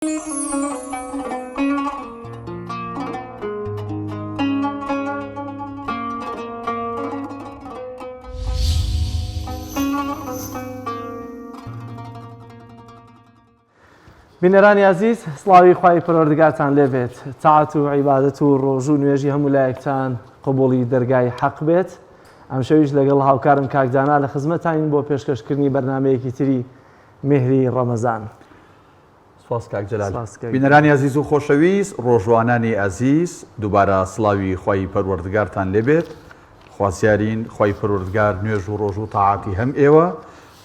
بینەرانی ئازیز سڵاوی خوای پەروەردگارتان لێبێت تاعەت و عیبادەت و ڕۆژ و نوێژی هەموو لایەکتان قبوڵی دەرگای حەق بێت ئەمشەویش لەگەڵ هاوکارم کاک دانا لە خزمەتانین بۆ پێشکەشکردنی بەرنمەیەکی تری مێهری ڕەمەزان. سپاس کاک جەلال. بینەرانی ئەزیز و خۆشەویست، ڕۆژوانانی ئەزیز، دووبارە سڵاوی خوای پەروەردگارتان لێبێت، خوازیارین خوای پەروەردگار نوێژ و ڕۆژوو و تاعاتی هەم ئێوە،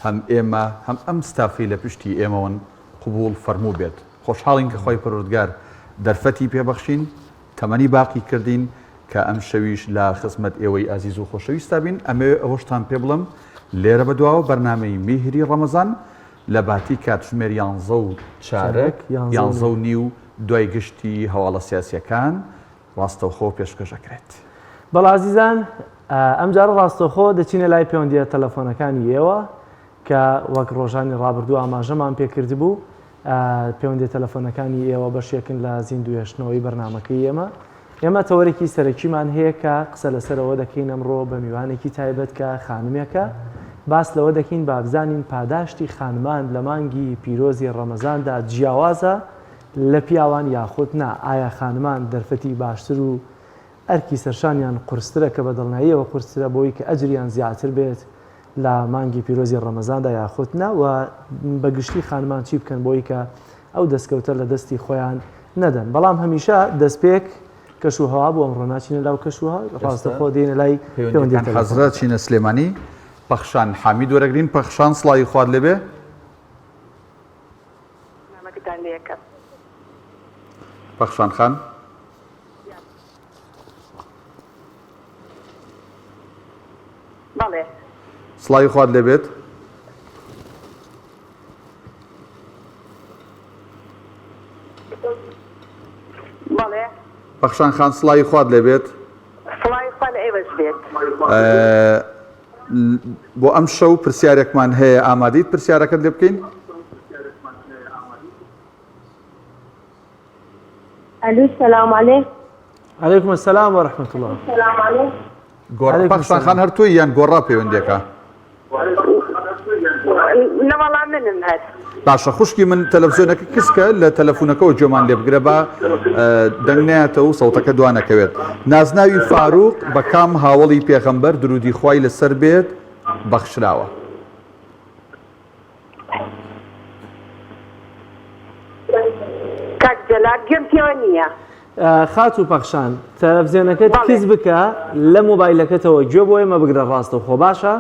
هەم ئێمە، هەم ئەم ستافەی لە پشتی ئێمەوەن قبوڵ فەرموو بێت. خۆشحاڵین کە خوای پەروەردگار دەرفەتی پێ بەخشین، تەمەنی باقی کردین کە ئەمشەویش لە خزمەت ئێوەی ئازیز و خۆشەویستا بین. ئەمەوێ ئەوەشتان پێ بڵێم لێرە بەدواوە بەرنامەی میهری ڕەمەزان لە باتی کاتژمێر یانزە و چارەک، یانزە و نیو دوای گشتی هەواڵە سیاسییەکان ڕاستەوخۆ پێشکەش ئەکرێت. بەڵێ ئازیزان ئەمجارە ڕاستەوخۆ دەچینە لای پەیوەندییە تەلەفۆنەکانی ئێوە کە وەک ڕۆژانی ڕابردوو ئاماژەمان پێکردبوو پەیوەندیە تەلەفۆنەکانی ئێوە بەشێکن لە زیندووهێشتنەوەی بەرنامەکەی ئێمە. ئێمە تەوەرێکی سەرەکیمان هەیە کە قسە لەسەر ئەوە دەکەین ئەمڕۆ بە میوانێکی تایبەت کە خانمێکە باس لەوە دەکەین با بزانین پاداشتی خانمان لە مانگی پیرۆزی ڕەمەزاندا جیاوازە لە پیاوان یاخود نا ئایا خانمان دەرفەتی باشتر و ئەرکی سەرشانیان قورسترە کە بە دڵنیاییەوە قورسترە بۆی کە ئەجریان زیاتر بێت لە مانگی پیرۆزی ڕەمەزاندا یاخود نا و بە گشتی خانمان چی بکەن بۆی کە ئەو دەستکەوتە لە دەستی خۆیان نەدەن بەڵام هەمیشە دەستپێک کەش و هەوا بۆ ئەمڕۆ ناچینە لاو کەش و ڕاستەخۆ دێنە لای پەیوەندیەکان حەزرە چینە سلێمانی پەخشان حامید وەرەگرین پەخشان سڵاوی خوات لێبێ پەخشان خان. بەڵێ. سڵاوی خوات لێ بێت. بەڵێ. پەخشان خان سڵاوی خوات لێ بێت. سڵاوی خوا لە ئێوەش بێت. بۆ ئەم شەو پرسیارێکمان هەیە ئامادەیت پرسیارەکەت لێ بکەین؟ ئەلو سلام علیک. علیکم السلام و رحمة الله. سلام علیک. گۆڕ پەخشان خان هەر تۆی یان گۆڕا پەیوەندیەکە؟ نەوەڵا منم هەر. باشە خوشکی من تەلەفزیۆنەکە کزکە لە تەلەفونەکەەوە گوێمان لێ بگرە با دەنگ نایەتەوە و سەوتەکە دوانەکەوێت نازناوی فاروق بە کام هاوەڵی پێغەمبەر درودی خوای لەسەر بێت بەخشراوە؟ کاک جەلال گوێم پێوە نییە. خاتوو پەخشان تەلەفزیۆنەکەت کز بکە لە مۆبایلەکەتەوە گوێ بۆ ئێمە بگرە ڕاستەوخۆ باشە؟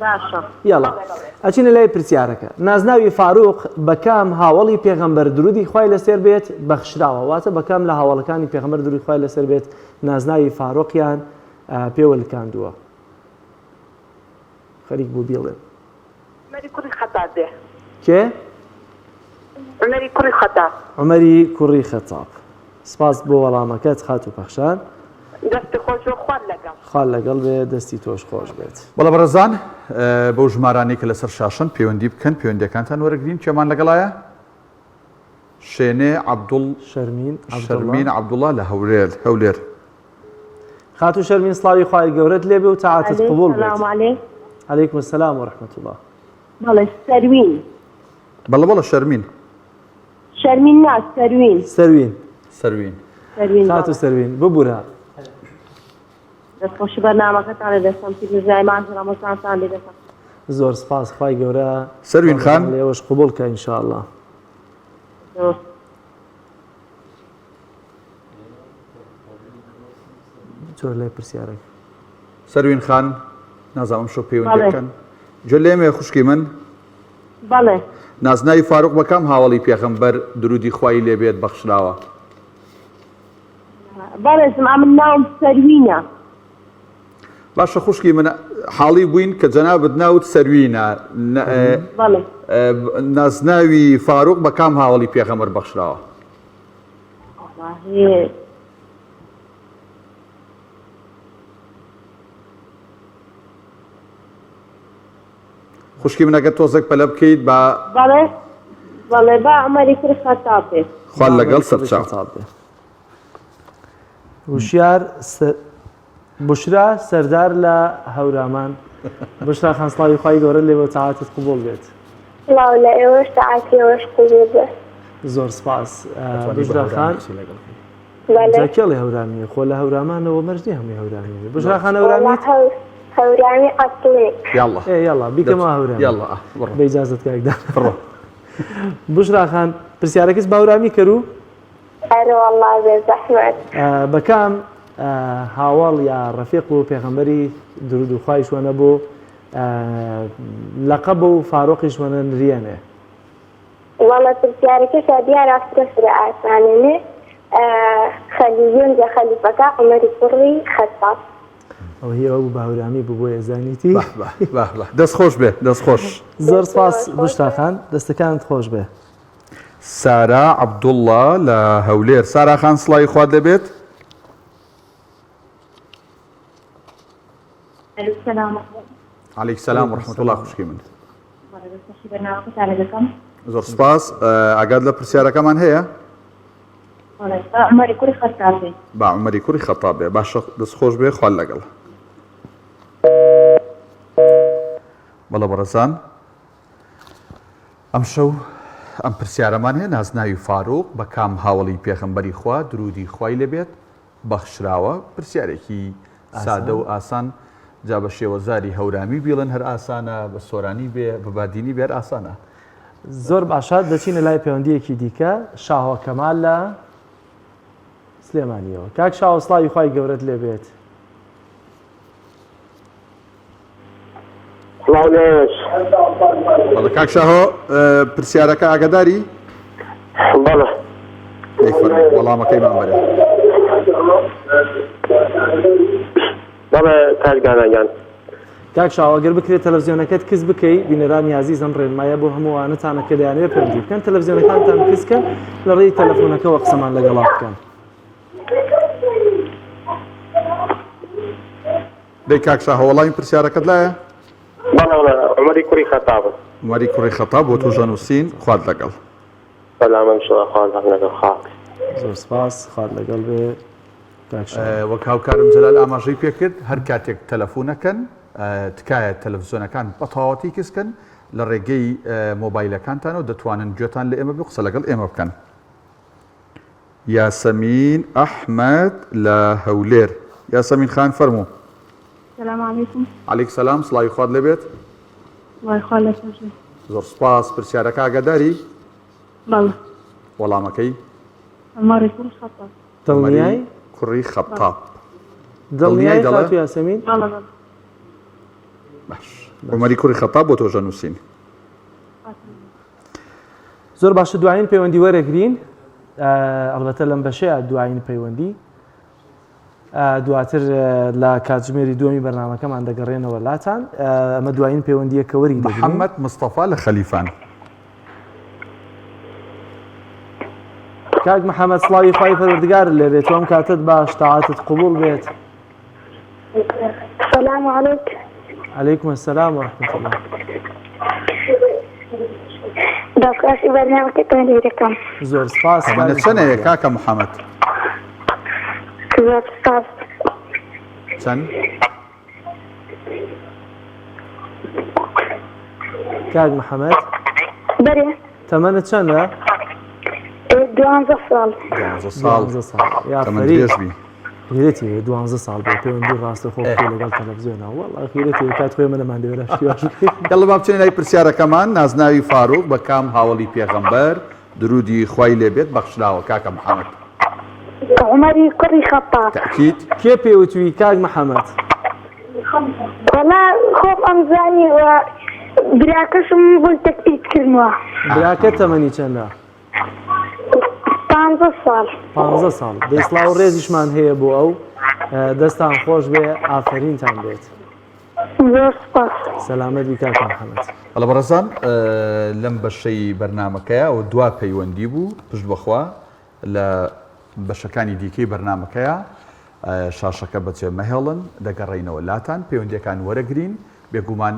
باشە. یاڵا ئەچینە لای پرسیارەکە نازناوی فاروق بە کام هاوەڵی پێغەمبەر درودی خوای لەسەر بێت بەخشراوە واتە بە کام لە هاوەڵەکانی پێغەمبەر درودی خوای لەسەر بێت نازناوی فاروقیان پێوە لکاندووە خەریک بوو بیڵێم. عومەری کوڕی خەتاب بێ. کێ؟ عومەری کوڕی خەتاب. عومەری کوڕی خەتاب. سپاس بۆ وەڵامەکەت خاتوو پەخشان. دەستی خۆش بێ خوات لەگەڵ. خوات لەگەڵ بێ دەستی تۆش خۆش بێت. بەڵێ بەڕێزان بەو ژمارانەی کە لەسەر شاشەن پەیوەندی بکەن پەیوەندیەکانتان وەرەگرین کێمان لەگەڵایە؟ شێنێ عەبدوڵ شەرمین شەرمین عەبدوڵا لە هەولێر هەولێر. خاتوو شەرمین سڵاوی خوای گەورەت لێبێ و تاعەتت قبوڵ بێت. سلام علیک. علیکم السلام و رحمة الله. بەڵێ سەروین. بەڵێ بەڵێ شەرمین. شەرمین نا سەروین. سەروین. سەروین. سەروین خاتوو سەروین ببورە. دەست خۆشی بەرنامەکەتان لێ دەکەم پیرۆزبایی مانگی ڕەمەزانتان لێ دەکەم. زۆر سپاس خوای گەورە سەروین خان لێوەش قبوڵ کە ان شاء الله. زۆر. زۆر لای پرسیارەکە. سەروین خان نازانم شۆ پەیوەندیەکان جۆ لێمێ خوشکی من بەڵێ نازناوی فاروق بە کام هاوەڵی پێغەمبەر درودی خوای لێبێت بەخشراوە؟ بەڕێزم ئەمن ناوم سەروینە. باشە خوشکی من حاڵی بووین کە جەنابت ناوت سەروینە بەڵێ نازناوی فاروق بە کام هاوەڵی پێغەمبەر بەخشراوە؟ وەڵاهی خوشکی من ئەگەر تۆزێک پەلە بکەیت با بەڵێ. بەڵێ با عومەری کوڕی خەتاب بێت. خوا لەگەڵ سەرچاو. وشیار بشرا سەردار لە هەورامان بشرا خان سڵاوی خوای گەورەت لێ بێ و تاعاتت قبوڵ بێت. سڵاو لە ئێوەش تاعاتی ئێوەش قبوڵ بێ. زۆر سپاس بشرا خان. جا کێڵی هەورامیە خۆ لە هەورامانەوە مەرج نیە هەمووی هەورامی بێ بشرا خان هەورامیت؟ هەورامی ئەسڵی. یاڵڵا ئێ یاڵڵا بیکەمەوە هەورامی. یاڵڵا بڕۆ. بە ئیجازەت کاک دانا. بڕۆ. بشرا خان پرسیارەکەس بە هەورامی کەرو؟ ئەرێ وەڵا بێ زەحمەت. بە کام هاوەڵ یا ڕەفیق و پێغەمبەری درود و خوایش وەنە بۆ لەقەب و فاروقیش وەنە نریەنێ؟ وەڵا پرسیارەکەشا دیارە فرە فرە ئاسانە نێ خەلیون جە خەلیفەکە عومەری کوڕی خەتاب. ئەوە هی ئەوە بوو بە هەورامی بوو بۆیە زانیتی. بە بە بە بە دەست خۆش بێ دەست خۆش. زۆر سپاس بوشتا خان دەستەکانت خۆش بێ. سارا عەبدوڵڵا لە هەولێر سارا خان سڵاوی خوات لێبێت. علیک سلام و رحمة الله خوشکی من. زۆر سپاس ئاگات لە پرسیارەکەمان هەیە؟ عمەری کوڕی خەتاب بێ. با عمەری کوڕی خەتاب بێ باشە دەست خۆش بێ خوات لەگەڵ. بەڵێ بەڕێزان ئەمشەو ئەم پرسیارەمان هەیە نازناوی فاروق بە کام هاوەڵی پێغەمبەری خوا درودی خوای لێبێت بەخشراوە؟ پرسیارێکی سادە و ئاسان جا بە شێوەزاری هەورامی بیڵێن هەر ئاسانە بە سۆرانی بێ بە بادینی بێ هەر ئاسانە. زۆر باشە دەچینە لای پەیوەندیەکی دیکە شاهۆ کەمال لە سلێمانیەوە کاک شاهۆ سڵاوی خوای گەورەت لێ بێت. سڵاو لە ئێوەش. بەڵێ کاک شاهۆ پرسیارەکە ئاگاداری؟ بەڵێ. دەی فەرموو وەڵامەکەیمان بەرێ. بەڵێ کاک دانا گیان. کاک شاهۆ ئەگەر بکرێت تەلەفزیۆنەکەت کز بکەی بینەرانی ئازیز ئەم ڕێنمایە بۆ هەموو ئەوانەتانە کە دەیانەوێت پەیوەندی بکەن تەلەفزیۆنەکانتان کز کەن لە ڕێی تەلەفۆنەکەوە قسەمان لەگەڵا بکەن. دەی کاک شاهۆ وەڵامی پرسیارەکەت لایە؟ بەڵێ بەڵێ عومەری کوڕی خەتابم. عومەری کوڕی خەتاب بۆ تۆش ئەنووسین خوات لەگەڵ. سەلامەت ئینشەڵا خوات لەگەڵ خاک. زۆر سپاس خوات لەگەڵ بێ کاک شاهۆ. وەک هاوکارم جەلال ئاماژەی پێکرد هەر کاتێک تەلەفونەکەن تکایە تەلەفزیۆنەکان بە تەواوەتی کز کەن لە ڕێگەی مۆبایلەکانتانەوە دەتوانن گوێتان لە ئێمە بێ و قسە لەگەڵ ئێمە بکەن. یاسەمین ئەحمەد لە هەولێر. یاسەمین خان فەرموو. سلام علیکم. علیک سلام سڵاوی خوات لێ بێت. سڵاوی خوا لەسەر بێ. زۆر سوپاس پرسیارەکە ئاگاداری؟ بەڵێ. وەڵامەکەی؟ عومەری کوڕی خەتاب. دڵنیای؟ کوڕی خەتاب. دڵنیای خاتوو یاسەمین؟ بەڵێ بەڵێ. باش عومەری کوڕی خەتاب بۆ تۆش ئەنووسین. زۆر باشە دوایین پەیوەندی وەرەگرین ئەڵبەتە لەم بەشەیە دوایین پەیوەندی دواتر لە کاتژمێری دووەمی بەرنمەکەمان دەگەڕێنەوە لاتان ئەمە دوایین پەیوەندیە کە وەری محەممەد مستەفا لە خەلیفان کاک محەممەد سڵاوی خوای پەروەردگار لێبێت ئەم کاتت باش تاعاتت قبوڵ بێت سلام علیک. علیکم السلام و رحمة الله. دەستخۆشی بەرنامەکەتان لێ دەکەم. زۆر سپاس. تەمەنت چەنەیە کاکە محەمەد؟ زۆر سپاس. چەند؟ کاک محەمەد؟ بەرێ. تەمەنت چەندە؟ دوانزە ساڵ. دوانزە ساڵ. دوانزە ساڵ. یا تەمەن فەریق. درێژ بی. غیرەتی هەیە دوانزە ساڵ بێ پەیوەندی ڕاستەخۆ بکەی لەگەڵ تەلەفزیۆنا وەڵا غیرەتی هەیە کات خۆی ئێمە نەماندەوێ لە شتی واش بکەین. یەڵڵا با بچینە لای پرسیارەکەمان نازناوی فاروق بە کام هاوەڵی پێغەمبەر درودی خوای لێ بێت بەخشراوە کاکە محەمەد؟ عومەری کوڕی خەتاب. تەئکید؟ کێ پێی وتوی کاک محەمەد؟ وەڵا خۆم ئەمزانی و براکەشم بۆی تەکئید کردمەوە. براکەت تەمەنی چەندە؟ پانزە ساڵ. پانزە ساڵ دەی سڵاو و ڕێزیشمان هەیە بۆ ئەو دەستان خۆش بێ ئافەرینتان بێت. زۆر سوپاس. سەلامەت بی کاکە محەمەد. بەڵێ بەڕێزان لەم بەشەی بەرنامەکەیا ئەوە دوا پەیوەندی بوو پشت بەخوا لە بەشەکانی دیکەی بەرنامەکەیا شاشەکە بەجێ مەهێڵن دەگەڕێینەوە لاتان پەیوەندیەکان وەرەگرین بێگومان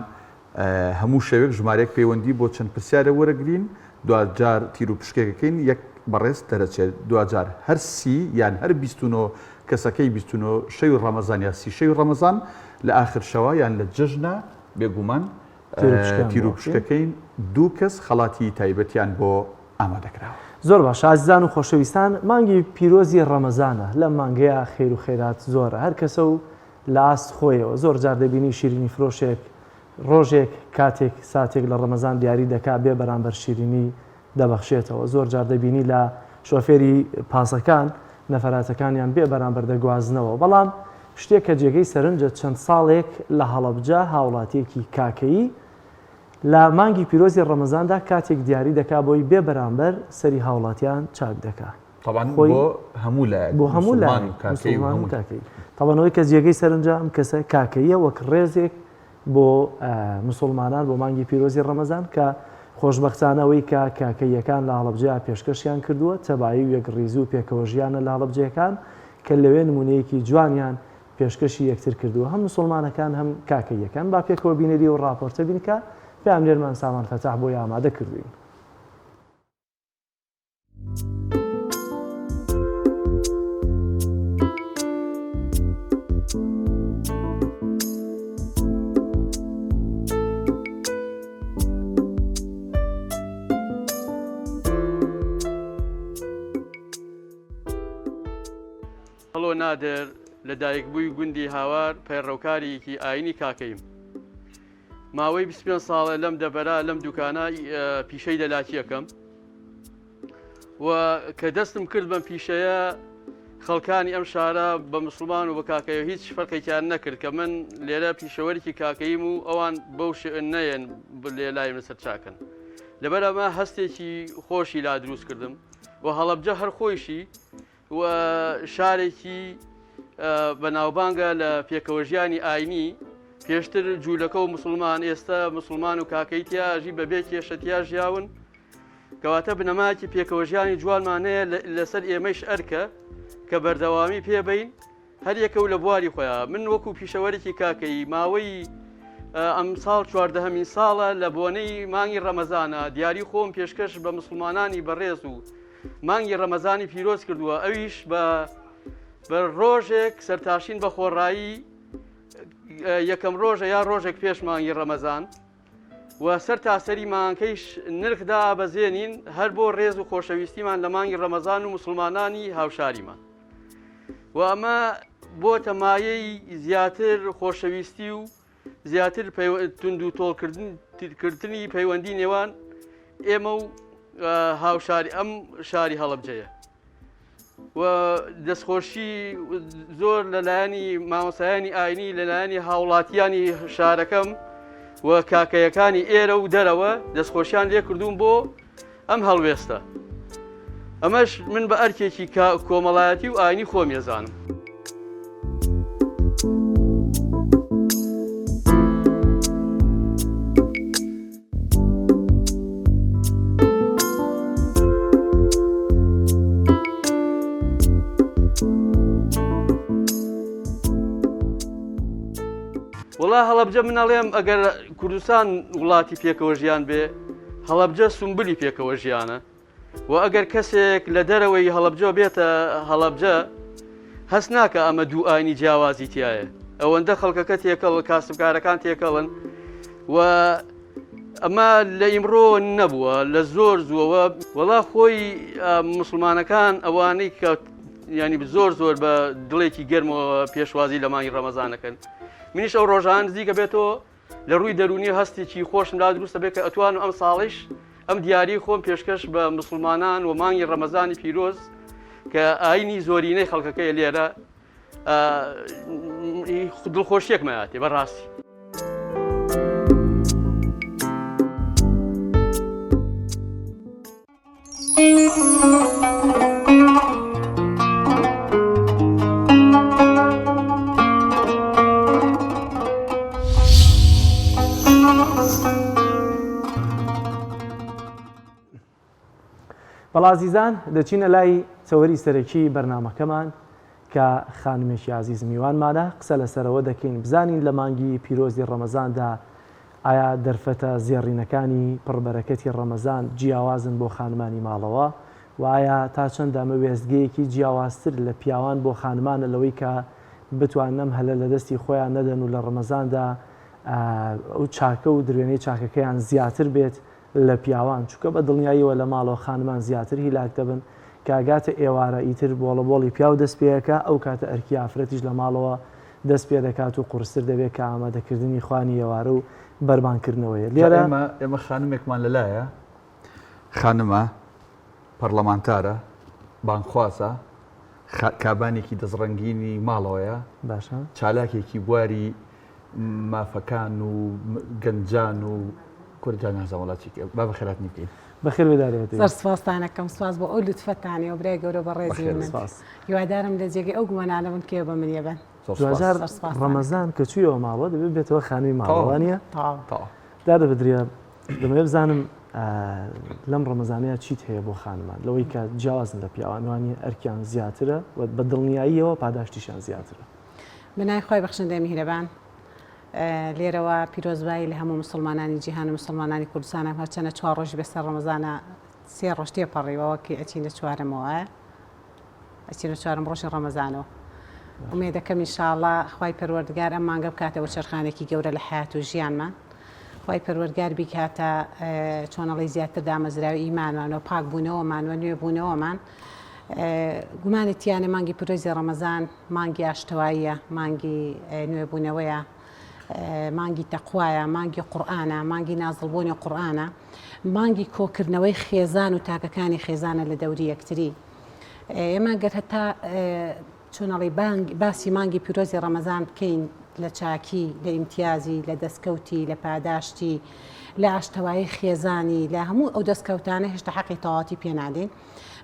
هەموو شەوێک ژمارەیەک پەیوەندی بۆ چەند پرسیارێک وەرەگرین. دواجار تیروپشکێک ئەکەین یەک بەڕێز دەرەچێت دواجار هەر سی یان هەر 29 کەسەکەی 29 شەوی ڕەمەزان یا سی شەوی ڕەمەزان لە ئاخر شەوە یان لە جەژنە بێگومان تیروپشکەکەین دوو کەس خەڵاتی تایبەتیان بۆ ئامادەکراوە. زۆر باشە ئازیزان و خۆشەویستان مانگی پیرۆزی ڕەمەزانە لەم مانگەیا خێر و خێرات زۆرە هەر کەسە و لە ئاست خۆیەوە زۆر جار دەبینی شیرینی فرۆشێک ڕۆژێک کاتێک ساتێک لە ڕەمەزان دیاری دەکا بێ بەرامبەر شیرینی دەبەخشێتەوە زۆر جار دەبینی لە شۆفێری پاسەکان نەفەراتەکانیان بێ بەرامبەر دەگوازنەوە بەڵام شتێک کە جێگەی سەرنجە چەند ساڵێک لە هەڵەبجە هاوڵاتیەکی کاکەیی لە مانگی پیرۆزی ڕەمەزاندا کاتێک دیاری دەکا بۆی بێ بەرامبەر سەری هاوڵاتیان چاک دەکا. تەبعەن بۆ هەموو لایەک بۆ هەموو لایەک موسڵمان و کاکەیی. تەبعەن ئەوەی کە جێگەی سەرنجە ئەم کەسە کاکەییە وەک ڕێزێک بۆ موسڵمانان بۆ مانگی پیرۆزی ڕەمەزان کە خۆشبەختانە ئەوەی کە کاکەییەکان لە هەڵەبجەیا پێشکەشیان کردووە تەبایی و یەکڕیزی و پێکەوەژیانە لە هەڵەبجەیەکان کە لەوێ نموونەیەکی جوانیان پێشکەشی یەکتر کردووە هەم موسڵمانەکان هەم کاکەییەکان با پێکەوە بینەری ئەو ڕاپۆرتە بین کە پەیامنێرمان سامان فەتاح بۆی ئامادە کردووین. هەڵۆ نادر لە دایکبووی گوندی هاوار پەیڕەوکارێکی ئاینی کاکەیم. ماوەی 25 ساڵە لەم دەڤەرە لەم دوکانە پیشەی دەلاکیەکەم و کە دەستم کرد بەم پیشەیە خەڵکانی ئەم شارە بە مسلمان و بە کاکەیە هیچ فەرقێکیان نەکرد کە من لێرە پیشەوەرێکی کاکەیم و ئەوان بەو شێوە نەیەن لێ لای من سەر چاکن لەبەر ئەمە هەستێکی خۆشی لا دروست کردم و هەڵەبجە هەر خۆیشی و شارێکی بەناوبانگە لە پێکەوەژیانی ئاینی پێشتر جوولەکە و مسلمان ئێستا مسلمان و کاکەی تیاژی بەبێ کێشە تیا ژیاون کەواتە بنەمایەکی پێکەوەژیانی جوانمان هەیە لەسەر ئێمەش ئەرکە کە بەردەوامی پێبین هەر یەکە و لە بواری خۆیان من وەکو پیشەوەرێکی کاکەیی ماوەی ئەم ساڵ چواردەهەمین ساڵە لە بۆنەی مانگی ڕەمەزانە دیاری خۆم پێشکەش بە مسلمانانی بەڕێز و مانگی ڕەمەزانی پیرۆز کردووە ئەویش بە بە ڕۆژێک سەرتاشین بە خۆڕایی یەکەم ڕۆژە یا ڕۆژێک پێش مانگی ڕەمەزان و سەر تاسەری مانکەیش نرخ دابەزێنین هەر بۆ ڕێز و خۆشەویستیمان لە مانگی ڕەمەزان و مسلمانانی هاوشاریمان و ئەمە بۆتە مایەی زیاتر خۆشەویستی و زیاتر توند و تۆڵکردنی پەیوەندی نێوان ئێمە و هاوشاری ئەم شاری هەڵەبجەیە و دەستخۆشی زۆر لەلایەنی مامۆسایانی ئاینی لەلایەنی هاوڵاتیانی شارەکەم و کاکەیەکانی ئێرە و دەرەوە دەستخۆشیان لێ کردوون بۆ ئەم هەڵوێستە ئەمەش من بە ئەرکێکی کۆمەڵایەتی و ئاینی خۆم ێزانم. وڵا هەڵەبجە من ئەڵێم ئەگەر کوردستان وڵاتی پێکەوە ژیان بێ هەڵەبجە سومبلی پێکەوە ژیانە و ئەگەر کەسێک لە دەرەوەی هەڵەبجە بێتە هەڵەبجە هەست ناکە ئەمە دوو ئاینی جیاوازی تایە ئەوەندە خەڵکەکە تێکەڵ کاسبکارەکان تێکەڵن و ئەمە لە ئیمڕۆ نەبووە لە زۆر زووەوە وەڵا خۆی مسلمانەکان ئەوانەی کە ینی زۆر زۆر بە دڵێکی گەرمەوە پێشوازی لە مانگی ڕەمەزانەکەن منیش ئەو ڕۆژان نزیکە بێتەوە لە ڕووی دەروونی هەستێکی خۆشم لا دروستە بێت کە ئەتوانم ئەم ساڵیش ئەم دیاری خۆم پێشکەش بە مسلمانان و مانگی ڕەمەزانی پیرۆز کە ئاینی زۆرینەی خەڵکەکەی لێرە دڵخۆشیەکمەیاتێ بەڕاستی. بەڵا ئازیزان دەچینە لای تەوەری سەرەکی بەرنامەکەمان کە خانمێکی ئازیز میوانمانە قسە لەسەرەوە دەکەین بزانین لە مانگی پیرۆزی ڕەمەزاندا. ئایا دەرفەتە زێڕینەکانی پڕ بەرەکەتی ڕەمەزان جیاوازن بۆ خانمانی ماڵەوە؟ وە ئایا تا چەند ئەمە وێستگەیەکی جیاوازتر لە پیاوان بۆ خانمانە لەوەی کە بتوانن ئەم هەلە لە دەستی خۆیان نەدەن و لە ڕەمەزاندا ئەو چاکە و دروێنەی چاکەکەیان زیاتر بێت لە پیاوان چونکە بە دڵنیاییەوە لە ماڵەوە خانمان زیاتر هیلاک دەبن کە ئەگاتە ئێوارە ئیتر بۆڵە بۆڵی پیاو دەست پێ ئەکا ئەو کاتە ئەرکی ئافرەتیش لە ماڵەوە دەست پێ دەکات و قورستر دەبێت کە ئامادەکردنی خوانی ئێوارە و بەربانگ کردنەوەیە جا لێرە. ئێمە ئێمە خانمێکمان لەلایە خانمە پەڕلەمانتارە بانگخوازە خا کابانێکی دەستڕەنگینی ماڵەوەیە باشە. چالاکێکی بواری مافەکان و گەنجان و کورە جا نازانم وەڵا چی کە با بەخێرهاتنی بکەین. بەخێر بێ دارە بەتەوی. زۆر سوپاستان ئەکەم سوپاس بۆ ئەو لوتفەتانەی و برای گەورە و بەڕێزی بەخێر من بێی. سوپاس. هیوادارم لە جێگەی ئەو گومانانە بم کە ئێوە بە من یەبەن. زۆر سوپاس. دواجار زۆر سوپاستان ئەکەم. ڕەمەزان کە چوویەوە ماڵەوە دەبێ بێتەوە خانمی ماڵەوە تەواو وانیە؟ تەواو. تەواو. دادە بەدریە دەمەوێ بزانم لەم ڕەمەزانەیە چیت هەیە بۆ خانمان لەوەی کە جیاوازن لە پیاوان وانیە ئەرکیان زیاترە و بە دڵنیاییەوە پاداشتیشیان زیاترە. بە ناوی خوای بەخشندەی میهرەبان لێرەوە پیرۆزبایی لە هەموو موسڵمانانی جیهان و موسڵمانانی کوردستانم هەرچەنە چوار ڕۆژی بەسەر ڕەمەزانە سێ ڕۆژ تێپەڕیوە وەکی ئەچینە چوارەمەوە ئەچینە چوارم ڕۆژی ڕەمەزانەوە ئومێدەکەم ئینشاءاللە خوای پەروەردگار ئەم مانگە بکاتە وەرچەرخانێکی گەورە لە حەیات و ژیانمان خوای پەروەردگار بیکاتە چۆنەڵی زیاتر دامەزراوی ئیمانمان و پاکبوونەوەمان و نوێبوونەوەمان گومانی تیانە مانگی پیرۆزی ڕەمەزان مانگی ئاشتەواییە، مانگی نوێبوونەوەیە، مانگی تەقوایە، مانگی قورئانە، مانگی نازڵبوونی قورئانە، مانگی کۆکردنەوەی خێزان و تاکەکانی خێزانە لە دەوری یەکتری. ئێمە گەر هەتا چۆنەڵی باسی مانگی پیرۆزی ڕەمەزان بکەین لە چاکی، لە ئیمتیازی، لە دەستکەوتی، لە پاداشتی، لە ئاشتەوایی خێزانی، لە هەموو ئەو دەستکەوتانە هێشتا حەقی تەواوەتی پێ نادەین.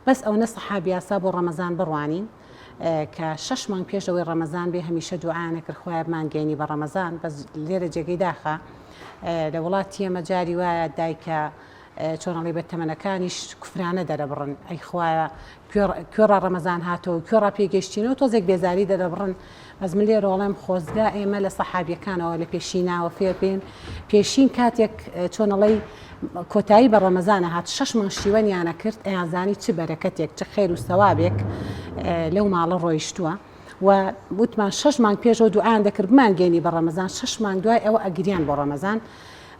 بەس ئەونە سەحابی ئاسا بۆ ڕەمەزان بڕوانین کە شەش مانگ پێش ئەوەی ڕەمەزان بێ هەمیشە دوعایان ئەکرد خوایە بمانگەیەنی بە ڕەمەزان بەس لێرە جێگەی داخە لە وڵاتی ئێمە جاری وایە دایکە چۆن ئەڵێی بە تەمەنەکانیش کوفرانە دەرەبڕن ئەی خوایە کوێڕا ڕەمەزان هاتەوە کوێڕا پێگەیشتینەوە تۆزێک بێزاری دەرەبڕن بەس من لێرە ئەڵێم خۆزگا ئێمە لە سەحابیەکانەوە لە پێشیناوە فێر بین پێشین کاتێک چۆن ئەڵێی کۆتایی بە ڕەمەزانە هات شەش مانگ شیوەنیانە کرد ئەیانزانی چ بەرەکەتێک چ خێر و سەوابێک لەو ماڵە ڕۆیشتووە و وتمان شەش مانگ پێشەوە دوعایان دەکرد بمانگەینی بە ڕەمەزان شەش مانگ دوای ئەوە ئەگریان بۆ ڕەمەزان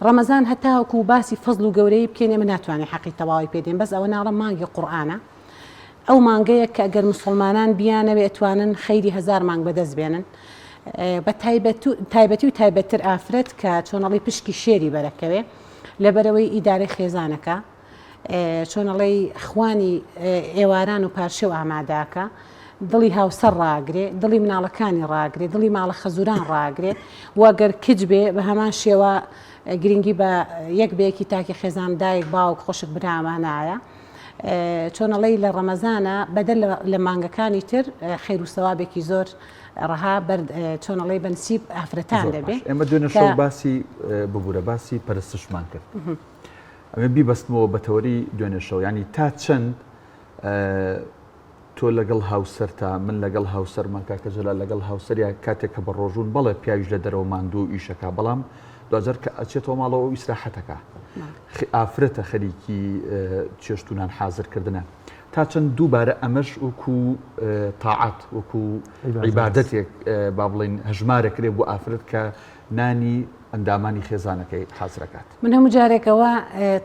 ڕەمەزان هەتاوەکو باسی فەزل و گەورەی بکەین ئێمە ناتوانین حەقی تەواوی پێدێن بەس ئەوە ناڵم مانگی قورئانە ئەو مانگەیە کە گەر موسڵمانان بیانەوێ ئەتوانن خەیری هەزار مانگ بەدەست بێنن بە تایبەتی و تایبەتتر ئافرەت کە چۆنەڵی پشکی شێری بەرەکەوێ لەبەرەوەی ئیدارەی خێزانەکە چۆنەڵی خوانی ئێواران و پارشێو ئاماداکە دڵی هاوسەر ڕاگرێ دڵی مناڵەکانی ڕاگرێ دڵی ماڵە خەزوران ڕاگرێ وەگەر کچ بێ بە هەمان شێوە گرنگی بە یەک بەیەکی تاکی خێزان دایک باوک خۆشک برامانایە چۆن ئەڵێی لە ڕەمەزانە بەدەر لە مانگەکانی تر خێر و سەوابێکی زۆر ڕەها بەر چۆن ئەڵێی بە نسیب ئافرەتان زۆر دەبێ باش ئێمە دوێنێ کە شەو باسی ببورە باسی پەرستشمان کرد ئەمێ بیبەستمەوە بە تەوەری دوێنێ شەو یعنی تا چەند تۆ لەگەڵ هاوسەرتا من لەگەڵ هاوسەرما کاکە جەلال لەگەڵ هاوسەریا کاتێک کە بە ڕۆژوون بەڵێ پیاویش لە دەرەوە ماندوو و ئیشەکا بەڵام دواجار کە ئەچێتەوە ماڵەوە ئەو ئیسراحەتەکا ئافرەتە خەریکی چێشت و نان حازرکردنە تا چەند دووبارە ئەمەش وەکو تاعەت وەکو عیبادەتێک با بڵین هەژمارەکرێ بۆ ئافرەت کە نانی ئەندامانی خێزانەکەی حازرەکات. من هەموو جارێک ئەوە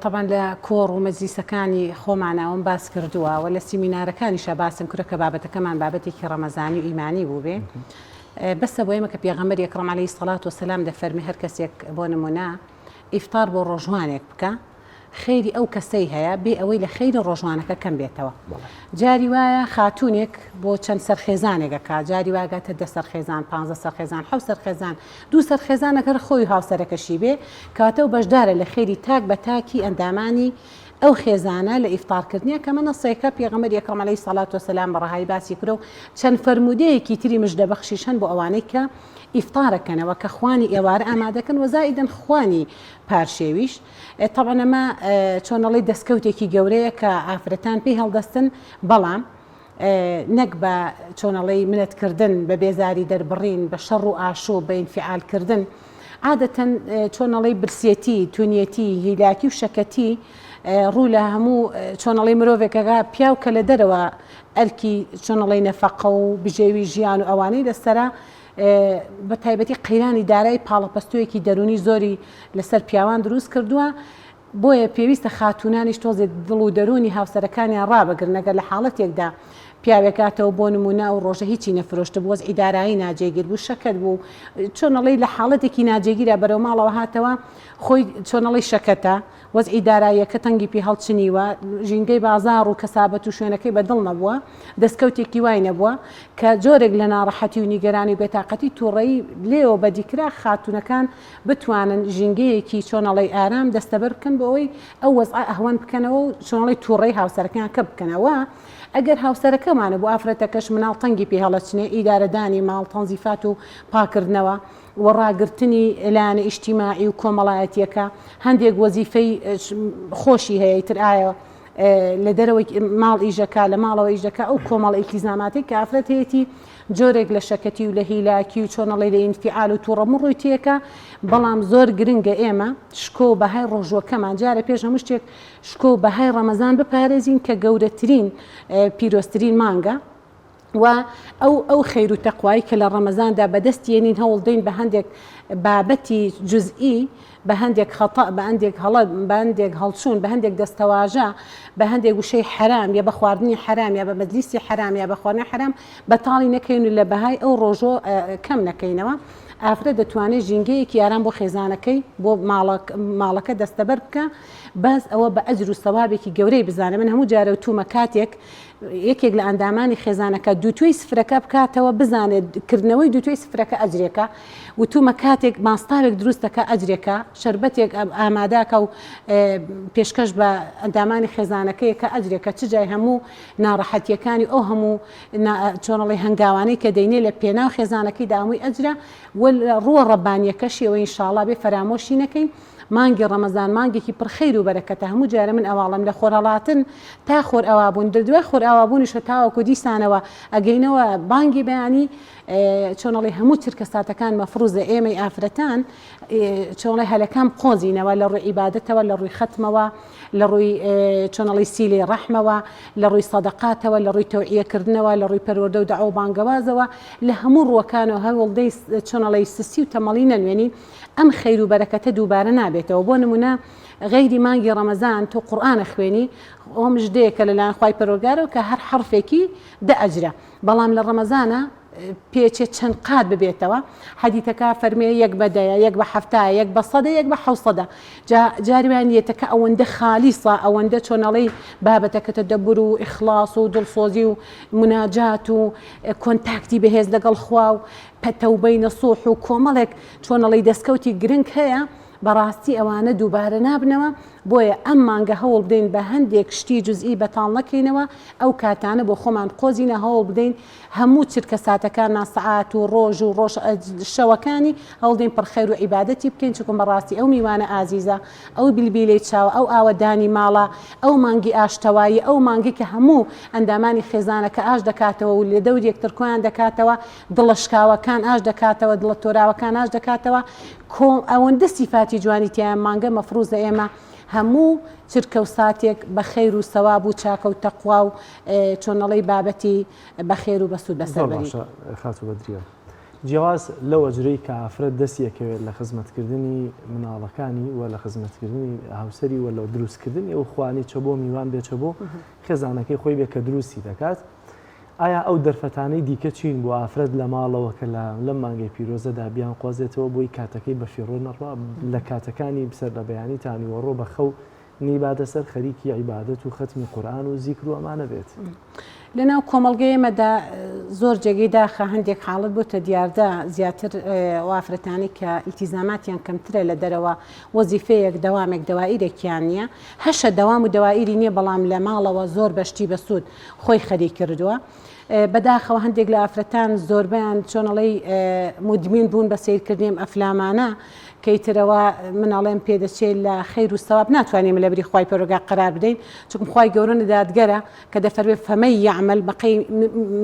تەبعەن لە کۆڕ و مەجلیسەکانی خۆمانا ئەوەم باس کردووە و لە سیمینارەکانیشا باسم کردوە کە بابەتەکەمان بابەتێکی ڕەمەزانی و ئیمانی بووبێ بەسە بۆ ئێمە کە پێغەمبەری ئەکڕەم عەلەیهی سەڵات وسەلام دەفەرمێ هەر کەسێک بۆ نمونە ئیفتار بۆ ڕۆژوانێک بکا خێری ئەو کەسەی هەیە بێ ئەوەی لە خێری ڕۆژوانەکە کەم بێتەوە. جاری وایە خاتوونێک بۆ چەند سەرخێزانێک ئەکا، جاری وایە ئەگاتە دە سەرخێزان، پانزە سەرخێزان، حەوت سەرخێزان، دوو سەرخێزان ئەگەر خۆی و هاوسەرەکەشی بێ، کەواتە ئەو بەشدارە لە خێری تاک بە تاکی ئەندامانی ئەو خێزانە لە ئیفتار کردنیا کە ئەمە نەسێکە پێغەمبەری ئەکرەم عەلەیهی سەڵات وەسەلام بە ڕەهایی باسی کردوە و چەند فەرموودەیەکی تری مژدەبەخشیش هەن بۆ ئەوانەی کە ئیفتارەکەنەوە کە خوانی ئێوارە ئامادەکەن وە زائیدەن خوانی پارشێویش تەبعەن ئەمە چۆن ئەڵێی دەستکەوتێکی گەورەیە کە ئافرەتان پێی هەڵدەستن بەڵام نەک بە چۆن ئەڵێی منەتکردن بە بێزاری دەربڕین بە شەڕ و ئاشوب بە ئینفعال کردن. عادەتەن چۆن ئەڵێی برسێتی، تونیەتی، هیلاکی و شەکەتی ڕوو لە هەموو چۆن ئەڵێی مرۆڤێک ئەکا، پیاو کە لە دەرەوە ئەرکی چۆن ئەڵێی نەفەقە و بژێوی ژیان و ئەوانەی لەسەرە بە تایبەتی قەیرانی دارایی پاڵەپەستۆیەکی دەروونی زۆری لەسەر پیاوان دروست کردووە. بۆیە پێویستە خاتوونانیش تۆزێ دڵ و دەروونی هاوسەرەکانیان ڕابگرن، ئەگەر لە حاڵەتێکدا پیاوێک هاتەوە بۆ نموونە ئەو ڕۆژە هیچی نەفرۆشتبوو، وەزعی دارایی ناجێگیر بوو، شەکەت بوو، چۆن ئەڵێی لە حاڵەتێکی ناجێگیرا بەرەو ماڵەوە هاتەوە، خۆی چۆن ئەڵێی شەکەتە، وەزعی داراییەکە تەنگی پێ هەڵچنیوە، ژینگەی بازاڕ و کەسابەت و شوێنەکەی بە دڵ نەبووە، دەستکەوتێکی وای نەبووە، کە جۆرێک لە ناڕەحەتی و نیگەرانی و بێتاقەتی تووڕەیی لێوە بەدیکرا، خاتوونەکان بتوانن ژینگەیەکی چۆنەڵەی ئارام دەستەبەر بکەن بۆ ئەوەی ئەو وەزعە ئەهوەن بکەنەوە و چۆنەڵەی توڕەی هاوسەرەکەیان کەم بکەنەوە ئەگەر هاوسەرەکەمانە بۆ ئافرەتەکەش مناڵ تەنگی پێ هەڵەچنێ ئیدارەدانی ماڵ تەنزیفات و پاکردنەوە و ڕاگرتنی لایەنە ئیجتیماعی و کۆمەڵایەتیەکە هەندێک وەزیفەی خۆشی هەیە ئیتر ئایا لە دەرەوەی ماڵ ئیشەکە لە ماڵەوە ئیشەکە ئەو کۆمەڵ ئیلتیزاماتەی کە ئافرەت هەیەتی جۆرێک لە شەکەتی و لە هیلاکی و چۆن ئەڵێی لە ئینفیعال و توڕەموڕ ڕووی تێکا، بەڵام زۆر گرنگە ئێمە شکۆ و بەهای ڕۆژووەکەمان جارێ پێش هەموو شتێک شکۆ و بەهای ڕەمەزان بپارێزین کە گەورەترین پیرۆزترین مانگە و ئەو ئەو خەیر و تەقوایی کە لە ڕەمەزاندا بەدەست یەنین هەوڵدەین بە هەندێک بابەتی جوزئی بە هەندێک خەتەء، بە هەندێک هەڵە، بە هەندێک هەڵچوون، بە هەندێک دەستەواژە، بە هەندێک وشەی حەرام یا بە خواردنی حەرام یا بە مەجلیسی حەرام یا بە خواردنی حەرام بەتاڵی نەکەین و لە بەهای ئەو ڕۆژۆ کەم نەکەینەوە. ئافرەت دەتوانێت ژینگەیەکی ئارام بۆ خێزانەکەی، بۆ ماڵەکە دەستەبەر بکا، بەس ئەوە بە ئەجر و سەوابێکی گەورەی بزانێ. من هەموو جارێ وتوومە کاتێک یەکێک لە ئەندامانی خێزانەکە دووتوێی سفرەکە بکاتەوە بزانێت کردنەوەی دووتوێی سفرەکە ئەجرێکە وتومە کاتێک ماستاوێک دروست دەکا ئەجرێکە شەربەتێک ئاماداکە و پێشکەش بە ئەندامانی خێزانەکەیە کە ئەجرێکە چ جای هەموو ناڕەحەتیەکانی ئەو هەموو چۆنەڵی هەنگاوانەی کە دەینێ لە پێناو خێزانەکەی داوی ئەجرە و ڕووە ڕەبانیەکەشیەوە ئینشاڵا بێ فەرامۆشی نەکەین مانگی ڕەمەزان مانگێکی پڕ خەیر و بەرەکەتە هەموو جارێ من ئەواڵێم لە خۆرهەڵاتن تا خۆرئاوابوون لە دوای خۆرئاوابوونیشەوە تاوەکو دیسانەوە ئەگەینەوە بانگی بەیانی چۆن ئەڵێی هەموو چرکە ساتەکان مەفروزە ئێمەی ئافرەتان چۆن ئەڵێی هەلەکان بقۆزینەوە لە ڕووی عیبادەتەوە لە ڕووی خەتمەوە لە ڕووی چۆن ئەڵێی سیلەی ڕەحمەوە لە ڕووی سەدەقاتەوە لە ڕووی تەوعیەکردنەوە لە ڕووی پەروەردە و دەعوە و بانگەوازەوە لە هەموو ڕووەکانەوە هەوڵدەی چۆن ئەڵێی سستی و تەمەڵی نەنوێنین ئەم خەیر و بەرەکەتە دووبارە نابێتەوە بۆ نمونە غەیری مانگی ڕەمەزان تۆ قورئان ئەخوێنی ئەوە مژدەیەکە لەلایەن خوای پەروەردگارەوە کە هەر حەڕفێکی دە ئەجرە بەڵام لە ڕەمەزانا پێچێ چەند قات ببێتەوە حەدیتەکە فەرمێ یەک بە دەیە یەک بە حەفتایە یەک بە سەدە یەک بە حەوسەدە جا جاری وایە نیەتەکە ئەوەندە خالیسە ئەوەندە چۆنەڵێی بابەتەکە تەدەبور و ئیخلاص و دڵسۆزی و موناجات و کۆنتاکتی بەهێز لەگەڵ خوا و تەوبەی نەسوح و کۆمەڵێک چۆن ئەڵێی دەستکەوتی گرنگ هەیە بەڕاستی ئەوانە دووبارە نابنەوە بۆیە ئەم مانگە هەوڵ بدەین بە هەندێک شتی جوزئی بەتاڵ نەکەینەوە ئەو کاتانە بۆ خۆمان بقۆزینە هەوڵ بدەین هەموو چرکە ساتەکانمان سەعات و ڕۆژ و ڕۆژ شەوەکانی هەوڵدەین پڕ خێر و عیبادەتی بکەین چونکە بەڕاستی ئەو میوانە ئازیزە ئەو بیلبیلەی چاوە ئەو ئاوەدانی ماڵە ئەو مانگی ئاشتەوایی ئەو مانگی کە هەموو ئەندامانی خێزانەکە ئاش دەکاتەوە و لە دەوری یەکتر کۆیان دەکاتەوە دڵە شکاوەکان ئاش دەکاتەوە، دڵە تۆراوەکان ئاش دەکاتەوە، کۆ ئەوەندە سیفاتی جوانی تیایە مانگە مەفروزە ئێمە هەموو چرکە و ساتێک بە خەیر و سەواب و چاکە و تەقوا و چۆنەڵێی بابەتی بە خێر و بەسوود بەسەر زۆر بەرین. باشە خاتوو بەدریە جیاواز لەو ئەجرەی کە ئافرەت دەستی ئەکەوێت لە خزمەتکردنی مناڵەکانی و لە خزمەتکردنی هاوسەری و لە دروستکردنی ئەو خوانەی چە بۆ میوان بێ چە بۆ خێزانەکەی خۆی بێ کە دروستی دەکات ئایا ئەو دەرفەتانەی دیکە چین بۆ ئافرەت لە ماڵەوە کە لە لەم مانگەی پیرۆزەدا بیانقۆزێتەوە بۆی کاتەکەی بەفیڕۆ نەڕوا لە کاتەکانی سەر لە بەیانی تا نیوەڕۆ بە خەو نەیباتە سەر خەریکی عیبادەت و خەتمی قورئان و زیکر و ئەمانە بێت؟ لەناو کۆمەڵگەی ئێمەدا زۆر جێگەی داخە هەندێک حاڵەت بۆتە دیاردە زیاتر ئەو ئافرەتانەی کە ئیلتیزاماتیان کەمترە لە دەرەوە وەزیفەیەک دەوامێک دەوائیرێکیان نییە هەشە دەوام و دەوائیری نییە بەڵام لە ماڵەوە زۆر بە شتی بەسوود خۆی خەریک کردووە بەداخەوە هەندێک لە ئافرەتان زۆربەیان چۆن ئەڵێی مودمین بوون بە سەیرکردنی ئەم ئەفلامانە. کە ئیترەوە من ئەڵێم پێدەچێ لە خەیر و سەواب ناتوانین ئێمە لەبری خوای پەروەردگار قەرار بدەین چونکم خوای گەورە دادگەرە کە دەفەرمێ فمن یعمل بەقەی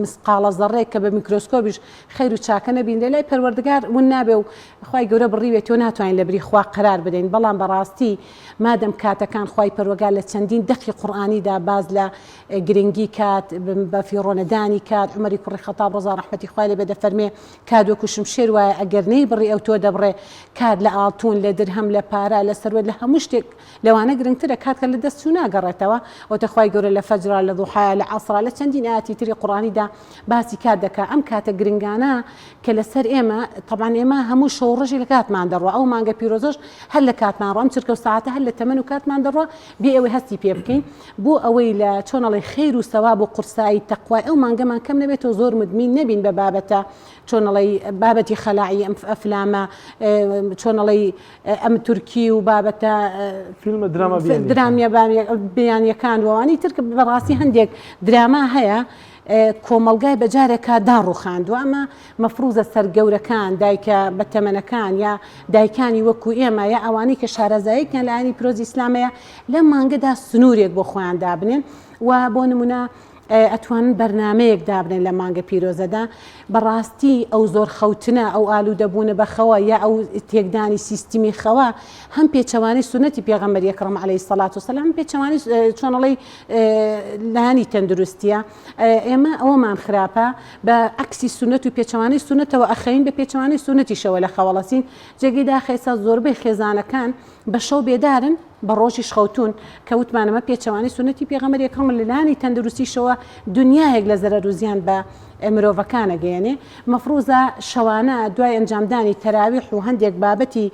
مسقاڵە زەڕێک کە بە میکرۆسکۆبیش خەیر و چاکە نەبینرێ لای پەروەردگار ون نابێ و خوای گەورە بڕیوێتی و ناتوانین لەبری خوا قەرار بدەین بەڵام بەڕاستی مادەم کاتەکان خوای پەروەگار لە چەندین دەقی قورئانیدا باس لە گرنگی کات بە فیڕۆنەدانی کات عومەری کوڕی خەتاب ڕەزا ڕەحمەتی خوای لێ بێ دەفەرمێ کات وەکو شمشێر وایە ئەگەر نەیبڕی ئەو تۆ دەبڕێ کات لە ئاڵتون لە درهەم لە پارە لە سەروەت لە هەموو شتێک لەوانە گرنگترە کات کە لە دەست چوو ناگەڕێتەوە ئەوتە خوای گەورە لە فەجرا لە ضوحایا لە عەسرا لە چەندین ئایەتی تری قورئانیدا باسی کات دەکا ئەم کاتە گرنگانە کە لەسەر ئێمە تەبعەن ئێمە هەموو شەو ڕۆژی لە کاتمان دەڕوا ئەو مانگە پیرۆزەش هەر لە کاتمان ڕۆ ئەم چرکە و سەعاتە هەر لە تەمەن و کاتمان دەڕوا بێ ئەوەی هەستی پێ بکەین بۆ ئەوەی لە چۆن ئەڵێ خێر و سەواب و قورسایی تەقوای ئەو مانگەمان کەم نەبێتەوە زۆر مدمین نەبین بە بابەتە چۆن ئەڵێی بابەتی خەلاعی ئەم ئەفلامە چۆن ئەڵێی ئەم تورکی و بابەتە فیلمە دراما بیانیەکان. درامیە بیانیەکان و ئەوانەی تر کە بەڕاستی هەندێک دراما هەیە کۆمەڵگای بە جارێکا داڕوخاندوە ئەمە مەفروزە سەر گەورەکان دایکە بەتەمەنەکان یا دایکانی وەکو ئێمە یا ئەوانەی کە شارەزایەکیان لە ئاینی پیرۆزی ئیسلامەیە لەم مانگەدا سنوورێک بۆ خۆیان دابنێن و بۆ نمونە ئەتوانن بەرنامەیەک دابنێن لە مانگە پیرۆزەدا بەڕاستی ئەو زۆر خەوتنە ئەو ئالوودەبوونە بە خەوە یا ئەو تێکدانی سیستمی خەوە هەم پێچەوانەی سوننەتی پێغەمبەری ئەکرەم عەلەیهی سەڵات وسەلام هەم پێچەوانەی چۆنەڵی لایەنی تەندروستیە ئێمە ئەوەمان خراپە بە عەکسی سوننەت و پێچەوانەی سوننەتەوە ئەخەوین بە پێچەوانەی سوننەتیشەوە لە خەوەڵەسین جێگەی داخە ئێستا زۆربەی خێزانەکان بە شەو بێدارن بە ڕۆژیش خەوتوون، کە وتمان ئەمە پێچەوانەی سوننەتی پێغەمبەری ئەکرەمە لە لایەنی تەندروستیشەوە دونیایەک لە زەرەر و زیان بە مرۆڤەکان ئەگەیەنێ، مەفروزە شەوانە دوای ئەنجامدانی تەراویح و هەندێک بابەتی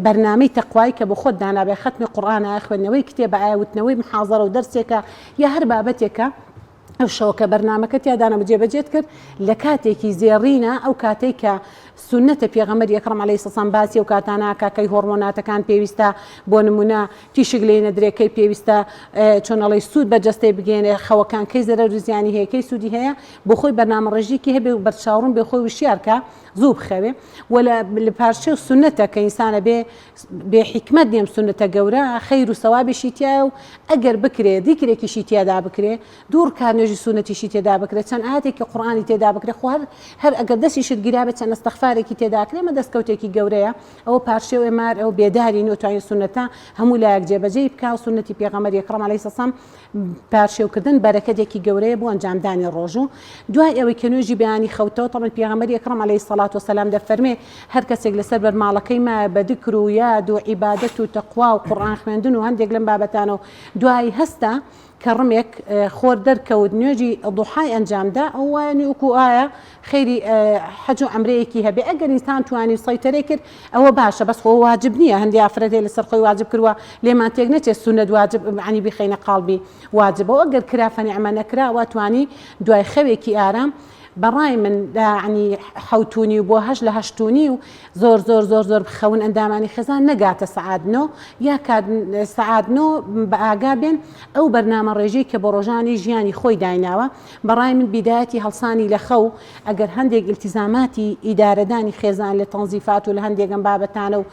بەرنامەی تەقوایی کە بۆ خۆت دانابێ خەتمی قورئانە، خوێندنەوەی کتێبە، ئایا وتنەوەی محازەرە و دەرسێکە یا هەر بابەتێکە، ئەو شەوە کە بەرنامەکەت تیا دانا و جێبەجێت کرد لە کاتێکی زێڕینە ئەو کاتەی کە سوننەتە پێغەمبەری ئەکرەم عەلەیهی سەلام باسی ئەو کاتانە ئەکا کەی هۆڕمۆناتەکان پێویستە بۆ نمونە تیشک لێی نەدرێ کەی پێویستە چۆن ئەڵێی سوود بە جەستەی بگەیەنێ خەوەکان کەی زەرەر و زیانی هەیە کەی سوودی هەیە بۆ خۆی بەرنامە ڕێژیکی هەبێ و بەرچاوڕوون بێ خۆی وشیار کا زوو بخەوێ و لە پارچە و سوننەتە کە ئینسان ئەبێ بێ حیکمەت نیم سوننەتە گەورە خەیر و سەوابیشی تیایە و ئەگەر بکرێ زیکرێکیشی تیادا بکرێ دوو ڕکات نوێژی سوننەتیشی تێدا بکرێ چەند ئایەتێکی قورئانی تێدا بکرێ خۆ هەر هەر ئەگەر دەستیشت گیرابێ چەند ئەستەغفارێکی تێدا کرێ ئەمە دەستکەوتێکی گەورەیە ئەوە پارشێو ئێمە ئەو بێدارین و توانین سوننەتە هەموو لایەک جێبەجێی بکا و سوننەتی پێغەمبەری ئەکرەم عەلەیهی سەلام پارشێوکردن بەرەکەتێکی گەورەیە بۆ ئەنجامدانی ڕۆژوو دوای ئەوەی کە نوێژی بەیانی خەوتەوە تەبعەن پێغەمبەری ئەکرەم عەلەیهی سەڵات وسەلام دەفەرمێ هەر کەسێک لەسەر بەرماڵەکەی مایە بە دکر و یاد و عیبادەت و تەقوا و قورئان خوێندن و هەندێک لەم بابەتانە و دوای هەستا کە ڕمێک خۆر دەرکەوت نوێژی ضوحای ئەنجامدا ئەو وایە وەکو ئایا خێری حەج و عەمرەیەکی هەبێ ئەگەر ئینسان توانی و سەیتەرەی کرد ئەوە باشە بەس خۆ واجب نییە هەندێ ئافرەت هەیە لەسەر خۆی واجب کردوە لێمان تێک نەچێت سوننەت واجب یانی بیخەینە قاڵبی واجبەوە ئەگەر کرا فەنیعمە نەکرا وا توانی دوای خەوێکی ئارام بەڕای من یانی حەوت و نیو بۆ هەشت لە هەشت و نیو زۆر زۆر زۆر زۆر بخەون ئەندامانی خێزان نەگاتە سەعات نۆ یا کات سەعات نۆ بە ئاگا بێن ئەو بەرنامە ڕێژەی کە بۆ ڕۆژانی ژیانی خۆی دایناوە بەڕای من بیدایەتی هەڵسانی لە خەو ئەگەر هەندێک ئیلتیزاماتی ئیدارەدانی خێزان لە تەنزیفات و لە هەندێک ئەم بابەتانە و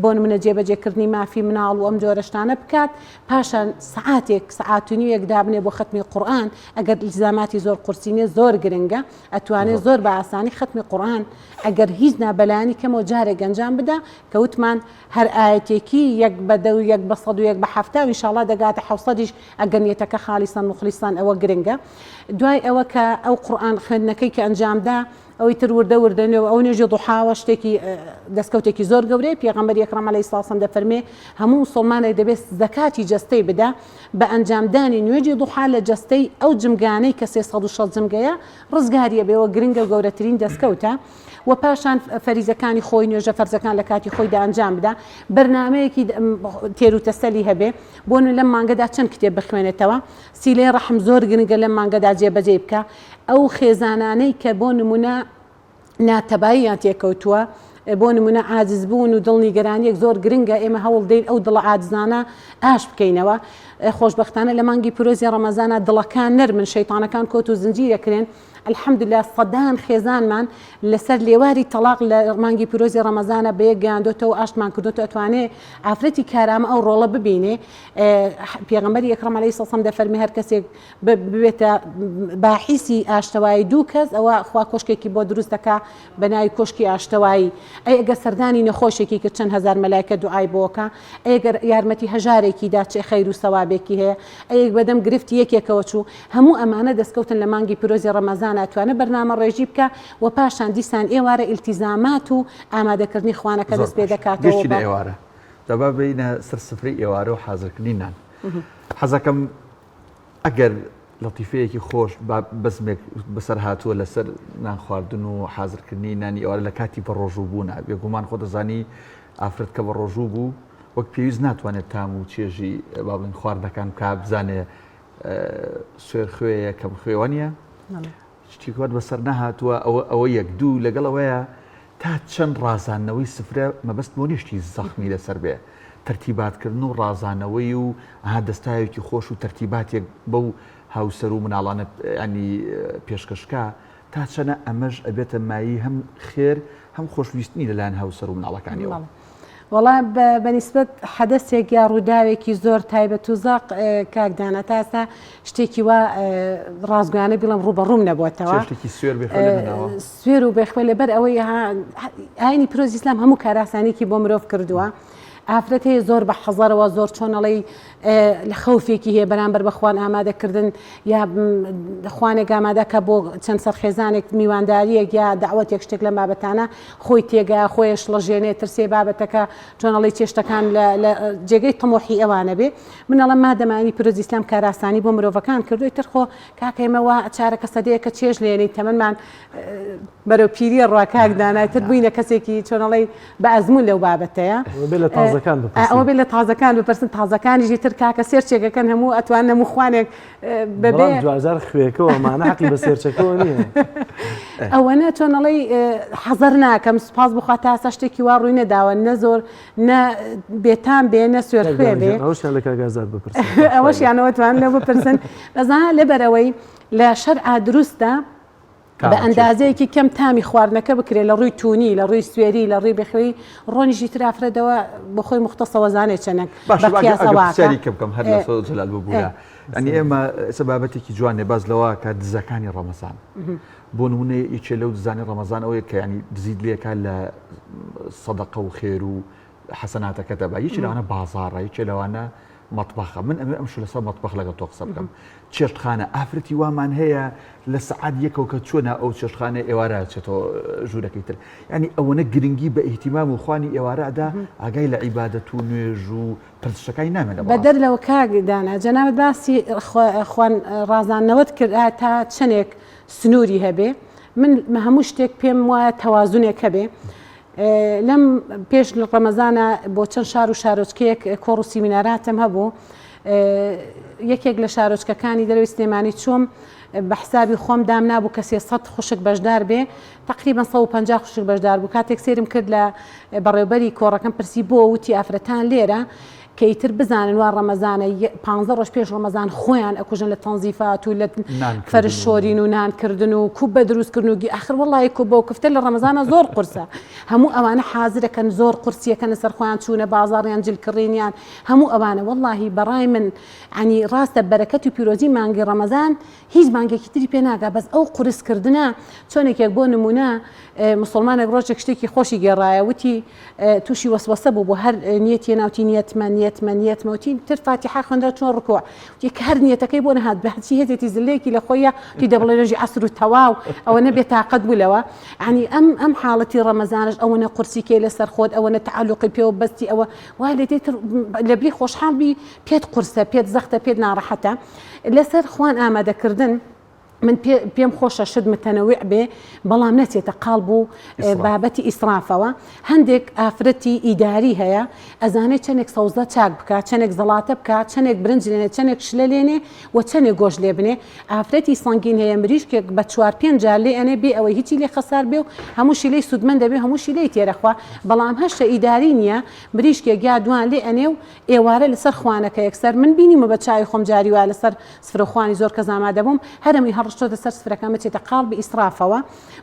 بۆ نمونە جێبەجێکردنی مافی مناڵ و ئەم جۆرە شتانە بکات پاشان سەعاتێک سەعات و نیوێک دابنێ بۆ خەتمی قورئان ئەگەر ئیلتیزاماتی زۆر قورسی نیە زۆر گرنگە ئەتوانێ زۆر بە ئاسانی خەتمی قورئان ئەگەر هیچ نا بەلایەنی کەمەوە جارێک ئەنجام بدا کە وتمان هەر ئایەتێکی یەک بە دە و یەک بە سەد و یەک بە حەفتا و ئینشاڵا دەگاتە حەوسەدیش ئەگەر نیەتەکە خالیسەن موخلیسەن ئەوە گرنگە دوای ئەوە کە ئەو قورئان خوێندنەکەی کە ئەنجامدا ئەوی تر وردە وردە نوێ ئەو نوێژی ضحاوە شتێکی دەستکەوتێکی زۆر گەورەیە پێغەمبەری ئەکرەم عەلەیهی سڵاو سەلام دەفەرمێ هەموو موسڵمانێک دەبێت زەکاتی جەستەی بدا بە ئەنجامدانی نوێژی ضحا لە جەستەی ئەو جمگانەی کە 360 جمگەیە ڕزگاریە بێەوە گرنگە و گەورەترین دەستکەوتە و پاشان فەریزەکانی خۆی نوێژە فەرزەکان لە کاتی خۆیدا ئەنجام بدا بەرنامەیەکی تێر و تەسەلی هەبێ بۆ نمونە لەم مانگەدا چەند کتێب بخوێنێتەوە سیلەی ڕەحم زۆر گرنگە لەم مانگەدا جێبەجێی بکا ئەو خێزانانەی کە بۆ نمونە ناتەباییان تێکەوتووە بۆ نمونە عاجز بوون و دڵ نیگەرانیەک زۆر گرنگە ئێمە هەوڵ دەین ئەو دڵە عاجزانە ئاش بکەینەوە. خۆشبەختانە لە مانگی پیرۆزی ڕەمەزانا دڵەکان نەرمن شەیتانەکان کۆت و زنجیر ئەکرێن الحمدللە سەدان خێزانمان لەسەر لێواری تەڵاق لە مانگی پیرۆزی ڕەمەزانە بەیەک گەیاندۆتەوە و ئاشتمان کردۆتەوە ئەتوانێ ئافرەتی کارامە ئەو ڕۆڵە ببینێ پێغەمبەری ئەکرەم عەلەیهی سەڵسەم دەفەرمێ هەر کەسێک ببێتە باحیسی ئاشتەوایی دوو کەس ئەوە خوا کۆشکێکی بۆ دروست دەکا بە ناوی کۆشکی ئاشتەوایی ئەی ئەگەر سەردانی نەخۆشێکی کرد چەند هەزار مەلایکە دوعای بۆکە ئەی گەر یارمەتی هەژارێکی دا چ خەیر و سەوابێکی هەیە ئەی بەدەم گرفتی یەکێکەوە چوو هەموو ئەمانە دەستکەوتن لە مانگی پیرۆزی ڕەمەزانا ئەتوانێ بەرنامە ڕێژی بکا و پاشان دیسان ئێوارە ئیلتیزامات و ئامادەکردنی خوانەکە زۆر دەست پێ باشە دەکاتەوە گەشتینە بە ئێوارە جا با بێینە سەر سفرەی ئێوارە و حازرکردنی نان حەزەکەم ئەگەر لەتیفەیەکی خۆش با بەزمێک بەسەر هاتووە لەسەر نان خواردن و حازرکردنی نانی ئێوارە لە کاتی بەڕۆژوو بوونە بێگومان خۆ دەزانی ئافرەت کە بەڕۆژوو بوو وەک پێویست ناتوانێت تام و چێژی با بڵێین خواردنەکان بکا بزانێ سوێر خوێیە کەم خوێ وانە شتێک وات بەسەر نەهاتووە ئەوە ئەوە یەک دوو لەگەڵ ئەوەیە تا چەند ڕازاندنەوەی سفرە مەبەست بۆ نیە شتی زەخمی لەسەر بێ تەرتیباتکردن و ڕازانەوەی و ئەها دەستاوێکی خۆش و تەرتیباتێک بەو هاوسەر و مناڵانە ینی پێشکەشکا تا چەنە ئەمەش ئەبێتە مایەی هەم خێر هەم خۆشویستنی لەلایەن هاوسەر و مناڵەکانیەوە. وەڵا بە نیسبەت حەدەسێک یا ڕووداوێکی زۆر تایبەت و زەق کاک دانا تا ئێستا شتێکی وا ڕاستگۆیانە بیڵێم ڕووبەڕووم نەبووەتەوە. چێشتێکی سوێر بێ خوێ لێ نەناوە؟ سوێر و بێخوێ لەبەر ئەوەی ئاینی پیرۆزی ئیسلام هەموو کارئاسانیکی بۆ مرۆڤ کردووە. ئافرەت هەیە زۆر بە حەزەرەوە زۆر چۆنەڵی لە خەوفێکی هەیە بەرامبەر بە خوان ئامادەکردن یا خوانێک ئامادەکە بۆ چەند سەرخێزانێک میوانداریەک یا داوەتێک شتێک لەم بابەتانە خۆی تێگا خۆی شڵەژێنێ ترسێ بابەتەکە چۆن ئەڵێی چێشتەکان لە لە جێگەی تموحی ئەوانە بێ من ئەڵێم مادەم ئاینی پیرۆزی ئیسلام کارئاسانی بۆ مرۆڤەکان کردووە ئیتر خۆ کاکە ئێمە وا چارەکە سەدەیەکە چێژ لێنین تەمەنمان بەرەو پیریە ڕوا کاک دانا ئیتر بووینە کەسێکی چۆن ئەڵێی بە ئەزموون لەو بابەتەیە ئەوە بێ لە تازەکان بپرسین ئەوە بێ لە تازەکان بپرسن تازەکانیش ئیتر کاکە سێرچێکەکەن هەموو ئەتوانن هەموو خوانێک بەڵام دواجار خوێکەوە مانە حەقی بە سێرچەکەوە نییە. ئەوەنە چۆن ئەڵێی حەزەر ناکەم سوپاس بخوا تا ئێستا شتێکی وا ڕووی نەداوە نە زۆر نە بێتام بێ نە سوێر خوێ بێ ئەوەشیان لە کاک ئازاد بپرسن ئەوەشیانەوە توان لەو بپرسن بەزانە لەبەرەوەی لە شەرعا دروستە بە ئەندازەیەکی کەم تامی خواردنەکە بکرێت لە ڕووی تونی لە ڕووی سوێری لە ڕووی بەخوێی ڕۆنیشی تر ئافرەتەوە بۆ خۆی مختصەوە زانێ چەنەک باشە با ئەگەر پرسیاری کە بکەم هەر لە سۆز جەلال ببورە یعنی ئێمە ئێستا بابەتێکی جوانێ باس لەوە کە دزەکانی ڕەمەزان بۆ نمونە یەکێ لەو دزانی ڕەمەزان ئەوەیە کە ینی دزیت لێکا لە سەدەقە و خێر و حەسەناتەکە دەبا یەکێ لەوانە بازاڕە یەکێ لەوانە مەتبەخە من ئەمێ ئەمشو لەسەر مەتبەخ لەگەڵ تۆ قسە بکەم چێشتخانە ئافرەتی وامان هەیە لە سەعات یەکەوە کە چووە ناو ئەو چێشتخانە ئێوارە چێتەوە ژوورەکەی تر یعنی ئەوەنە گرنگی بە ئیهتیمام و خوانی ئێوارە ئەدا ئاگای لە عیبادەت و نوێژ و پرسشەکانی نامێنێ بەڕاستی. بەدەر لەوە کاک دانا جەنابت باسی خوان ڕازاندنەوەت کرد ئایا تا چەنێک سنووری هەبێ من هەموو شتێک پێم وایە تەوازنێک هەبێ لەم پێش ڕەمەزانە بۆ چەند شار و شارۆچکەیەک کۆڕ و سیمیناراتم هەبوو یەکێک لە شارۆچکەکانی دەرەوەی سلێمانی چووم بە حسابی خۆم دام نابوو کە 300 خوشک بەشدار بێ تقریبا 150 خوشک بەشدار بوو کاتێک سێرم کرد لە بەڕێوبەری کۆڕەکەم پرسی بۆ وتی ئافرەتان لێرە کە ئیتر بزانن وا ڕەمەزانە پانزە ڕۆژ پێش ڕەمەزان خۆیان ئەکوژن لە تەنزیفات و لە فەرش شۆرین و نان کردن و کوبە دروست کردن و ئاخر وەڵی کوبە و کفتە لە ڕەمەزانە زۆر قورسە هەموو ئەوانە حازرەکەن زۆر قورسیەکەن لەسەر خۆیان چوونە بازاڕیان جل کڕینیان هەموو ئەوانە وەڵاهی بەڕای من عنی ڕاستە بەرەکەت و پیرۆزی مانگی ڕەمەزان هیچ مانگێکی تری پێ ناگا بەس ئەو قورس کردنە چۆنێکێک بۆ نمونە مسلمانێک ڕۆژێک شتێکی خۆشی گێڕایە وتی تووشی وەسوەسە بوو بۆ هەر نیەتی ناوتی نیەتمە نیەتمە نیەتمە وتی تر فاتیحە خوێندرا چۆن ڕکوع وتی کە هەر نیەتەکەی بۆ نەهات بە هەرچی هێزێتی زلەیەکی لە خۆیە وتی دەبڵێ نوێژی عەسر و تەواو ئەوە نەبێ تاقەت بوو لەوە یعنی ئەم ئەم حاڵەتی ڕەمەزانش ئەوەنە قورسی کەی لەسەر خۆت ئەوەنە تەعەلوقی پێوە بەستی ئەوە وای لێ دێت لەبری خۆشحاڵ بی پێت قورسە پێت زەختە پێت ناڕەحەتە لەسەر خوان ئامادەکردن. من پێم خۆشە شت متەنەوع بێ بەڵام نەچێتە قاڵب و بابەتی ئیسرافەوە هەندێک ئافرەتی ئیداری هەیە ئەزانێ چەندێک سەوزە چاک بکە چەندێک زەڵاتە بکە چەندێک برنج لێنێ چەندێک شلە لێنێ و چەندێک گۆشت لێ بنێ ئافرەتی سەنگین هەیە مریشکێک بە چوار پێنج جار لێ ئەنێ بێ ئەوەی هیچی لێ خەسار بێ و هەمووشی لێی سوودمەند دەبێ هەمووشی لێی تێرەخوا بەڵام هەشە ئیداری نییە مریشکێک یا دوان لێ ئەنێ و ئێوارە لەسەر خوانەکە یەکسەر من بینیومە بە چاوی خۆم جاری وایە لەسەر سفرە خوانی زۆر کەس ئامادە بووم هەرەمی هەڕشتۆتە سەر سفرەکە مەچێتە قاڵبی ئیسرافەوە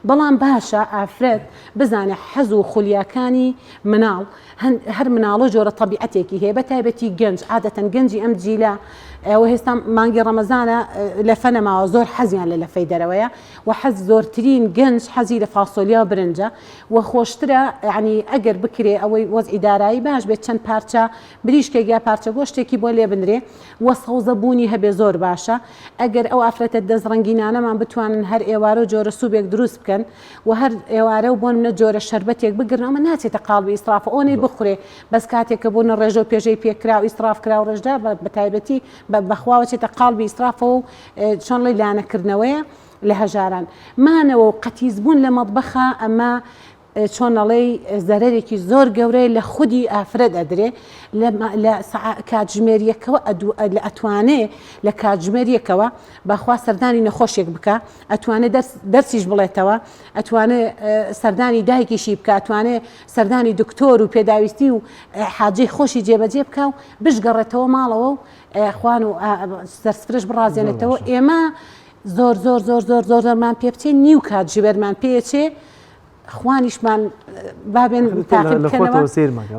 بەڵام باشە ئافرەت بزانێ حەز و خولیاکانی مناڵ هەر مناڵۆ جۆرە تەبیعەتێکی هەیە بە تایبەتی گەنج عادەتەن گەنجی ئەم جیلە ئەوە هێستا مانگی ڕەمەزانە لەفە نەماوە زۆر حەزیان لە لەفەی دەرەوەیە و حەز زۆرترین گەنج حەزی لە فاسۆلیا و برنجە و خۆشترە یعنی ئەگەر بکرێ ئەوەی وەزعی دارایی باش بێت چەند پارچە مریشکێک یا پارچە گۆشتێکی بۆ لێ بنرێ و سەوزە بوونی هەبێ زۆر باشە ئەگەر ئەو ئافرەتە دەست ڕەنگینانەمان بتوانن هەر ئێوارە و جۆرە سوبێک دروست بکەن و هەر ئێوارە و بۆ نمونە جۆرە شەربەتێک بگرن ئەمە ناچێتە قاڵبی ئیسرافە ئەوەنەی بخورێ بەس کاتێک کە بۆ نە ڕێژە و پێژەی پێکرا و ئیسراف کرا و ڕێژرا بە تایبەتی بەخواوە چێتە قاڵبی ئیسرافەوە و چۆن ڵێ لانەکردنەوەیە لە هەژاران مانەوە و قەتیس بوون لە مەتبەخا ئەمە چۆن ئەڵێی زەرەرێکی زۆر گەورەیە لە خودی ئافرەت ئەدرێ لە کاتژمێر یەکەوە ئەتوانێ لە کاتژمێر یەکەوە بەخوا سەردانی نەخۆشێک بکە ئەتوانێ دەرسیش بڵێتەوە ئەتوانێ سەردانی دایکیشی بکە ئەتوانێ سەردانی دکتۆر و پێداویستی و حاجەی خۆشی جێبەجێ بکە و بشگەڕێتەوە ماڵەوە و خوان و سەرسفرەش بڕازێنێتەوە ئێمە زۆر زۆر زۆر زۆر زۆر زۆرمان پێ بچێ نیو کاتژمێرمان پێچێ خوانیشمان بابێن تاقی بکەنەوە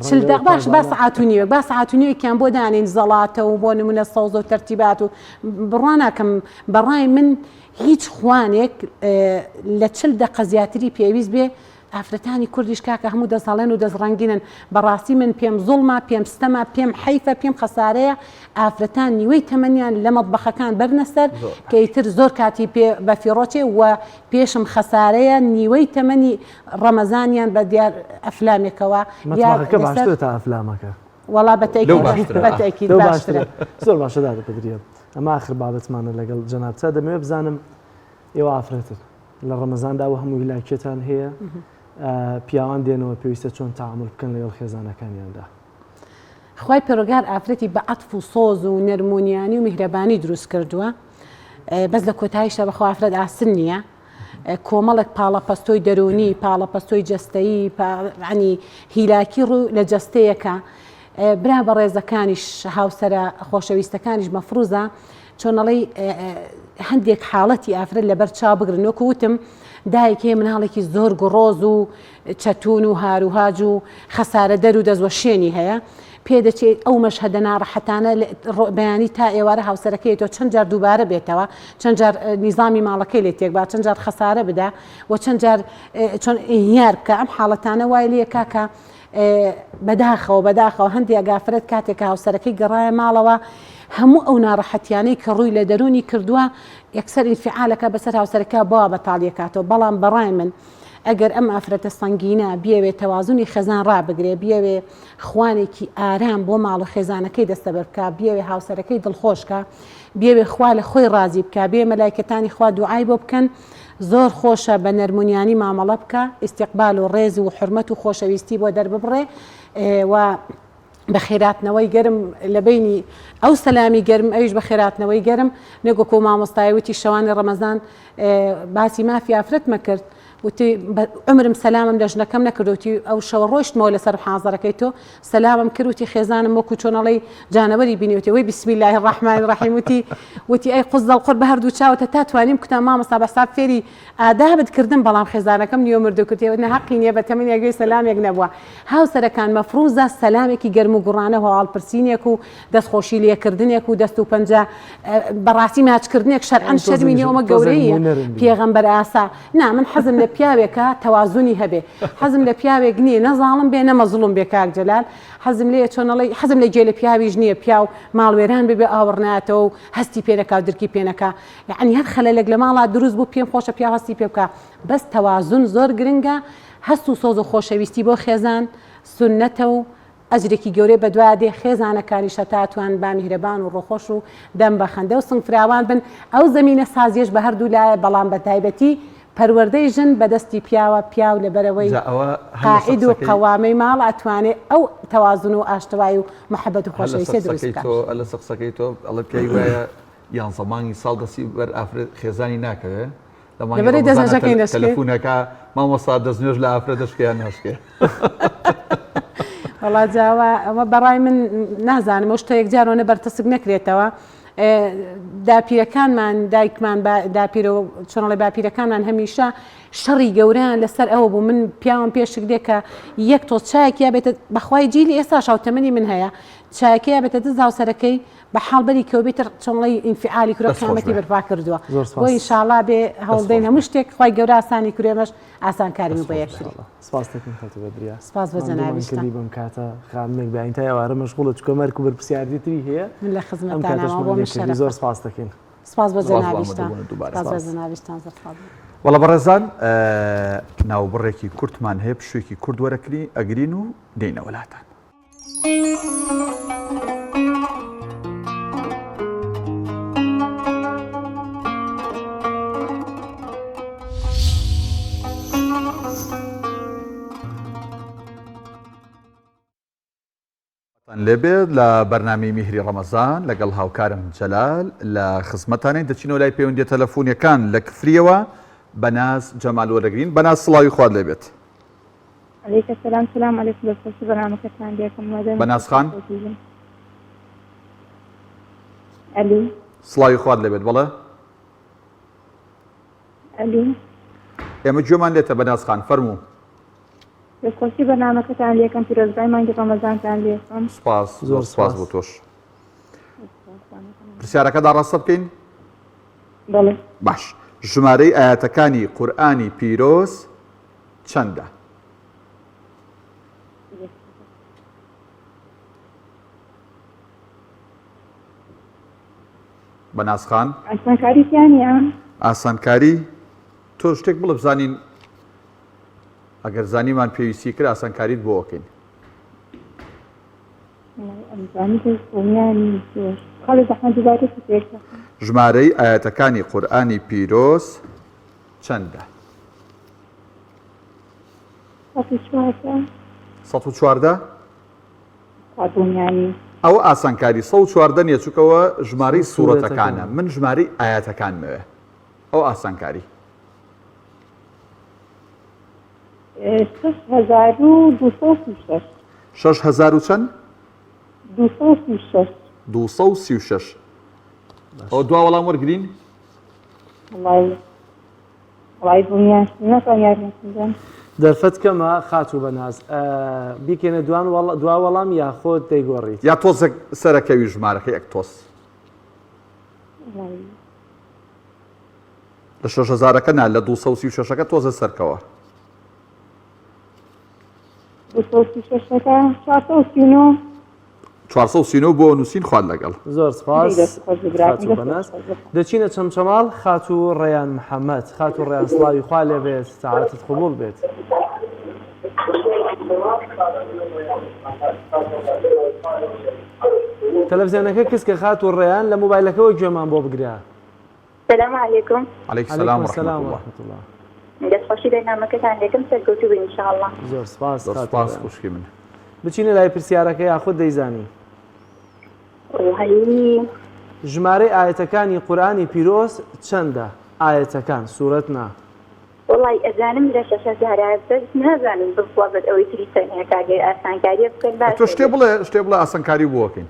چل دق باش با سەعات و نیوێک با سەعات و نیوێکیان بۆ دانێین زەڵاتە و بۆ نمونە سەوزە و تەرتیبات و بڕوا ناکەم بەڕای من هیچ خوانێک لە چل دەقە زیاتری پێویست بێ ئافرەتانی کوردیش کاکە هەموو دەست هەڵێن و دەست ڕەنگینن بەڕاستی من پێم زوڵمە پێم ستەمە پێم حەیفە پێم خەسارەیە ئافرەتان نیوەی تەمەنیان لە مەتبەخەکان بەرنە سەر کە ئیتر زۆر کاتی پێ بەفیڕۆچێ و پێشم خەسارەیە نیوەی تەمەنی ڕەمەزانیان بە دیار ئەفلامێکەوە یا مەتبەخەکە لەسەر باشترە تا ئەفلامەکە. وەڵا بە لەو تەئکید باشترە. بە تەئکید لەو باشترە. باشترە. زۆر باشە دادە بەدریە ئەمە ئاخر بابەتمانە لەگەڵ جەنابتا دەمەوێت بزانم ئێوە ئافرەتن لە ڕەمەزاندا ئەو هەموو هیلاکیەتان هەیە پیاوان دێنەوە پێویستە چۆن تەعامول بکەن لەگەڵ خێزانەکانیاندا؟ خوای پەروەردگار ئافرەتی بە عەتف و سۆز و نەرم و نیانی و میهرەبانی دروست کردووە بەس لە کۆتاییشدا بەخوا ئافرەت ئاسن نییە کۆمەڵێک پاڵەپەستۆی دەروونی پاڵەپەستۆی جەستەیی عنی هیلاکی ڕوو لە جەستەیەکە برا بەڕێزەکانیش هاوسەرە خۆشەویستەکانیش مەفروزە چۆنەڵی هەندێک حاڵەتی ئافرەت لەبەر چاو بگرن وەکو وتم دایک هەیە مناڵێکی زۆر گوڕۆز و چەتوون و هاروهاج و خەسارەدەر و دەستوەشێنی هەیە، پێدەچێت ئەو مەشهەدە ناڕەحەتانە بەیانی تا ئێوارە هاوسەرەکەی تۆ چەند جار دووبارە بێتەوە، چەند جار نیزامی ماڵەکەی لێ تێک با، چەند جار خەسارە بدا و چەند جار چۆن ئینهیار بکا، ئەم حاڵەتانە وای لێ کا کە بەداخەوە بەداخەوە هەندێک ئافرەت کاتێک کە هاوسەرەکەی گەڕایە ماڵەوە هەموو ئەو ناڕەحەتیانەی کە ڕووی لە دەروونی کردووە یەکسەر ئینفعالەکە بەسەر هاوسەرەکە بەوە بەتاڵیەکاتەوە بەڵام بەڕای من ئەگەر ئەم ئافرەتە سەنگینە بیەوێ تەوازنی خێزان ڕابگرێ، بیەوێ خوانێکی ئارام بۆ ماڵ و خێزانەکەی دەستەبەر بکا، بیەوێ هاوسەرەکەی دڵخۆش کا، بیەوێ خوا لە خۆی ڕازی بکا، بیەوێ مەلایکەتانی خوا دوعای بۆ بکەن، زۆر خۆشە بە نەرمونیانی مامەڵە بکا، ئیستیقبال و ڕێز و حورمەت و خۆشەویستی بۆ دەرببڕێ و بەخێراتنەوەی گەرم لە بەینی ئەو سەلامی گەرم ئەویش بەخێراتنەوەی گەرم نەک وەکو مامۆستای وتی شەوانی ڕەمەزان باسی مافی ئافرەتمە کرد وتی عمرم سەلامم لە ژنەکەم نەکرد وتی ئەو شەوە ڕۆیشتمەوە لەسەر حازەرەکەی تۆ سەلامم کرد وتی خێزانم وەکو چۆنەڵی جانەوەری بینی وتی وەی بسم الله الرحمن الرحیم وتی وتی ئەی قوزەڵ قڕ بە هەردوو چاوتە تا توانیم کوتان مامۆستا بە حساب فێری ئادابت کردم بەڵام خێزانەکەم نیوە مردوو کردی نە هەقی نیە بە تەمەنیا گوێی سەلامێک نەبووە هاوسەرەکان مەفروزە سەلامێکی گەرم و گوڕانە و هەواڵپرسینێک و دەستخۆشی لێکردنێک و دەست و پەنجە بەڕاستی ماچکردنێک شەرعەن شەرمی نیە ئەمە گەورەیە پێغەمبەر ئاسا نا من حەزم لە پیاوێکە تەوازنی هەبێ حەزم لە پیاوێک نییە نە زاڵم بێ نە مەزڵوم بێ کاک جەلال حەزم لێیە چۆن ئەڵێی حەزم لە گێلە پیاویش نییە پیاو ماڵوێران ببێ ئاوڕ نایەتەوە و هەستی پێ نەکا و درکی پێ نەکا یەعنی هەر خەلەلێک لە ماڵا دروست بوو پێم خۆشە پیاو هەستی پێ بکا بەس تەوازن زۆر گرنگە هەست و سۆز و خۆشەویستی بۆ خێزان سوننەتە و. ئەجرێکی گەورەی بەدوایا دێ خێزانەکانیش هەتا ئەتوانن با میهرەبان و ڕووخۆش و دەم بە خەندە و سنگ فراوان بن ئەو زەمینە سازیەش بە هەردوو لایە بەڵام بە تایبەتی پەروەردەی ژن بە دەستی پیاوە پیاو لەبەرئەوەی جا ئەوە هەر لەسەر قائید و قسەکەی قەوامەی ماڵە ئەتوانێ ئەو تەوازن و ئاشتەوایی و محەبەت و هەر لەسەر خۆشەویستیە دروست قسەکەی بکات. تۆ هەر لەسەر قسەکەی تۆ ئەڵێ پیاوی وایە یانزە مانگی ساڵ دەستی بەر ئافرەت خێزانی ناکەوێ لە مانگی لەبەرئەوەی ڕەمەزانا دەستنوێژەکەی نەشکێ. تەلەفونەکە مامۆستا دەستنوێژ لە ئافرەت دەشکێ یان ناشکێ؟ وەڵا جاوە ئەوە بەڕای من نازانم ئەو شتە یەکجار ئەوەنە بەرتەسک نەکرێتەوە داپیرەکانمان دایکمان داپیرە و چۆنڵێ باپیرەکانمان هەمیشە شەڕی گەورەیان لەسەر ئەوە بوو من پیاوم پێشک دێ کە یەک تۆ چایەکیا بێتە بەخوای جیلی ئێستا شاوتەمەنی من هەیە چایەکەیا بێتە دەست هاوسەرەکەی بە حاڵ بەری کەوە بێتر چۆنڵی ئینفعالی کورە دەست خۆش قیامەتی بێ. بەرپا کردووە زۆر بۆ سپاس. ئینشاڵا بێ دەست هەوڵدەین خۆش هەموو بێ. شتێک خوای گەورە ئاسانی کورێمەش ئاسانکاری دەست بۆ خۆش بێ. یەکتری. سپاس دەکەین خاتوو بەدریە. سپاس بۆ ماندوومان جەنابیشتان. کردی بەم کاتە خانمێک بەیانی تا ئێوارە مەشغوڵە چونکە مەرک و بەرپرسیارێتی تری هەیە من لە ئەم خزمەتتانم کاتەشمان بۆ لێ من کردی شەرەفە. زۆر سپاس دەکەین. سپاس بۆ سپاس بۆ جەنابیشتان. ئامادەبوونت دووبارە. سپاس بۆ سپاس. جەنابیشتان زۆر سپاس. وەڵا بەڕێزان ناوبڕێکی کورتمان هەیە پشوویەکی کورت وەرەکری ئەگرین و دێینەوە لاتان. لێبێت لە بەرنامی میهری ڕەمەزان لەگەڵ هاوکارم جەلال لە خزمەتانین دەچینەوە لای پەیوەندیە تەلەفۆنیەکان لە کفریەوە بەناز جەمال وەرەگرین بەناز سڵاوی خوات لێبێت. علیک السلام سلام علیکم دەستخۆشی بەرنامەکەتان لێکم مادەم بەناز خان ئەلو سڵاوی خوات لێبێت بەڵێ ئەلو ئێمە گوێمان لێتە بەناز خان فەرموو دەستخۆشی بەرنامەکەتان لێکەم پیرۆزبای مانگی ڕەمەزانتان لێکەم سپاس زۆر سپاس بۆ تۆش پرسیارەکەدا ڕاستە بکەین بەڵێ باش ژمارەی ئاەتەکانی قورئانی پیرۆز چەندە؟ بەناز خان؟ ئاسانکاری تیا نییە؟ ئاسانکاری؟ تۆ شتێک بڵێ بزانین ئەگەر زانیمان پێویستی کرد ئاسانکاریت بۆ ئەکەین. ژمارەی ئایەتەکانی قورئانی پیرۆز چەندە؟ 114. 114؟ ئەوە ئاسانکاری 114 نیە چونکەوە ژمارەی سوڕەتەکانە من ژمارەی ئایەتەکانمەوێ ئەو ئاسانکاری. 6236. 6000 و چەند؟ 236. 236. ئەوە دوا وەڵام وەرگرین؟ وەڵای وەڵای دڵنیاش ناتوانم یارمەتیم بدەن. دەرفەت کەمە خاتوو بەناز. بیکەینە دوان دوا وەڵام یاخود دەیگۆڕیت؟ یا تۆزێک سەرەکەوی ژمارەکەی ئەک تۆز. وەڵای. لە شەش هەزارەکە نا لە 236 ەکە تۆزێ سەرکەوە. 236 ەکە 439. 439 بۆ نووسین خوات لەگەڵ. زۆر سپاس خاتوو بەناز. دەچینە چەمچەماڵ خاتوو ڕەیان محەمەد. خاتوو ڕەیان سڵاوی خوا لێ بێت تاعەتت قبوڵ بێت. تەلەفزیۆنەکە کزکە خاتوو ڕەیان لە مۆبایلەکەوە گوێمان بۆ بگرە. سلام علیکم. علیک سلام و رحمت اللە. دەستخۆشی بەرنامەکەتان دەکەم سەرکەوتوو بن ان شاء اللە. زۆر سپاس زۆر سپاس خوشکی من. بچینە لای پرسیارەکە یاخود دەیزانی؟ وەڵی. ژمارەی ئایەتەکانی قورئانی پیرۆز چەندە؟ ئایەتەکان، سورەت نا. وەڵای ئەزانم لە شەش هەزارە بەس نازانم بزڵەبت ئەوەی تری چەند هەیە کاگەر ئاسانکاریە بکەن باش تۆ شتێ بڵێ شتێ بڵێ ئاسانکاری بۆ ئەکەین.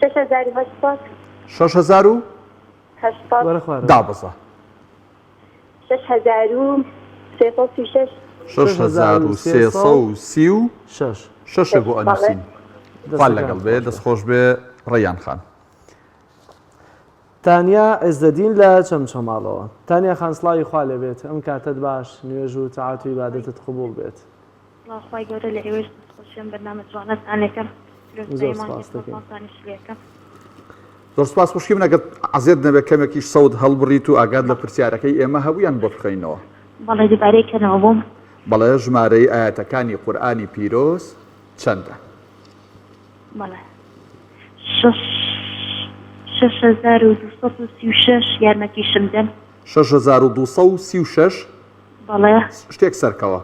6800. 6000 و؟ 800. وەرە خوارەوە. دابەزە. 6336. 6336 شەشە بۆ ئەنووسین. خوا لەگەڵ بێ دەست خۆش بێ ڕەیان خان. تانیا عزەدین لە چەمچەماڵەوە. تانیا خان سڵاوی خوا لێ بێت ئەم کاتەت باش نوێژ و تەعات و عیبادەتت قبوڵ بێت. سڵاو خوای گەورە لە ئێوەش دەستخۆشی ئەم بەرنامە جوانەتان ئەکەم زۆر سپاس دەکەین. ڕەمەزانتانیش لێ ئەکەم. زۆر سپاس خوشکی من ئەگەر عەزێت نەبێت کەمێکیش سەوت هەڵبڕیت و ئاگات لە پرسیارەکەی ئێمە هەبوو یان بۆت بخوێنینەوە؟ بەڵێ دووبارەی کەنەوە بۆم. بەڵێ ژمارەی ئایەتەکانی قورئانی پیرۆز چەندە؟ بەڵێ 6236 یارمەتیشم دەن. 6236 بەڵێ. شتێک سەرکەوە.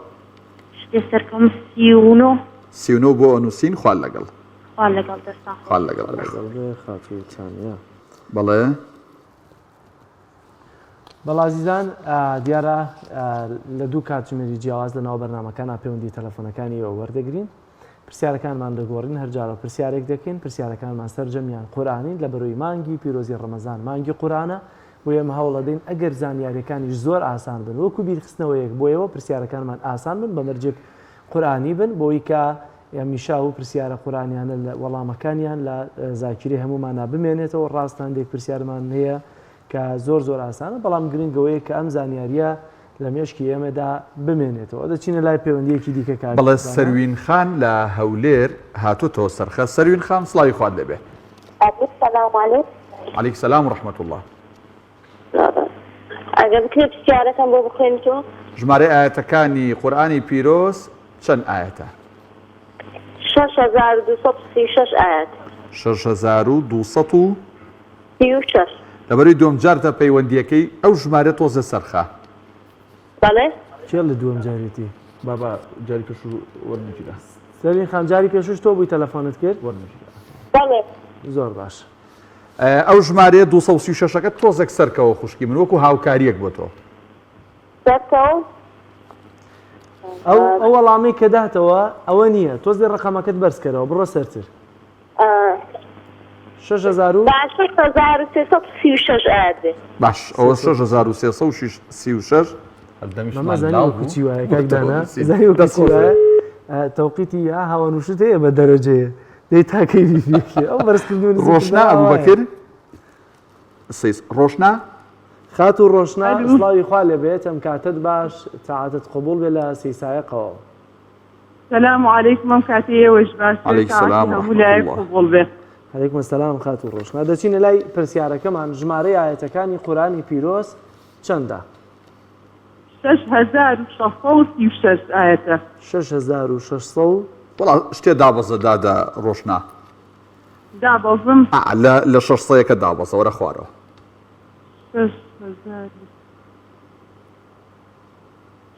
شتێ سەرکەوم 39. 39 بۆ ئەنووسین خوال لەگەڵ. خوال لەگەڵ دەستان خۆش. خوال لەگەڵ. لەگەڵ بێ خاتوو تانیا. بەڵێ. بەڵێ ئازیزان دیارە لە دوو کاتژمێری جیاواز لە ناو بەرنامەکانا پەیوەندی تەلەفۆنەکانی ئێوە وەردەگرین پرسیارەکانمان دەگۆڕین هەر جارە پرسیارێک دەکەین پرسیارەکانمان سەرجەمیان قورئانین لە بەرۆی مانگی پیرۆزی ڕەمەزان مانگی قورئانە بۆ ئێمە هەوڵەدەین ئەگەر زانیاریەکانیش زۆر ئاسان بن وەکو بیرخستنەوەیەک بۆ ئێوە پرسیارەکانمان ئاسان بن بە مەرجێک قورئانی بن بۆی کە هەمیشە ئەو پرسیارە قورئانیانە لە وەڵامەکانیان لە زاکیرەی هەموومانا بمێنێتەوە، ڕاستە هەندێک پرسیارمان هەیە کە زۆر زۆر ئاسانە، بەڵام گرنگ ئەوەیە کە ئەم زانیارییە لە مێشکی ئێمەدا بمێنێتەوە. دەچینە لای پەیوەندییەکی دیکە کاک بەڵێ زانا. سەروین خان لە هەولێر هاتۆتەوە سەرخەت. سەروین خان سڵاوی خوات لێ بێ. ئەلو سلام علیک. علیک سلام و رحمە اللە. ئەگەر بکرێ پرسیارەکەم بۆ بخوێنیتەوە. ژمارەی ئایەتەکانی قورئانی پیرۆز چەند ئایەتە؟ 6236 ئایەت. 6236. 36. لەبەرەی دووەم جارتە پەیوەندیەکەی ئەو ژمارە تۆزێ سەرخە. بەڵێ. کێ لە دووەم جارێتی؟ بابا جاری پێشوو وەرنەگیرا. سەرین خان جاری پێشووش تۆ بووی تەلەفۆنت کرد؟ وەرنەگیرا. بەڵێ. زۆر باش. ئەو ژمارەیە 236 ەکە تۆزێک سەرکەوە خوشکی من وەکو هاوکاریەک بۆ تۆ. سەرکەوە؟ ئەو ئەو وەڵامەی کە داتەوە ئەوە نییە تۆزێ ڕقەمەکەت بەرز کەرەوە بڕۆ سەرتر. 6000 و با 6336 ئایەت بێ. باش ئەوە 6336 مەمە زانی وەکو چی وایە کاک دانا زانی وەکو چی وایە تەوقیتی یا هاوەنوشت هەیە بە دەرەجەیە دەی تاکەی بیبیەکێ ئەو بەرزکردن و نزمکردنەوە ڕۆشنا وایە. ئەبوبەکر سیس ڕۆشنا خاتوو ڕۆشنا سڵاوی خوا لێ بێت ئەم کاتەت باش تاعەتت قبوڵ بێ لە سیسایەقەوە. سلام علیکم ئەم کاتەی ئێوەش باش بێت علیک تاعەتی سلام هەموو ورحمة لایەک اللە. قبوڵ بێ. علیکم السلام خاتوو ڕۆشنا دەچینە لای پرسیارەکەمان ژمارەی ئایەتەکانی قورئانی پیرۆز چەندە؟ 6636 ئایەتە. 6600 و. وەڵا شتێ دابەزە دادە ڕۆشنا. دابەزم؟ ئا لە لە شەش سەیەکە دابەزە وەرە خوارەوە.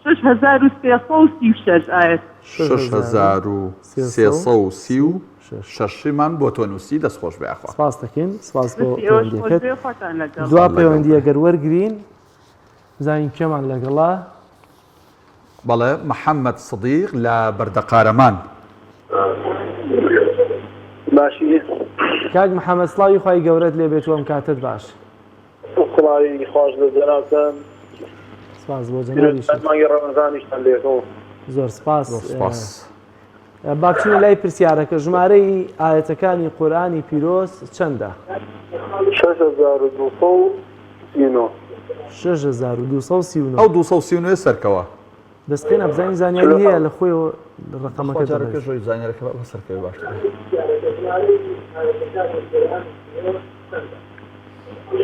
شەش هەزار و 6336 ئایەت. 6336 مان بۆ تۆ نووسی دەست خۆش بێ یاخوا. سپاس دەکەین سپاس بۆ دەستی ئێوەش خۆش پەیوەندیەکەت بێ خواتان لەگەڵ. دوا لەگەڵ پەیوەندی بێ. ئەگەر وەرگرین بزانین کێمان لەگەڵە. بەڵێ محەمەد سدیق لە بەردەقارەمان. باشی. کاک محەمەد سڵاوی خوای گەورەت لێ بێت و ئەم کاتەت باش. سڵاوی خواش لە جەنابتان. سپاس بۆ جەنابیشت. پیرۆزبای مانگی ڕەمەزانیشتان لێکەوە. زۆر سپاس. زۆر سپاس. با بچینە لای پرسیارەکە ژمارەی ئایەتەکانی قورئانی پیرۆز چەندە؟ 6239. 6239. ئەو 239 سەرکەوە. دەست بکەین بزانین زانیاری هەیە لە خۆیەوە ڕقەمەکە جارە دەڵێت. پێش ئەوەی زانیارەکە بە سەرکەوێ باشترە.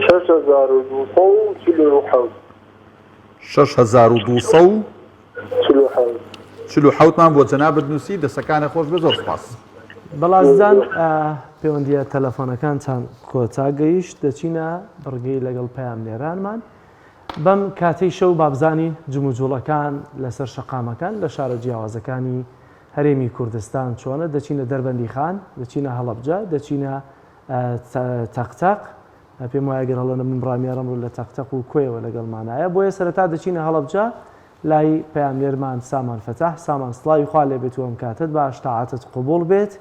6247. 6247 47. مان بۆ جەنابت نووسی دەسەکانە خۆش بێ زۆر سپاس. بەڵێ ئازیزان پەیوەندییە تەلەفۆنەکانتان کۆتا گەیشت دەچینە بڕگەی لەگەڵ پەیامنێرانمان بەم کاتەی شەو بابزانین جموجوڵەکان لەسەر شەقامەکان لە شارە جیاوازەکانی هەرێمی کوردستان چۆنە دەچینە دەربەندیخان دەچینە هەڵەبجە دەچینە تەقتەق پێم وایە گەر هەڵە نەبم ڕامیار ئەمڕۆ لە تەقتەق و کۆیەوە لەگەڵمانایە بۆیە سەرەتا دەچینە هەڵەبجە لای پەیامنێرمان سامان فەتاح سامان سڵاوی خوا لێبێت و ئەم کاتەت باش تاعەتت قبوڵ بێت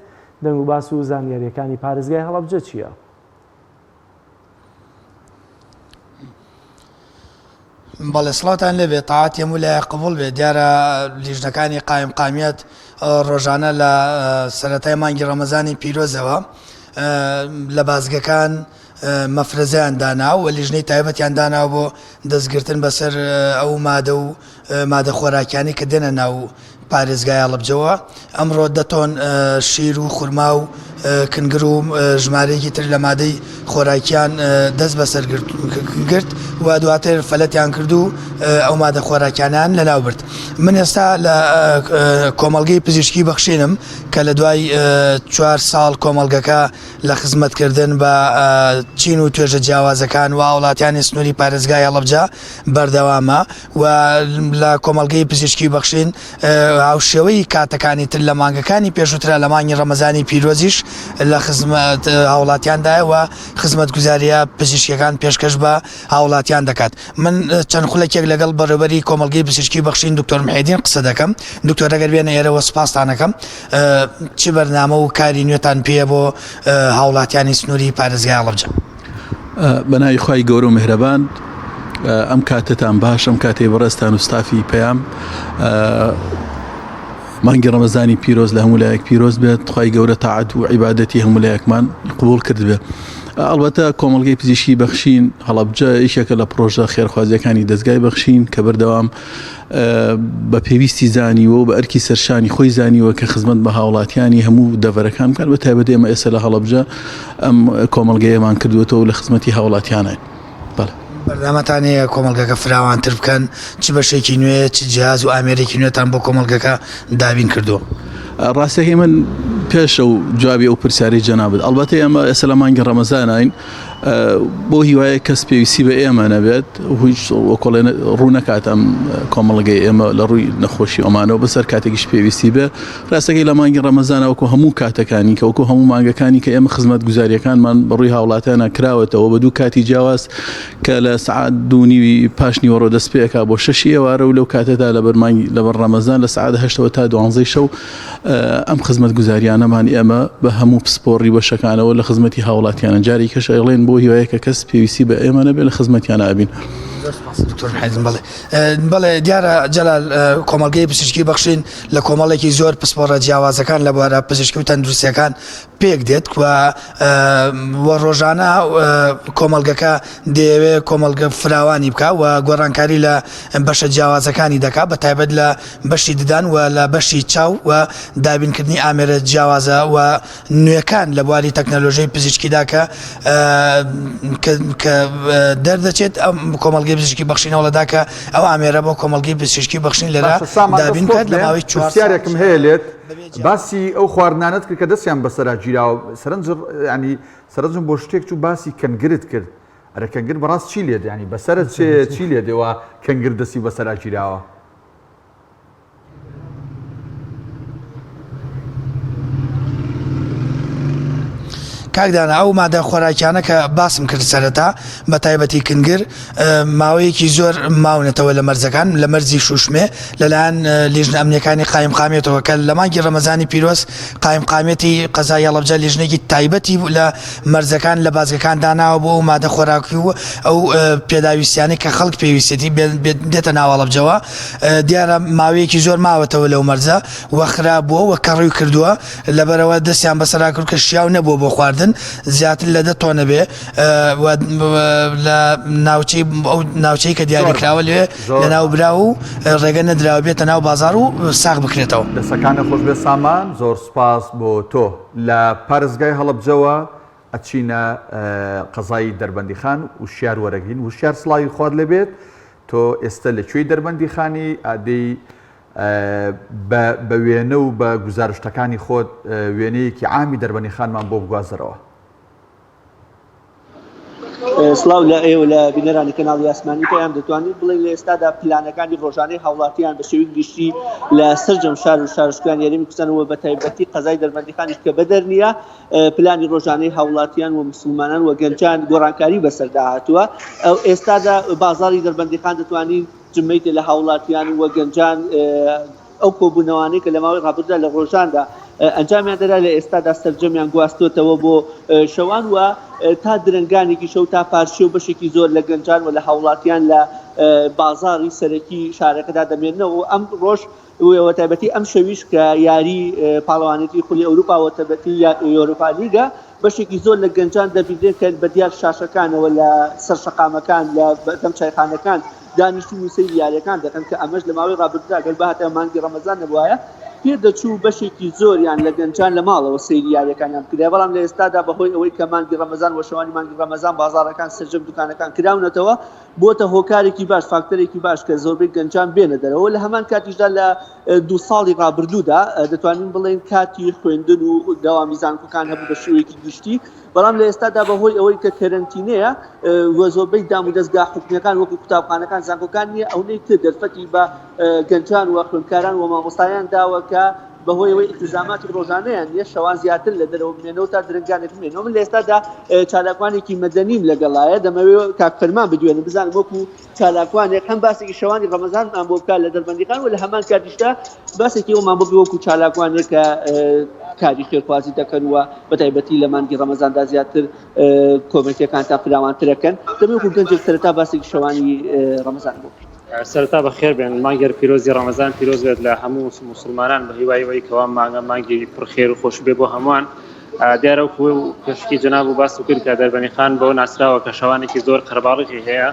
دەنگ و باس و زانیاریەکانی پارێزگای هەڵەبجە چییە؟ بەڵێ سڵاوتان لێبێت تاعەتی هەموو لایەک قبوڵ بێت دیارە لیژنەکانی قایمقامیەت ڕۆژانە لە سەرەتای مانگی ڕەمەزانی پیرۆزەوە لە بازگەکان مەفرەزەیان دانا و لیژنەی تایبەتیان داناوە بۆ دەستگرتن بەسەر ئەو مادە و مادە خۆراکیانەی کە دێنە ناو پارێزگای هەڵەبجەوە ئەمڕۆ دە تۆن شیر و خورما و کنگر و ژمارەیەکی تر لە مادەی خۆراکیان دەست بەسەر گرت و دواتر فەلەتیان کرد و. ئەو مادە خۆراکیانیان لەناو برد. من ئێستا لە کۆمەڵگەی پزیشکی بەخشینم کە لە دوای چوار ساڵ کۆمەڵگەکە لە خزمەتکردن بە چین و توێژە جیاوازەکان و هاوڵاتیانی سنووری پارێزگای هەڵەبجە بەردەوامە و لە کۆمەڵگەی پزیشکی بەخشین هاوشێوەی کاتەکانی تر لە مانگەکانی پێشووترا لە مانگی ڕەمەزانی پیرۆزیش لە خزمەت هاوڵاتیاندایە و خزمەتگوزارییە پزیشکیەکان پێشکەش بە هاوڵاتیان دەکات. من چەند خولەکێک لەگەڵ بەڕێوبەری کۆمەڵگەی پزیشکی بەخشین دکتۆر محێدین قسە دەکەم. دکتۆر ئەگەر بێنە ئێرەوە سوپاستان ئەکەم. چ بەرنامە و کاری نوێتان پێیە بۆ هاوڵاتیانی سنووری پارێزگای هەڵەبجە؟ بە ناوی خوای گەورە و میهرەبان ئەم کاتەتان باش ئەم کاتەی بەڕێزتان و ستافی پەیام مانگی ڕەمەزانی پیرۆز لە هەموو لایەک پیرۆز بێت خوای گەورە تاعەت و عیبادەتی هەموو لایەکمان قبوڵ کردبێ ئەڵبەتە کۆمەڵگەی پزیشکی بەخشین هەڵەبجە یەکێکە لە پرۆژە خێرخوازیەکانی دەستگای بەخشین کە بەردەوام بە پێویستی زانیوە و بە ئەرکی سەرشانی خۆی زانیوە کە خزمەت بە هاوڵاتیانی هەموو دەڤەرەکان بکات بە تایبەت ئێمە ئێستا لە هەڵەبجە ئەم کۆمەڵگەیەمان کردووەتەوە و لە خزمەتی هاوڵاتیانین. بەڵێ. بەرنامەتان هەیە کۆمەڵگەکە فراوانتر بکەن؟ چ بەشێکی نوێ، چ جیهاز و ئامێرێکی نوێتان بۆ کۆمەڵگەکە دابین کردووە؟ ڕاستەکەی من پێش ئەو جوابی ئەو پرسیارەی جەنابت ئەڵبەتە ئێمە ئێستا لە مانگی ڕەمەزانین بۆ هیوایە کەس پێویستی بە ئێمە نەبێت هیچ وەکۆڵێ ڕوو نەکات ئەم کۆمەڵگەی ئێمە لە ڕووی نەخۆشی ئەمانەوە بەسەر کاتێکیش پێویستی بێ ڕاستەکەی لە مانگی ڕەمەزانە وەکو هەموو کاتەکانی کە وەکو هەموو مانگەکانی کە ئێمە خزمەت گوزاریەکانمان بەڕووی هاوڵاتیانە کراوەتەوە بە دوو کاتی جیاواز کە لە سعات دوونیوی پاش نیوەڕۆ دەست پێکا بۆ شەشی ئێوارە و لەو کاتەدا لەبەر مانگی لەبەر ڕەمەزان لە سعات هەشتەوە تا دوانزەی شەو ئەم خزمەت گوزاریانەمان ئێمە بە هەموو پسپۆڕی بەشەکانەوە لە خزمەتی هاوڵاتیانە جاری کەش ئەڵێن بۆ هیوایە کە کەس پێویستی بە ئێمە نەبێت لە خزمەتیانە ئەبین. دکتۆر محێدین بەڵێ بەڵێ دیارە جەلال کۆمەڵگەی پزیشکی بەخشین لە کۆمەڵێکی زۆر پسپۆڕە جیاوازەکان لە بوارە پزیشکی و تەندروستیەکان پێک دێت و و ڕۆژانە کۆمەڵگەکە دەیەوێ کۆمەڵگە فراوانی بکە و گۆڕانکاری لە بەشە جیاوازەکانی دەکات بە تایبەت لە بەشی ددان و لە بەشی چاو و دابینکردنی ئامێرە جیاوازە و نوێکان لە بواری تەکنەلۆژیای پزیشکیدا کە کە دەردەچێت ئەم کۆمەڵگەی پزیشکی بەخشین هەوڵەدا کە ئەو ئامێرە بۆ کۆمەڵگەی پزیشکی بەخشین لێرە دابین بکات لە ماوەی چوار پرسیارێکم هەیە لێت باسی ئەو خواردنانەت کرد کە دەستیان بەسەرا گیراوە سەرنج ینی سەرنجم بۆ شتێک چوو باسی کەنگرت کرد ئەرە کەنگر بەڕاست چی لێ ینی بەسەرە چێ چی لێ دێوە کەنگر دەستی بەسەرا گیراوە کاک دانا ئەو مادە خۆراکیانە کە باسم کرد سەرەتا بە تایبەتی کنگر ماوەیەکی زۆر ماونەتەوە لە مەرزەکان لە مەرزی شوشمێ لەلایەن لیژنە ئەمنیەکانی قایمقامیەتەوە کە لە مانگی ڕەمەزانی پیرۆز قایمقامیەتی قەزای هەڵەبجە لیژنێکی تایبەتی لە مەرزەکان لە بازگەکان داناوە بۆ ئەو مادە خۆراکی و ئەو پێداویستیانەی کە خەڵک پێویستێتی دێتە ناو هەڵەبجەوە دیارە ماوەیەکی زۆر ماوەتەوە لەو مەرزە و خراپ بووە و کەڕووی کردووە لەبەرەوە دەستیان بەسەرا کرد کە شیاو نەبووە بۆ خواردن زیاتر لە دە تۆنە بێ لە ناوچەی ئەو ناوچەی کە دیاریکراوە لێ لەناو برا و ڕێگە نەدراوە بێتە ناو بازار و ساغ بکرێتەوە. دەسەکانت خۆش بێت سامان زۆر سوپاس بۆ تۆ. لە پارێزگای هەڵەبجەوە ئەچینە قەزای دەربەندیخان وشیار وەرەگرین وشیار سڵاوی خوات لێبێت تۆ ئێستە لە کوێی دەربەندیخانی ئادەی بە بە وێنە و بە گوزارشتەکانی خۆت وێنەیەکی عامی دەربەندیخانمان بۆ بگوازەرەوە. سڵاو لە ئێوە لە بینەرانی کەناڵی ئاسمانی پەیام دەتوانین بڵێین لە ئێستادا پلانەکانی ڕۆژانەی هاوڵاتیان بە شێوەی گشتی لە سەرجەم شار و شارۆچکەکانی هەرێمی کوردستان و بە تایبەتی قەزای دەربەندیخانیش کە بەدەر نییە پلانی ڕۆژانەی هاوڵاتیان و مسلمانان و گەنجان گۆڕانکاری بەسەردا هاتووە ئەو ئێستادا بازاری دەربەندیخان دەتوانین جمەیتێ لە هاوڵاتیان و گەنجان ئەو کۆبوونەوانەی کە لە ماوەی ڕابردوودا لە ڕۆژاندا ئەنجامیان دەرا لە ئێستادا سەرجەمیان گواستۆتەوە بۆ شەوان و تا درەنگانێکی شەو تا پارشێو و بەشێکی زۆر لە گەنجان و لە هاوڵاتیان لە بازاڕی سەرەکی شارەکەدا دەمێننەوە و ئەم ڕۆژ و تایبەتی ئەم شەویش کە یاری پاڵەوانێتی خولی ئەوروپا و تایبەتی یۆرۆپا لیگە بەشێکی زۆر لە گەنجان دەبینرێن کە بە دیار شاشەکانەوە لە سەر شەقامەکان لە بەردەم چایخانەکان دانیشتوون و سەیری یارییەکان دەکەن کە ئەمەش لە ماوەی ڕابردوودا گەر بهاتایە مانگی ڕەمەزان نەبوایە پێدەچوو بەشێکی زۆریان لە گەنجان لە ماڵەوە سەیری یارییەکانیان بکردایە بەڵام لە ئێستادا بەهۆی ئەوەی کە مانگی ڕەمەزان و شەوانی مانگی ڕەمەزان بازاڕەکان سەرجەم دوکانەکان کراونەتەوە. بۆتە هۆکارێکی باش، فاکتەرێکی باش کە زۆربەی گەنجان بێنە دەرەوە، لە هەمان کاتیشدا لە دوو ساڵی ڕابردوودا دەتوانین بڵێین کاتی خوێندن و دەوامی زانکۆکان هەبوو بە شێوەیەکی گشتی، بەڵام لە ئێستادا بەهۆی ئەوەی کە کەرەنتینەیە و زۆربەی دام و دەزگا حکومییەکان وەکو قوتابخانەکان، زانکۆکان نییە، ئەونەی تر دەرفەتی بە گەنجان و خوێندکاران و مامۆستایان داوە کە بەهۆی ئەوەی ئیلتیزاماتی ڕۆژانەیان نییە شەوان زیاتر لە دەرەوە بمێنەوە تا درەنگانێک بمێنەوە. من لە ئێستادا چالاکوانێکی مەدەنیم لەگەڵایە، دەمەوێت کاک فەرمان بدوێنم بزانم وەکو چالاکوانێک هەم باسێکی شەوانی ڕەمەزانمان بۆ بکات لە دەربەندیخان و لە هەمان کاتیشدا باسێکی ئەومان بۆ بکات وەکو چالاکوانێک کە کاری خێرخوازی دەکەن و بە تایبەتی لە مانگی ڕەمەزاندا زیاتر کۆمێنتەکانتان فراوانترەکەن. دەمەوێت وەکو گەنجێک سەرەتا باسێکی شەوانی ڕەمەزان بۆ بکەیت. سەرەتا بەخێر بێن، مانگی پیرۆزی ڕەمەزان پیرۆز بێت لە هەموو موسڵمانان، بە هیوای ئەوەی کەوا مانگە مانگی پڕ خێر و خۆشی بێ بۆ هەمووان. دیارە وەکو پێشکی جەناب و باس کرد کە دەربەنی خان بەوە ناسراوە کە شەوانێکی زۆر قەرەباڵغی هەیە،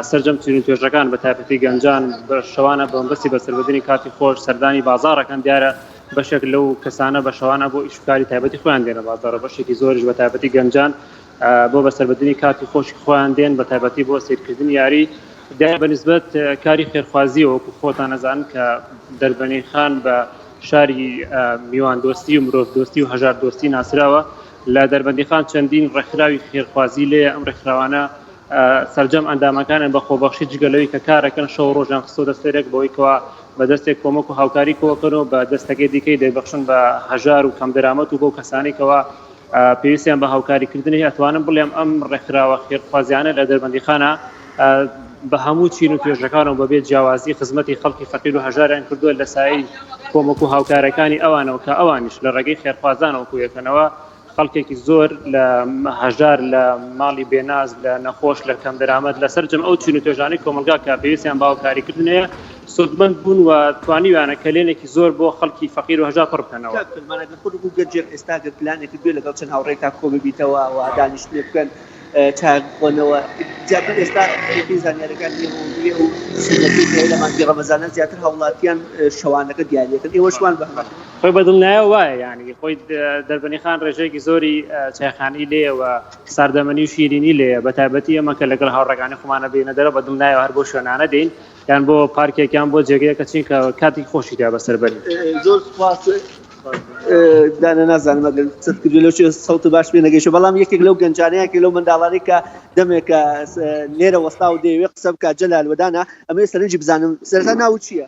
سەرجەم چین و توێژەکان بە تایبەتی گەنجان بە شەوانە بە مەبەستی بەسەربردنی کاتی خۆش سەردانی بازاڕەکەن. دیارە بەشێک لەو کەسانە بە شەوانە بۆ ئیش و کاری تایبەتی خۆیان دێنە بازاڕ، بەشێکی زۆریش بە تایبەتی گەنجان بۆ بەسەربردنی کاتی خۆشی خۆیان دێن، بە تایبەتی بۆ سەیرکردنی یاری. دیارە بە نسبەت کاری خێرخوازیەوە وەکو خۆتان ئەزانن کە دەربەنی خان بە شاری میواندۆستی و مرۆڤدۆستی و هەژاردۆستی ناسراوە. لە دەربەندیخان چەندین ڕێکخراوی خێرخوازی لێیە، ئەم ڕێکخراوانە سەرجەم ئەندامەکانیان بە خۆبەخشی جگە لەوەی کە کارەکەن شەو ڕۆژیان خستۆتە سەرێک بەوەی کەوا بە دەستێک کۆمەک و هاوکاری کۆکەن و بە دەستەکەی دیکەی دەیبەخشن بە هەژار و کەمدەرامەت و بەو کەسانەی کەوا پێویستیان بە هاوکاریکردنی ئەتوانم بڵێم ئەم ڕێکخراوە خێرخوازیانە لە دەربەندیخانە بە هەموو چین و توێژەکانەوە بەبێ جیاوازی خزمەتی خەڵکی فەقیر و هەژاریان کردووە لە سایەی کۆمەک و هاوکارەکانی ئەوانەوە کە ئەوانیش لە ڕێگەی خێرخوازانەوە کۆیەکەنەوە خەڵکێکی زۆر لە هەژار لە ماڵی بێناز لە نەخۆش لە کەمدەرامەت لە سەرجەم ئەو چین و توێژانەی کۆمەڵگا کە پێویستیان بە هاوکاریکردن هەیە سوودمەند بوون و توانیویانە کەلێنێکی زۆر بۆ خەڵکی فەقیر و هەژار پڕ بکەنەوە. کاک فەرمان ئەگەر خۆت وەکو گەنجێک ئێستا گەر پلانێکت بێ لەگەڵ چەند هاوڕێیەکا کۆ ببیتەوە و دانیشتنێک بکەن چایەک بخۆنەوە زیاتر ئێستا بەپێی زانیارەکان ئێوە و ئەو سوننەتەی کە هەیە لە مانگی ڕەمەزانە زیاتر هاوڵاتیان شەوانەکە دیاریەکەن ئێوەش وان بە هەمان شێوە؟ خۆی بە دڵنیایەوە وایە یانی خۆی دەربەنی خان ڕێژەیەکی زۆری چایخانەی لێیە و ساردەمەنی و شیرینی لێیە بە تایبەتی ئێمە کە لەگەڵ هاوڕێکانی خۆمانە بێینە دەرەوە بە دڵنیایەوە هەر بۆ شوێنانە دێین یان بۆ پارکێک یان بۆ جێگەیەک ئەچین کە کاتێکی خۆشی تیا بەسەر بەرین. زۆر سوپاس دانا نازانم ئەگەر قسەت کردووە لەو چێ سەوت باش پێ نەگەیشتووە بەڵام یەکێک لەو گەنجانە یەکێک لەو منداڵانەی کە دەمێکە لێرە وەستا و دەیەوێ قسە بکات جەلال وەدانا ئەمەوێ سەرنجی بزانم سەرەتا ناوت چییە؟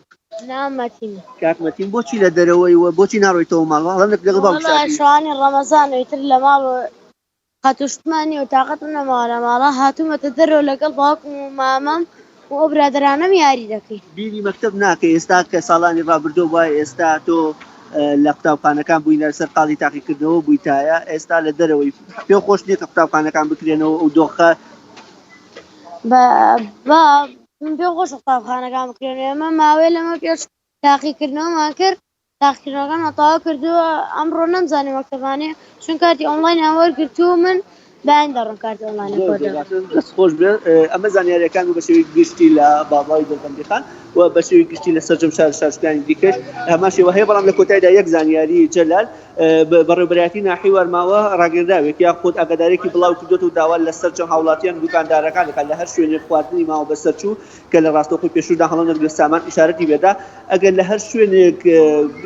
ناوم مەتینە. کاک مەتین بۆچی لە دەرەوەی و بۆچی ناڕۆیتەوە ماڵ؟ هەڵەم نەکرد لەگەڵ باوکی وەڵا شاکری. شەوانی ڕەمەزانە ئیتر لە ماڵ قەت و شتمان نیە و تاقەتم نەماوە لە ماڵا هاتوومەتە دەرەوە لەگەڵ باوکم و مامەم و ئەو برادەرانەم یاری دەکەین. بیری مەکتەب ناکەی ئێستا کە ساڵانی ڕابردوو وایە ئێستا تۆ لە قوتابخانەکان بووی لە سەر قاڵی تاقیکردنەوە بوویتایە ئێستا لە دەرەوەی پێ خۆش نییە کە قوتابخانەکان بکرێنەوە ئەو دۆخە بە با من پێم خۆشە قوتابخانەکان بکرێنەوە ئێمە ماوەیە لەمە پێش تاقیکردنەوەمان کرد تاقیکردنەوەکانمان تەواو کردووە ئەمڕۆ نەمزانی مەکتەبانەیە چون کارتی ئۆنڵاینیان وەرگرتووە من بەیانی دەڕۆم کارتی ئۆنڵاینەکە زۆر زۆر وەردەگرم. باشە دەست خۆش بێ ئەمە زانیاریەکان بوو بە شێوەی گشتی لە بازاڕی دەربەندیخان و بە شێوەی گشتی لە سەرجەم شار و شارۆچکەکانی دیکەش هەمان شێوە هەیە بەڵام لە کۆتایدا یەک زانیاری جەلال بەڕێوەبەرایەتی ناحیەی وارماوە ڕاگەیەنراوێک یاخود ئاگاداریەکی بڵاو کردووەتەوە داوا لە سەرجەم هاوڵاتیان و دوکاندارەکان دەکات لە هەر شوێنێک خواردنی ماوە بەسەرچوو کە لە ڕاستەوخۆی پێشوودا هەڵۆ نەگرێت سامان ئیشارەتی پێدا ئەگەر لە هەر شوێنێک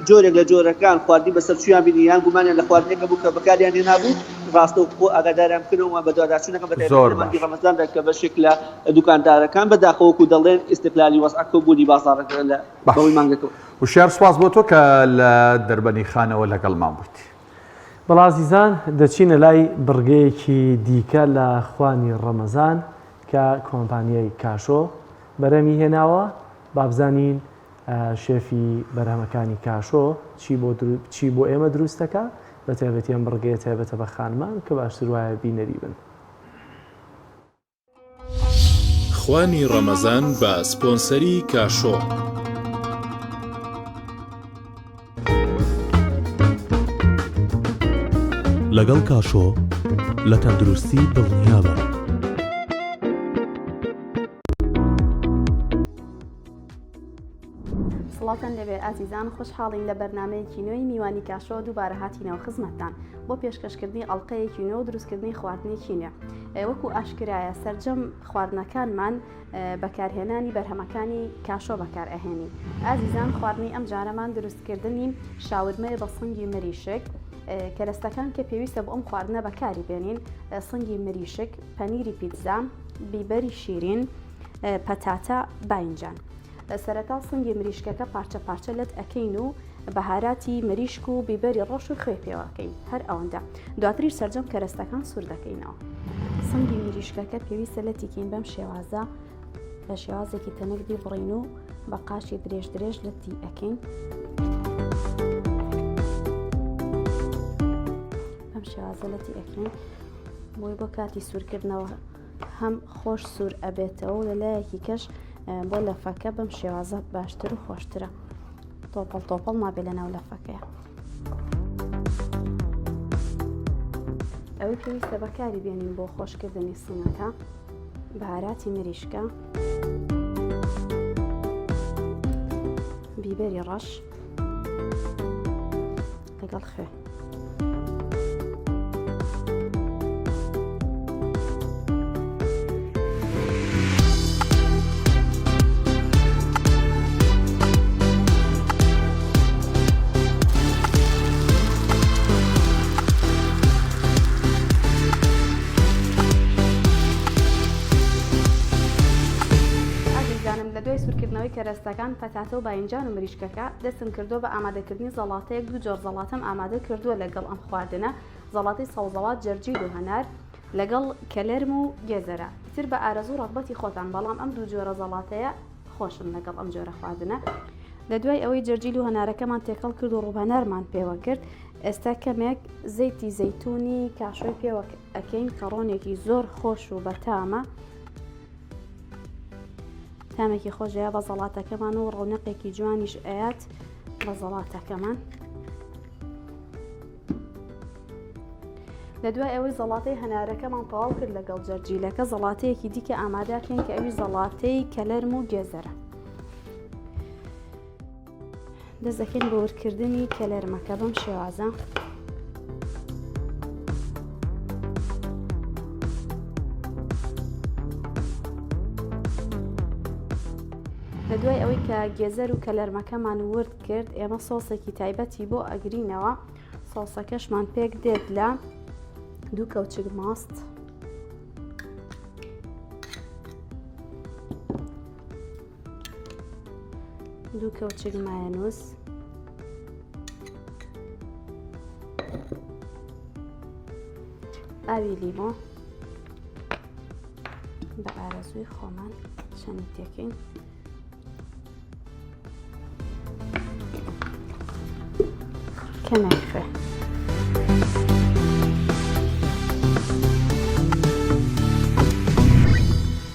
جۆرێک لە جۆرەکان خواردنی بەسەرچوویان بینی یان گومانیان لە خواردنێک هەبوو کە بەکاریان هێنابوو ڕاستەوخۆ ئاگاداریان بکەنەوە و بەدواداچوونەکەن بە تایبەتی زۆر لە مانگی باش. ڕەمەزاندا کە بەشێک لە دوکاندارەکان بەداخەوە وەکو دەڵێن ئیستغلالی وەزعەکە و بوونی بازاڕەکە لە باش بەهۆی مانگەکەوە. وشیار سوپاس بۆ تۆ کە لە دەربەنیخانەوە لەگەڵمان بوویت. بەڵێ ئازیزان دەچینە لای بڕگەیەکی دیکە لە خوانی ڕەمەزان کە کۆمپانیای کاشۆ بەرهەمی هێناوە، با بزانین شێفی بەرهەمەکانی کاشۆ چی بۆ چی بۆ ئێمە دروست دەکا، بە تایبەتی ئەم بڕگەیە تایبەتە بە خانمان کە باشتر وایە بینەری بن. خوانی ڕەمەزان بە سپۆنسەری کاشۆ. لەگەڵ کاشۆ لە تەندروستی دڵنیابە. سڵاوتان لێبێ ئازیزان خۆشحاڵین لە بەرنمەیەکی نوێی میوانی کاشۆ دووبارە هاتینەوە خزمەتتان بۆ پێشکەشکردنی ئەڵلقەیەکی نوێ و دروستکردنی خواردنێکی نوێ. وەکو ئاشکرایە سەرجەم خواردنەکانمان بەکارهێنانی بەرهەمەکانی کاشۆ بەکار ئەهێنین. ئازیزان خواردنی ئەم جارەمان دروستکردنی شاورمەیە بە سنگی مریشک کەرەستەکان کە پێویستە بۆ ئەم خواردنە بەکاری بێنین سنگی مریشک، پەنیری پیتزا، بیبەری شیرین، پەتاتە، باینجان. سەرەتا سنگی مریشکەکە پارچە پارچە لەت ئەکەین و بەهاراتی مریشک و بیبەری ڕەش و خوێ پێوەکەین هەر ئەوەندە دواتریش سەرجەم کەرەستەکان سوور دەکەینەوە. سنگی مریشکەکە پێویستە لەتیکەین بەم شێوازە بە شێوازێکی تەنک بیبڕین و بە قاشی درێژ درێژ لەتی ئەکەین. بەم شێوازە لەتی ئەکەین بۆی بۆ کاتی سوورکردنەوە هەم خۆش سوور ئەبێتەوە و لەلایەکی کەش بۆ لەفەکە بەم شێوازە باشتر و خۆشترە تۆپەڵ تۆپەڵ نابێ لە ناو لەفەکەیە. ئەوەی پێویستە بەکاری بێنین بۆ خۆشکردنی سنگەکە بەهاراتی مریشکە بیبەری ڕەش لەگەڵ خوێ. ئازیزانم لە دوای سوورکردنەوەی کەرەستەکان پەتاتە و باینجان و مریشکەکە دەستم کردووە بە ئامادەکردنی زەڵاتەیەک دوو جۆر زەڵاتەم ئامادە کردووە لەگەڵ ئەم خواردنە زەڵاتەی سەوزەوات جەرجیل و هەنار لەگەڵ کەلەرم و گێزەرە ئیتر بە ئارەزوو ڕەغبەتی خۆتان بەڵام ئەم دوو جۆرە زەڵاتەیە خۆشن لەگەڵ ئەم جۆرە خواردنە. لە دوای ئەوەی جەرجیل و هەنارەکەمان تێکەڵ کرد و ڕووبهەنارمان پێوە کرد ئێستا کەمێک زەیتی زەیتونی کاشۆی پێوە ئەکەین کە ڕۆنێکی زۆر خۆش و بەتامە تامێکی خۆش ئەیا بە زەڵاتەکەمان و ڕەونەقێکی جوانیش ئەیات بە زەڵاتەکەمان. لە دوای ئەوەی زەڵاتەی هەنارەکەمان تەواو کرد لەگەڵ جەرجیلەکە زەڵاتەیەکی دیکە ئامادەکەین کە ئەوی زەڵاتەی کەلەرم و گێزەرە. دەست دەکەین بە وردکردنی کەلەرمەکە بەم شێوازە. لە دوای ئەوەی کە گێزەر و کەلەرمەکەمان ورد کرد ئێمە سۆسێکی تایبەتی بۆ ئەگرینەوە سۆسەکەشمان پێک دێت لە دوو کەوچک ماست دوو کەوچک مایەنووس ئاوی لیمۆ بە ئارەزووی خۆمان چەندی تێکەین کەمێک خوێ.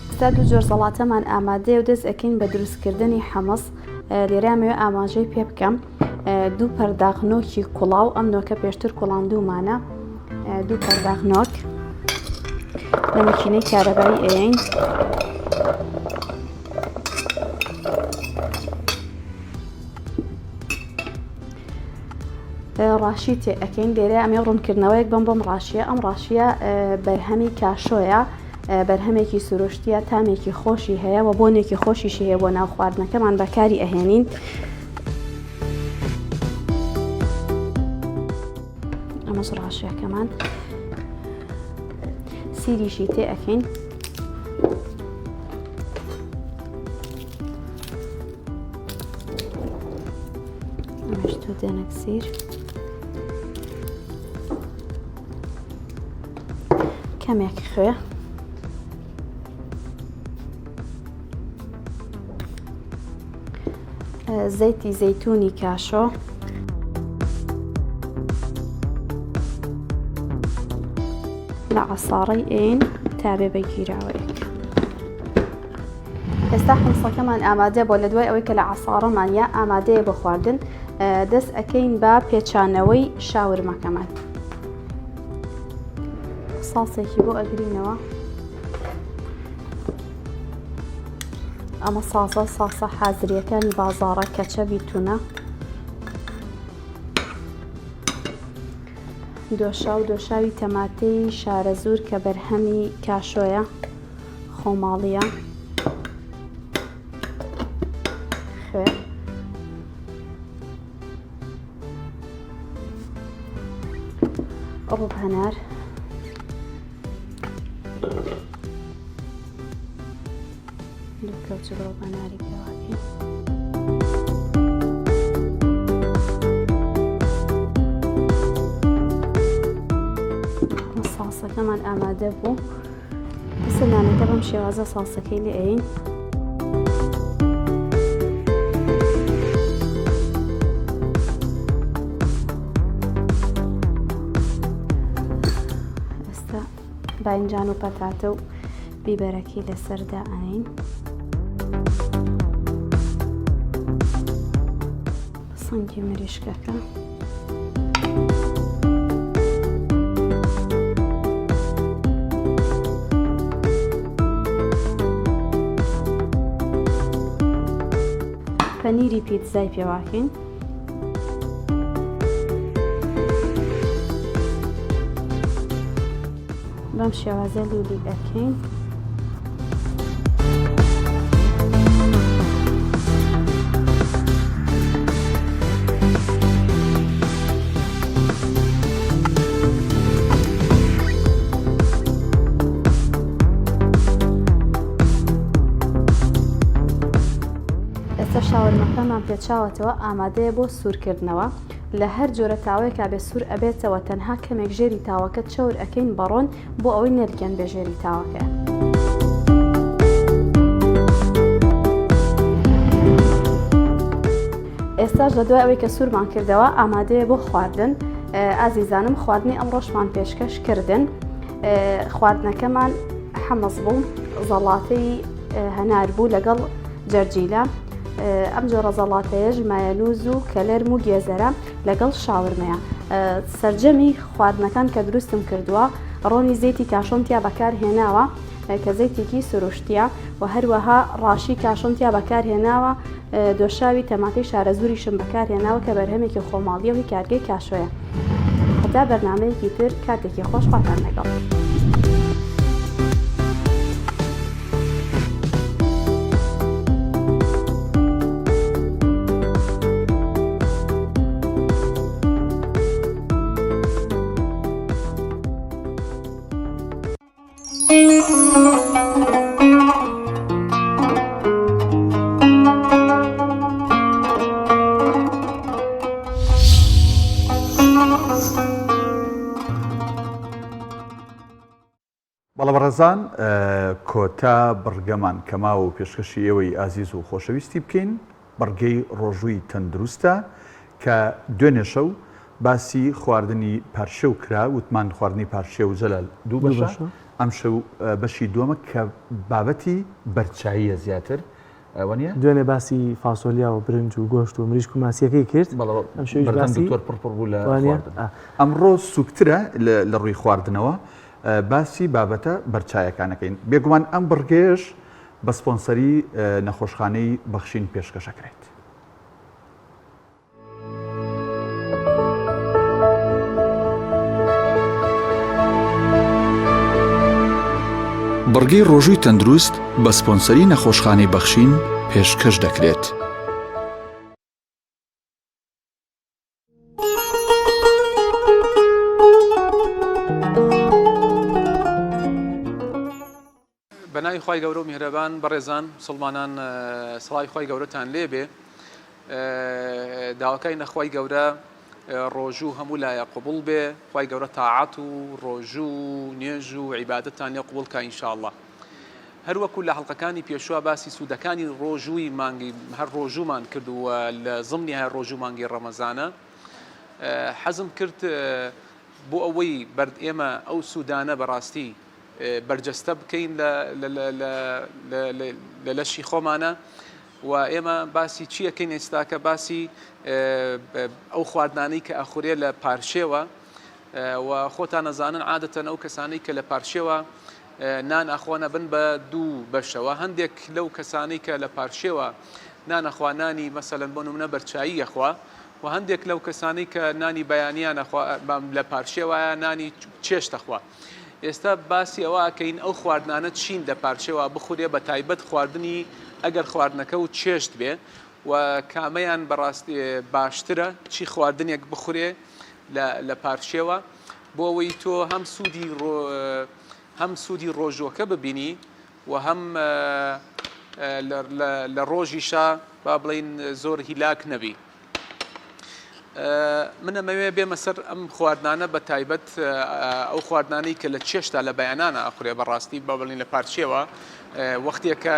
ئێستا دوو جۆر زەڵاتەمان ئامادەیە و دەست ئەکەین بە دروستکردنی حەمەس لێرە ئەمەوێ ئاماژەی پێ بکەم دوو پەرداخ نۆکی کوڵاو ئەم نۆکە پێشتر کوڵاندوومانە دوو پەرداخ نۆک لە مەکینەی کارەبایی ئەیەین ڕاشی تێ ئەەکەین لێرە ئەمێ ڕوونکردنەوەیەک بم بۆم ڕاشیە ئەم ڕاشیە بەرهەمی کاشۆیە بەرهەمێکی سروشتیە تامێکی خۆشی هەیە و بۆنێکی خۆشیشی هەیە بۆ ناو خواردنەکەمان بەکاری ئەهێنین. ئەمەش ڕاشیەکەمان سیریشی تێ ئەکەین. ئەمەش تۆ دێنەک سیر. کەمێک خوێ. زەیتی زەیتونی کاشۆ. لە عەساڕەی ئێین تابێ بە گیراوەیەک. ئێستا حمسەکەمان ئامادە بۆ لە دوای ئەوەی کە لە عەساڕەمان یا ئامادەیە بۆ خواردن دەست ئەەکەین بە پێچانەوەی شاورمەکەمان. ساڵسێکی بۆ ئەگرینەوە. ئەمە سازە ساسە حازریەکانی بازاڕە کەچەبی تونە. دۆشاو، دۆشاوی تەماتەی شارەزوور کە بەرهەمی کاشۆیە، خۆماڵییە. خوێ. ڕوب هەنار. دوو کەوچک ڕۆب هەناری پێواکەین. ساڵسەکەمان ئامادە بوو. ئێستا نانەکە بەم شێوازە ساڵسەکەی لێ ئەین. ئێستا باینجان و پەتاتە و بیبەرەکەی لەسەر دائەنێین. سنگی مریشکەکە. پەنیری پیتزای پێواکەین. بەم شێوازە لولی ئەکەین. ئێستا شاورمەکەمان پێچاوەتەوە ئامادەیە بۆ سوورکردنەوە لە هەر جۆرە تاوەیەکا بێ سوور ئەبێتەوە تەنها کەمێک ژێری تاوەکە چەور ئەکەین بە ڕۆن بۆ ئەوەی نەلکێن بێ ژێری تاوەکە. ئێستاش لە دوای ئەوەی کە سوورمان کردەوە ئامادەیە بۆ خواردن ئازیزانم خواردنی ئەمڕۆشمان پێشکەش کردن خواردنەکەمان حەمەز بوو زەڵاتەی هەنار بوو لەگەڵ جەرجیلە ئەم جۆرە زەڵاتەیەش مایەنوز و کەلەرم و گێزەرە لەگەڵ شاورمەیە. سەرجەمی خواردنەکان کە دروستم کردووە ڕۆنی زەیتی کاشۆم تیا بەکار هێناوە کە زەیتێکی سروشتیە و هەروەها ڕاشی کاشۆم تیا بەکار هێناوە دۆشاوی تەماتەی شارەزووریشم بەکار هێناوە کە بەرهەمێکی خۆماڵیە و هی کارگەی کاشۆیە. هەتا بەرنامەیەکی تر کاتێکی خۆش خواتان لەگەڵ. بەڵێ بەڕێزان کۆتا بڕگەمان کە ماوە و پێشکەشی ئێوەی ئازیز و خۆشەویستی بکەین بڕگەی ڕۆژووی تەندروستە کە دوێنێ شەو باسی خواردنی پارشێو کرا وتمان خواردنی پارشێو جەلال دوو بەشە ئەمشەو بەشی دووەمە کە بابەتی بەرچاییە زیاتر وانیە؟ دوێنێ باسی فاسۆلیا و برنج و گۆشت و مریشک و ماسیەکەی کرد ئەمشەویش باسی دکتۆر پڕ پڕ بوو لە خواردن ئەمڕۆ سوکترە لە ڕووی خواردنەوە باسی بابەتە بەرچایەکانەکەین بێگومان ئەم بڕگەیەش بە سپۆنسەری نەخۆشخانەی بەخشین پێشکەشەکرێت. بڕگەی ڕۆژووی تەندروست بە سپۆنسەری نەخۆشخانەی بەخشین پێشکەش دەکرێت. بەناوی خوای گەورە و میهرەبان بەڕێزان مسوڵمانان سڵاوی خوای گەورەتان لێبێ داواکارین لە خوای گەورە ڕۆژوو هەموو لایە قبوڵ بێ خوای گەورە تاعەت و ڕۆژوو و نوێژ و عیبادەتان لێ قبوڵ کا ئینشاءاللە هەروەکو لە حەڵقەکانی پێشوە باسی سوودەکانی ڕۆژووی مانگی هەر ڕۆژوومان کرد و لە زمنی هەر ڕۆژوو مانگی ڕەمەزانە حەزم کرد بۆ ئەوەی بەرد ئێمە ئەو سوودانە بەڕاستی بەرجەستە بکەین لە لەشی خۆمانە و ئێمە باسی چی ئەکەین ئێستاکە باسی ئەو خواردنانەی کە ئەخورێ لە پارشێوە و خۆتان ئەزانن عادەتەن ئەو کەسانەی کە لە پارشێوە نان ئەخۆن ئەبن بە دوو بەشەوە هەندێک لەو کەسانەی کە لە پارشێوە نان ئەخوا نانی مەسەلەن بۆ نمونە بەرچایی ئەخوا. و هەندێک لەو کەسانەی کە نانی بەیانیان ئەخوا لە پارشێوایە نانی چێشت ئەخوا. ئێستا باسی ئەوە ئەکەین ئەو خواردنانە چین لە پارشێوا بخورێ بە تایبەت خواردنی ئەگەر خواردنەکە و چێشت بێ و کامەیان بەڕاستی باشترە چی خواردنێک بخورێ لە لە پارشێوە بۆ ئەوەی تۆ هەم سوودی هەم سوودی ڕۆژووەکە ببینی و هەم لە ڕۆژیشا با بڵێین زۆر هیلاک نەبی. من ئەمەوێ بێمە سەر ئەم خواردنانە بە تایبەت ئەو خواردنانەی کە لە چێشتا لە بەیانانە ئەخورێ بەڕاستی بە بڵین لە پارچەوە وەختێکە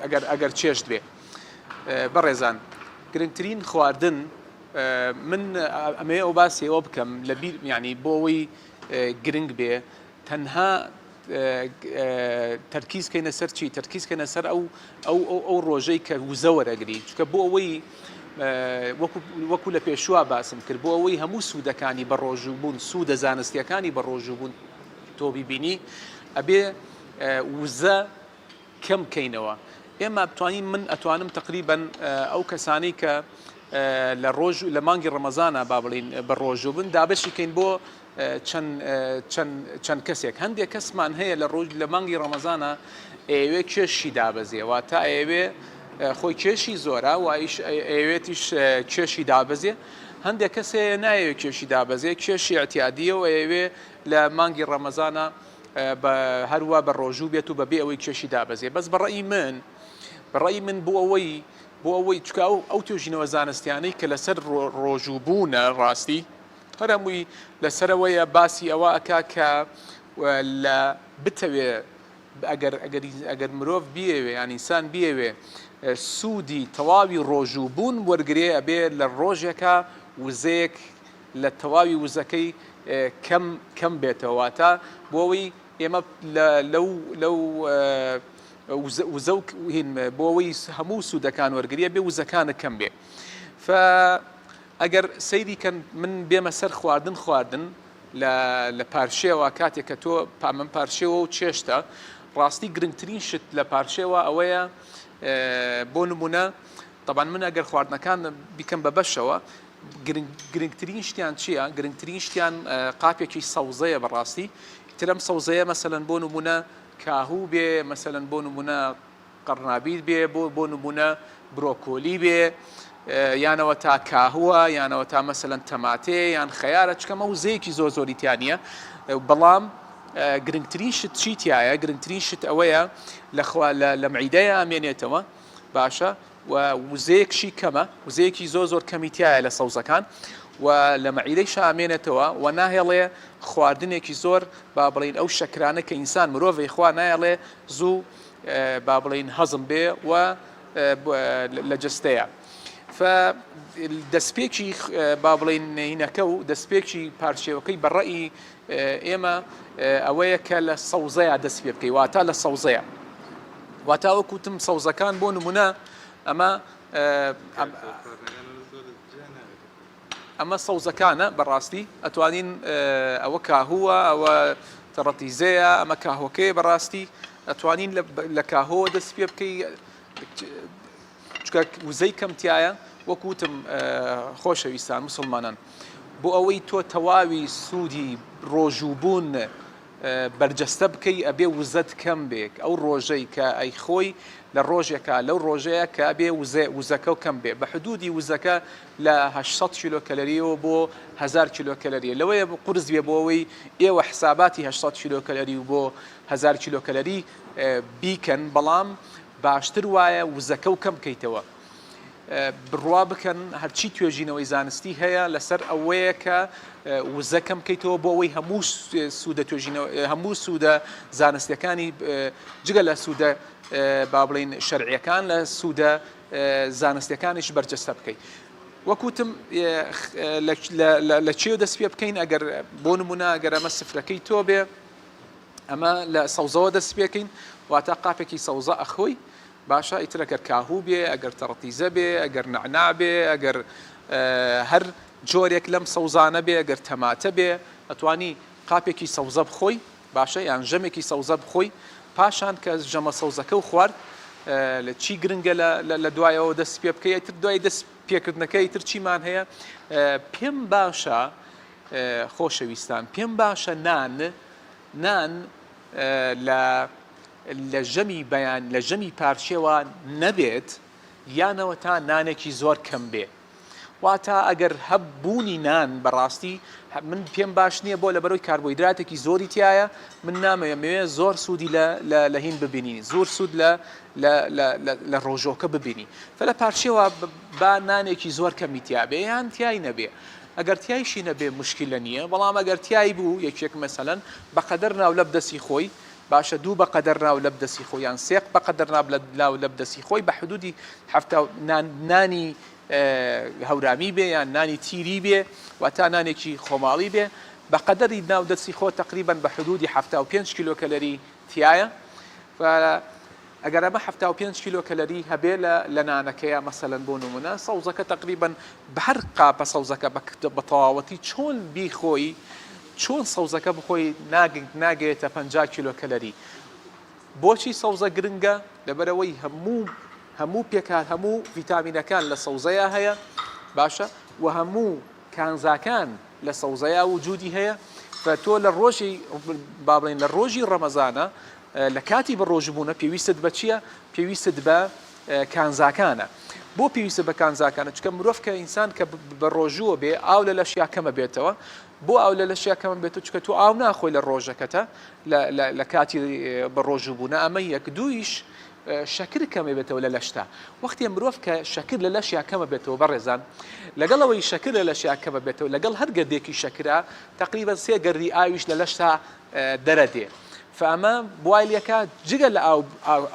ئەگەر ئەگەر چێشت بێ بەڕێزان گرنگترین خواردن من ئەمەوێ ئەو باسی ئەوە بکەم لە بیر یعنی بۆ ئەوەی گرنگ بێ تەنها تەرکیز کەینە سەر چی تەرکیز کەینە سەر ئەو ئەو ئەو ئەو ڕۆژەی کە وزە وەرەگری چونکە بۆ ئەوەی وەکو وەکو لە پێشووا باسم کرد بۆ ئەوەی هەموو سوودەکانی بە ڕۆژوو بوون سوودە زانستیەکانی بە ڕۆژوو بوون تۆ بیبینی ئەبێ وزە کەم کەینەوە ئێمە بتوانین من ئەتوانم تقریبن ئەو کەسانی کە لە ڕۆژ لە مانگی ڕەمەزانە با بڵین بە ڕۆژوو بن دابەشی کەین بۆ چەند چەند چەند کەسێک هەندێک کەسمان هەیە لە ڕۆژ لە مانگی ڕەمەزانە ئەیەوێ کێشی دابەزێ واتە ئەیەوێ خۆی کێشی زۆرە وایش ئەیەوێتیش کێشی دابەزێ هەندێک کەس هەیە نایەوێ کێشی دابەزێ کێشی اعتیادیە و ئەیەوێ لە مانگی ڕەمەزانە بە هەروە بە ڕۆژوو بێت و بەبێ ئەوەی کێشی دابەزێ بەس بەڕئی من بەڕئی من بۆ ئەوەی بۆ ئەوەی چکە ئەو ئەو توێژینەوە زانستیانەی کە لەسەر ڕۆژوو بوونە ڕاستی هەر هەمووی لەسەرەوەیە باسی ئەوە ئەکا کە لە بتەوێ ئەگەر ئەگەر ئەگەر مرۆڤ بیەوێ یان ئینسان بیەوێ سوودی تەواوی ڕۆژوو بوون وەرگێ ئەبێ لە ڕۆژێکا وزەیەک لە تەواوی وزەکەی کەم کەم بێتەوە واتە بۆ ئەوەی ئێمە لەو لەو وزە و هین بۆ ئەوەی هەموو سوودەکان وەرگری ئەبێ وزەکانت کەم بێ ف ئەگەر سەیری کەن من بێمە سەر خواردن خواردن لە لە پارشێوە کاتێک کە تۆ پامەم پارشێوە و چێشتە ڕاستی گرنگترین شت لە پارشێوە ئەوەیە بۆ نمونە تەبان من ئەگەر خواردنەکان بیکەم بە بەشەوە گرنگترین شتیان چییە؟ گرنگترین شتیان قاپێکی سەوزەیە بەڕاستی ترم سەوزەیە مەسەلەن بۆ نمونە کاهوو بێ مەسەلەن بۆ نمونە قەڕنابیت بێ بۆ بۆ نمونە برۆکۆلی بێ یانەوە تا کاهووە یانەوە تا مەسەلەن تەماتێ یان خەیارە چکەمە وزەیەکی زۆر زۆری تیا نییە بەڵام گرنگترین شت چی تایە گرنگترین شت ئەوەیە لەخوا لە مەعیدەیە ئامێنێتەوە باشە و وزەیەکشی کەمە، وزەیەکی زۆر زۆر کەمی تیایە لە سەوزەکان و لە مەعیدەیشا ئەمێنێتەوە و ناهێڵێ خواردنێکی زۆر با بڵێین ئەو شەکرانە کە ئینسان مرۆڤی خوا نایەڵێ زوو با بڵێین هەزم بێ و لە جەستەیە. ف دەستپێکی با بڵێین هینەکە و دەستپێکی پارچێوەکەی بە ڕەئی ئێمە ئەوەیە کە لە سەوزەیە دەست پێ بکەی واتە لە سەوزەیە واتا وەکو وتم سەوزەکان بۆ نمونە ئەمە ئەمە سەوزەکانە بەڕاستی ئەتوانین ئەوە کاهووە ئەوە تەڕەتیزەیە ئەمە کاهۆکەیە بەڕاستی ئەتوانین لە کاهۆوە دەست پێ بکەی چونکە وزەی کەم تایە وەکو وتم خۆشەویستان مسلمانان بۆ ئەوەی تۆ تەواوی سوودی ڕۆژووبوون بەرجەستە بکەی ئەبێ وزەت کەم بێ ئەو ڕۆژەی کە ئەیخۆی لە ڕۆژێکا لەو ڕۆژەیە کە ئەبێ وزە وزەکەو کەم بێ بە حدودی وزەکە لە 800 کیلۆ کەلەریەوە بۆ 1000 کیلۆ کەلەریە لەوەیە قورس بێ بۆ ئەوەی ئێوە حساباتی 800 کیلۆ کەلەری و بۆ 1000 کیلۆ کەلەری بیکەن بەڵام باشتر وایە وزەکەو کەم کەیتەوە. بڕوا بکەن هەرچی توێژینەوەی زانستی هەیە لەسەر ئەوەیە کە وزە کەم بکەیتەوە بۆ ئەوەی هەموو سوودە توێژینەوە هەموو سوودە زانستیەکانی جگە لە سوودە با بڵین شەرعیەکان لە سوودە زانستیەکانیش بەرجەستە بکەیت. وەکوتم لە چێ دەست پێ بکەین ئەگەر بۆ نمونە ئەگەر ئەمە سفرەکەی تۆ بێ ئەمە لە سەوزەوە دەست پێکەین واتە قاپێکی سەوزە ئەخۆی باشە ئیتر ئەگەر کاهوو بێ ئەگەر تەڕتیزە بێ ئەگەر نەعناع بێ ئەگەر هەر جۆرێک لەم سەوزانە بێ ئەگەر تەماتە بێ ئەتوانی قاپێکی سەوزە بخۆی باشە یان ژەمێکی سەوزە بخۆی پاشان کە ژەمە سەوزەکە و خوارد. لە چی گرنگە لە دوایەوە دەست پێ بکەی ئیتر دوای دەست پێکردنەکە ئیتر چیمان هەیە پێم باشە خۆشەویستان پێم باشە نان نان لە لە ژەمی بەیان لە ژەمی پارچێوە نەبێت یانەوە تا نانێکی زۆر کەم بێ واتا ئەگەر هەبوونی نان بەڕاستی من پێم باش نییە بۆ لەبەرەوەی کاربۆیدراتێکی زۆری تایە من نامەوێ مەوێ زۆر سوودی لە لە هین ببینی زۆر سوود لە لە ڕۆژۆکە ببینی فلە پارچەوە با نانێکی زۆر کەمی تیابێ یان تای نەبێ ئەگەر تایشی نەبێ مشکلە نییە بەڵام ئەگەر تای بوو یەکێک مەسەلەن بەقەدەر ناو لەب دەستی خۆی باشە دوو بەقەدەر ناو لەب دەسی خۆی یان سێق بەقەدەر ناو لە ناو لەب دەسی خۆی بە حدودی حەفتا نان نانی هەورامی بێ یان نانی تیری بێ واتا نانێکی خۆماڵی بێ بەقەدەری ناو دەستی خۆ تقریبا بە حدودی 75 کیلۆ کەلەری تایە ئەگەر ئەمە 75 کیلۆ کەلەری هەبێ لە لە نانەکەیە مەسەلەن بۆ نمونە سەوزەکە تقریبا بە هەر قاپە سەوزەکە بە تەواوەتی چۆن بیخۆی چۆن سەوزەکە بخۆی ناگەیەتە 50 کیلۆ کەلەری. بۆچی سەوزە گرنگە؟ لەبەرئەوەی هەموو هەموو پێکهات هەموو ڤیتامینەکان لە سەوزەیا هەیە باشە و هەموو کانزاکان لە سەوزەیا وجودی هەیە فە تۆ لە ڕۆژی با بڵێین لە ڕۆژی ڕەمەزانە لە کاتی بە ڕۆژبوونە پێویستت بە چییە؟ پێویستت بە کانزاکانە بۆ پێویستە بە کانزاکانە چکە مرۆڤ کە ئینسان کە بە ڕۆژووە بێ ئاو لە لەشیا کەمە بێتەوە بۆ ئاو لە لەشیا کەمە بێتەوە چکە تۆ ئاو ناخۆی لە ڕۆژەکەتە لە کاتی بە ڕۆژوو بوونە ئەمە یەک دوویش شەکر کەمە بێتەوە لە لەشتا وەختێ مرۆڤ کە شەکر لە لەشیا کەمە بێتەوە بەڕێزان لەگەڵ ئەوەی شەکر لە لەشیا کەمە بێتەوە لەگەڵ هەر گەردێکی شەکرە تقریبا سێ گەردی ئاویش لە لەشتا دەرەدێ فئەمە وای لێکا جگە لە ئاو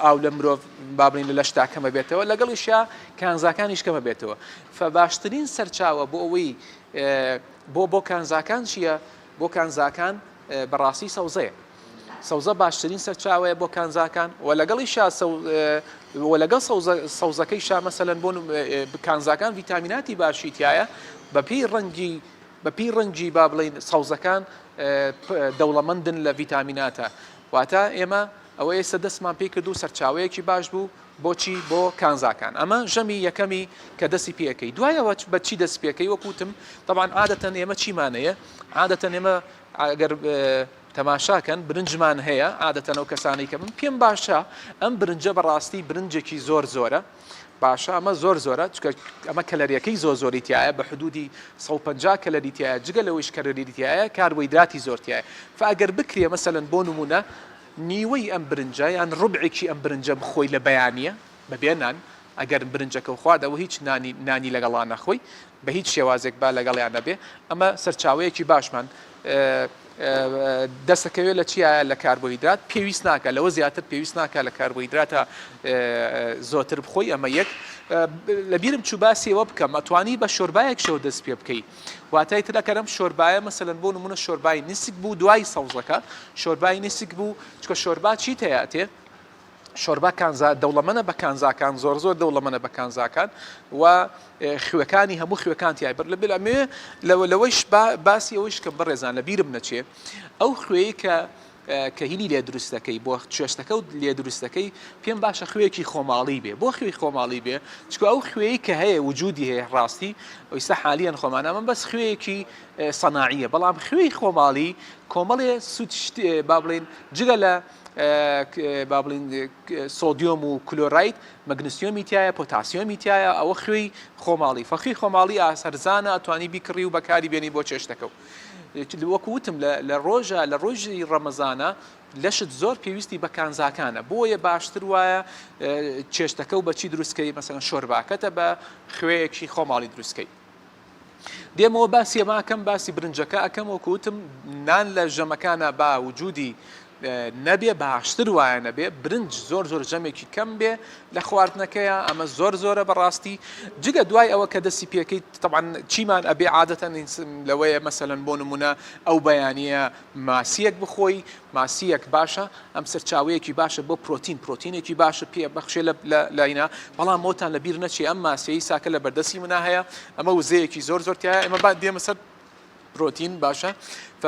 ئاو لە مرۆڤ با بڵێین لە لەشتا کەمە بێتەوە لەگەڵیشیا کانزاکانیش کەمە بێتەوە فباشترین سەرچاوە بۆ ئەوەی بۆ بۆ کانزاکان چییە بۆ کانزاکان بەڕاستی سەوزەیە سەوزە باشترین سەرچاوەیە بۆ کانزاکان و لەگەڵیشا و لەگەڵ سەوزەکەی شا مەسەلەن بۆ کانزاکان ڤیتامیناتی باشی تایە بەپێی ڕەنگی بە پێی ڕەنگی با بڵێین سەوزەکان دەوڵەمەندن لە ڤیتامیناتە واتە ئێمە ئەوە ئێستا دەستمان پێی کردو سەرچاوەیەکی باش بوو بۆچی بۆ کانزاکان ئەمە ژەمی یەکەمی کە دەستی پێەکەی دوایەوە بە چی دەست پێەکەی وەکوتم طبعا عادەتەن ئێمە چیمانەیە عادەتەن ئێمە ئەگەر تەماشاکەن برنجمان هەیە عادەتەن ئەو کەسانەی کە من پێم باشە ئەم برنجە بەڕاستی برنجێکی زۆر زۆرە باشە ئەمە زۆر زۆرە چکە ئەمە کەلەریەکەی زۆر زۆری تایە بە حدودی 150 کەلەری تایە جگە لەوەیش کەلەری تایە کاربۆیدراتی زۆر تایە فئەگەر بکرێ مەسەلەن بۆ نمونە نیوەی ئەم برنجە یان ڕبعێکی ئەم برنجە بخۆی لە بەیانیە بەبێ نان ئەگەر برنجەکەو خوارد ئەوە هیچ نانی نانی لەگەڵا نەخۆی بە هیچ شێوازێک با لەگەڵیان نەبێ ئەمە سەرچاوەیەکی باشمان دەستەکەوێت لە چیایە لە کاربۆهیدرات پێویست ناکە لەوە زیاتر پێویست ناکە لە کاربۆهیدراتە زۆتر بخۆی ئەمە یەک لە بیرم چوو باسی ئەوە بکەم ئەتوانی بە شۆربایەک شەو دەست پێ بکەی واتای تر ئەکەرم شۆربایە مەسەلەن بۆ نمونە شۆربای نیسک بوو دوای سەوزەکە شۆربای نیسک بوو چکە شۆربا چی تیاتێ شۆربا کانزا دەوڵەمەنە بە کانزاکان زۆر زۆر دەوڵەمەنە بە کانزاکان و خوێکانی هەموو خوێکان تای بەر لە بێ ئەمێ لەوەیش باسی ئەوەیش کە بەڕێزان لە بیرم نەچێ ئەو خوێی کە کە هینی لێ دروست دەکەی بۆ چێشتەکە و لێ دروست دەکەی پێم باشە خوێکی خۆماڵی بێ بۆ خوێی خۆماڵی بێ چکە ئەو خوێی کە هەیە وجودی هەیە ڕاستی ئەویستا حالیان خۆمانە من بەس خوێیەکی سەناعیە بەڵام خوێی خۆماڵی کۆمەڵێ سوود با بڵێن جگە لە با بڵین سۆدیۆم و کلۆرایت مەگنسیۆمی تایە پۆتاسیۆمی تایە ئەوە خوێی خۆماڵی فەخی خۆماڵی ئاسەرزانە ئەتوانی بیکڕی و بەکاری بێنی بۆ چێشتەکە و وەکو وتم لە ڕۆژە لە ڕۆژی ڕەمەزانە لەشت زۆر پێویستی بە کانزاکانە بۆیە باشتر وایە چێشتەکە و بەچی دروستکەی مەسەن شۆرباکەتە بە خوێیەکی خۆماڵی دروستکەی. دێمەوە باسی ئەمە ئەکەم باسی برنجەکە ئەکەم وەکو وتم نان لە ژەمەکانە با وجودی نەبێ باشتر وایە نەبێ برنج زۆر زۆر ژەمێکی کەم بێ لە خواردنەکەیە ئەمە زۆر زۆرە بەڕاستی جگە دوای ئەوە کە دەستی پێکەیت طبعا چیمان ئەبێ عادەتەن لەوەیە مەسەلەن بۆ نمونە ئەو بەیانیە ماسیەک بخۆی ماسیەک باشە ئەم سەرچاوەیەکی باشە بۆ پرۆتین پرۆتینێکی باشە پێ بەخشێ لە لاینا بەڵام مۆتان لە بیر نەچێ ئەم ماسیەی ساکە لە بەردەستی منا هەیە ئەمە وزەیەکی زۆر زۆر تایە ئێمە با دێمە سەر پرۆتین باشە ف.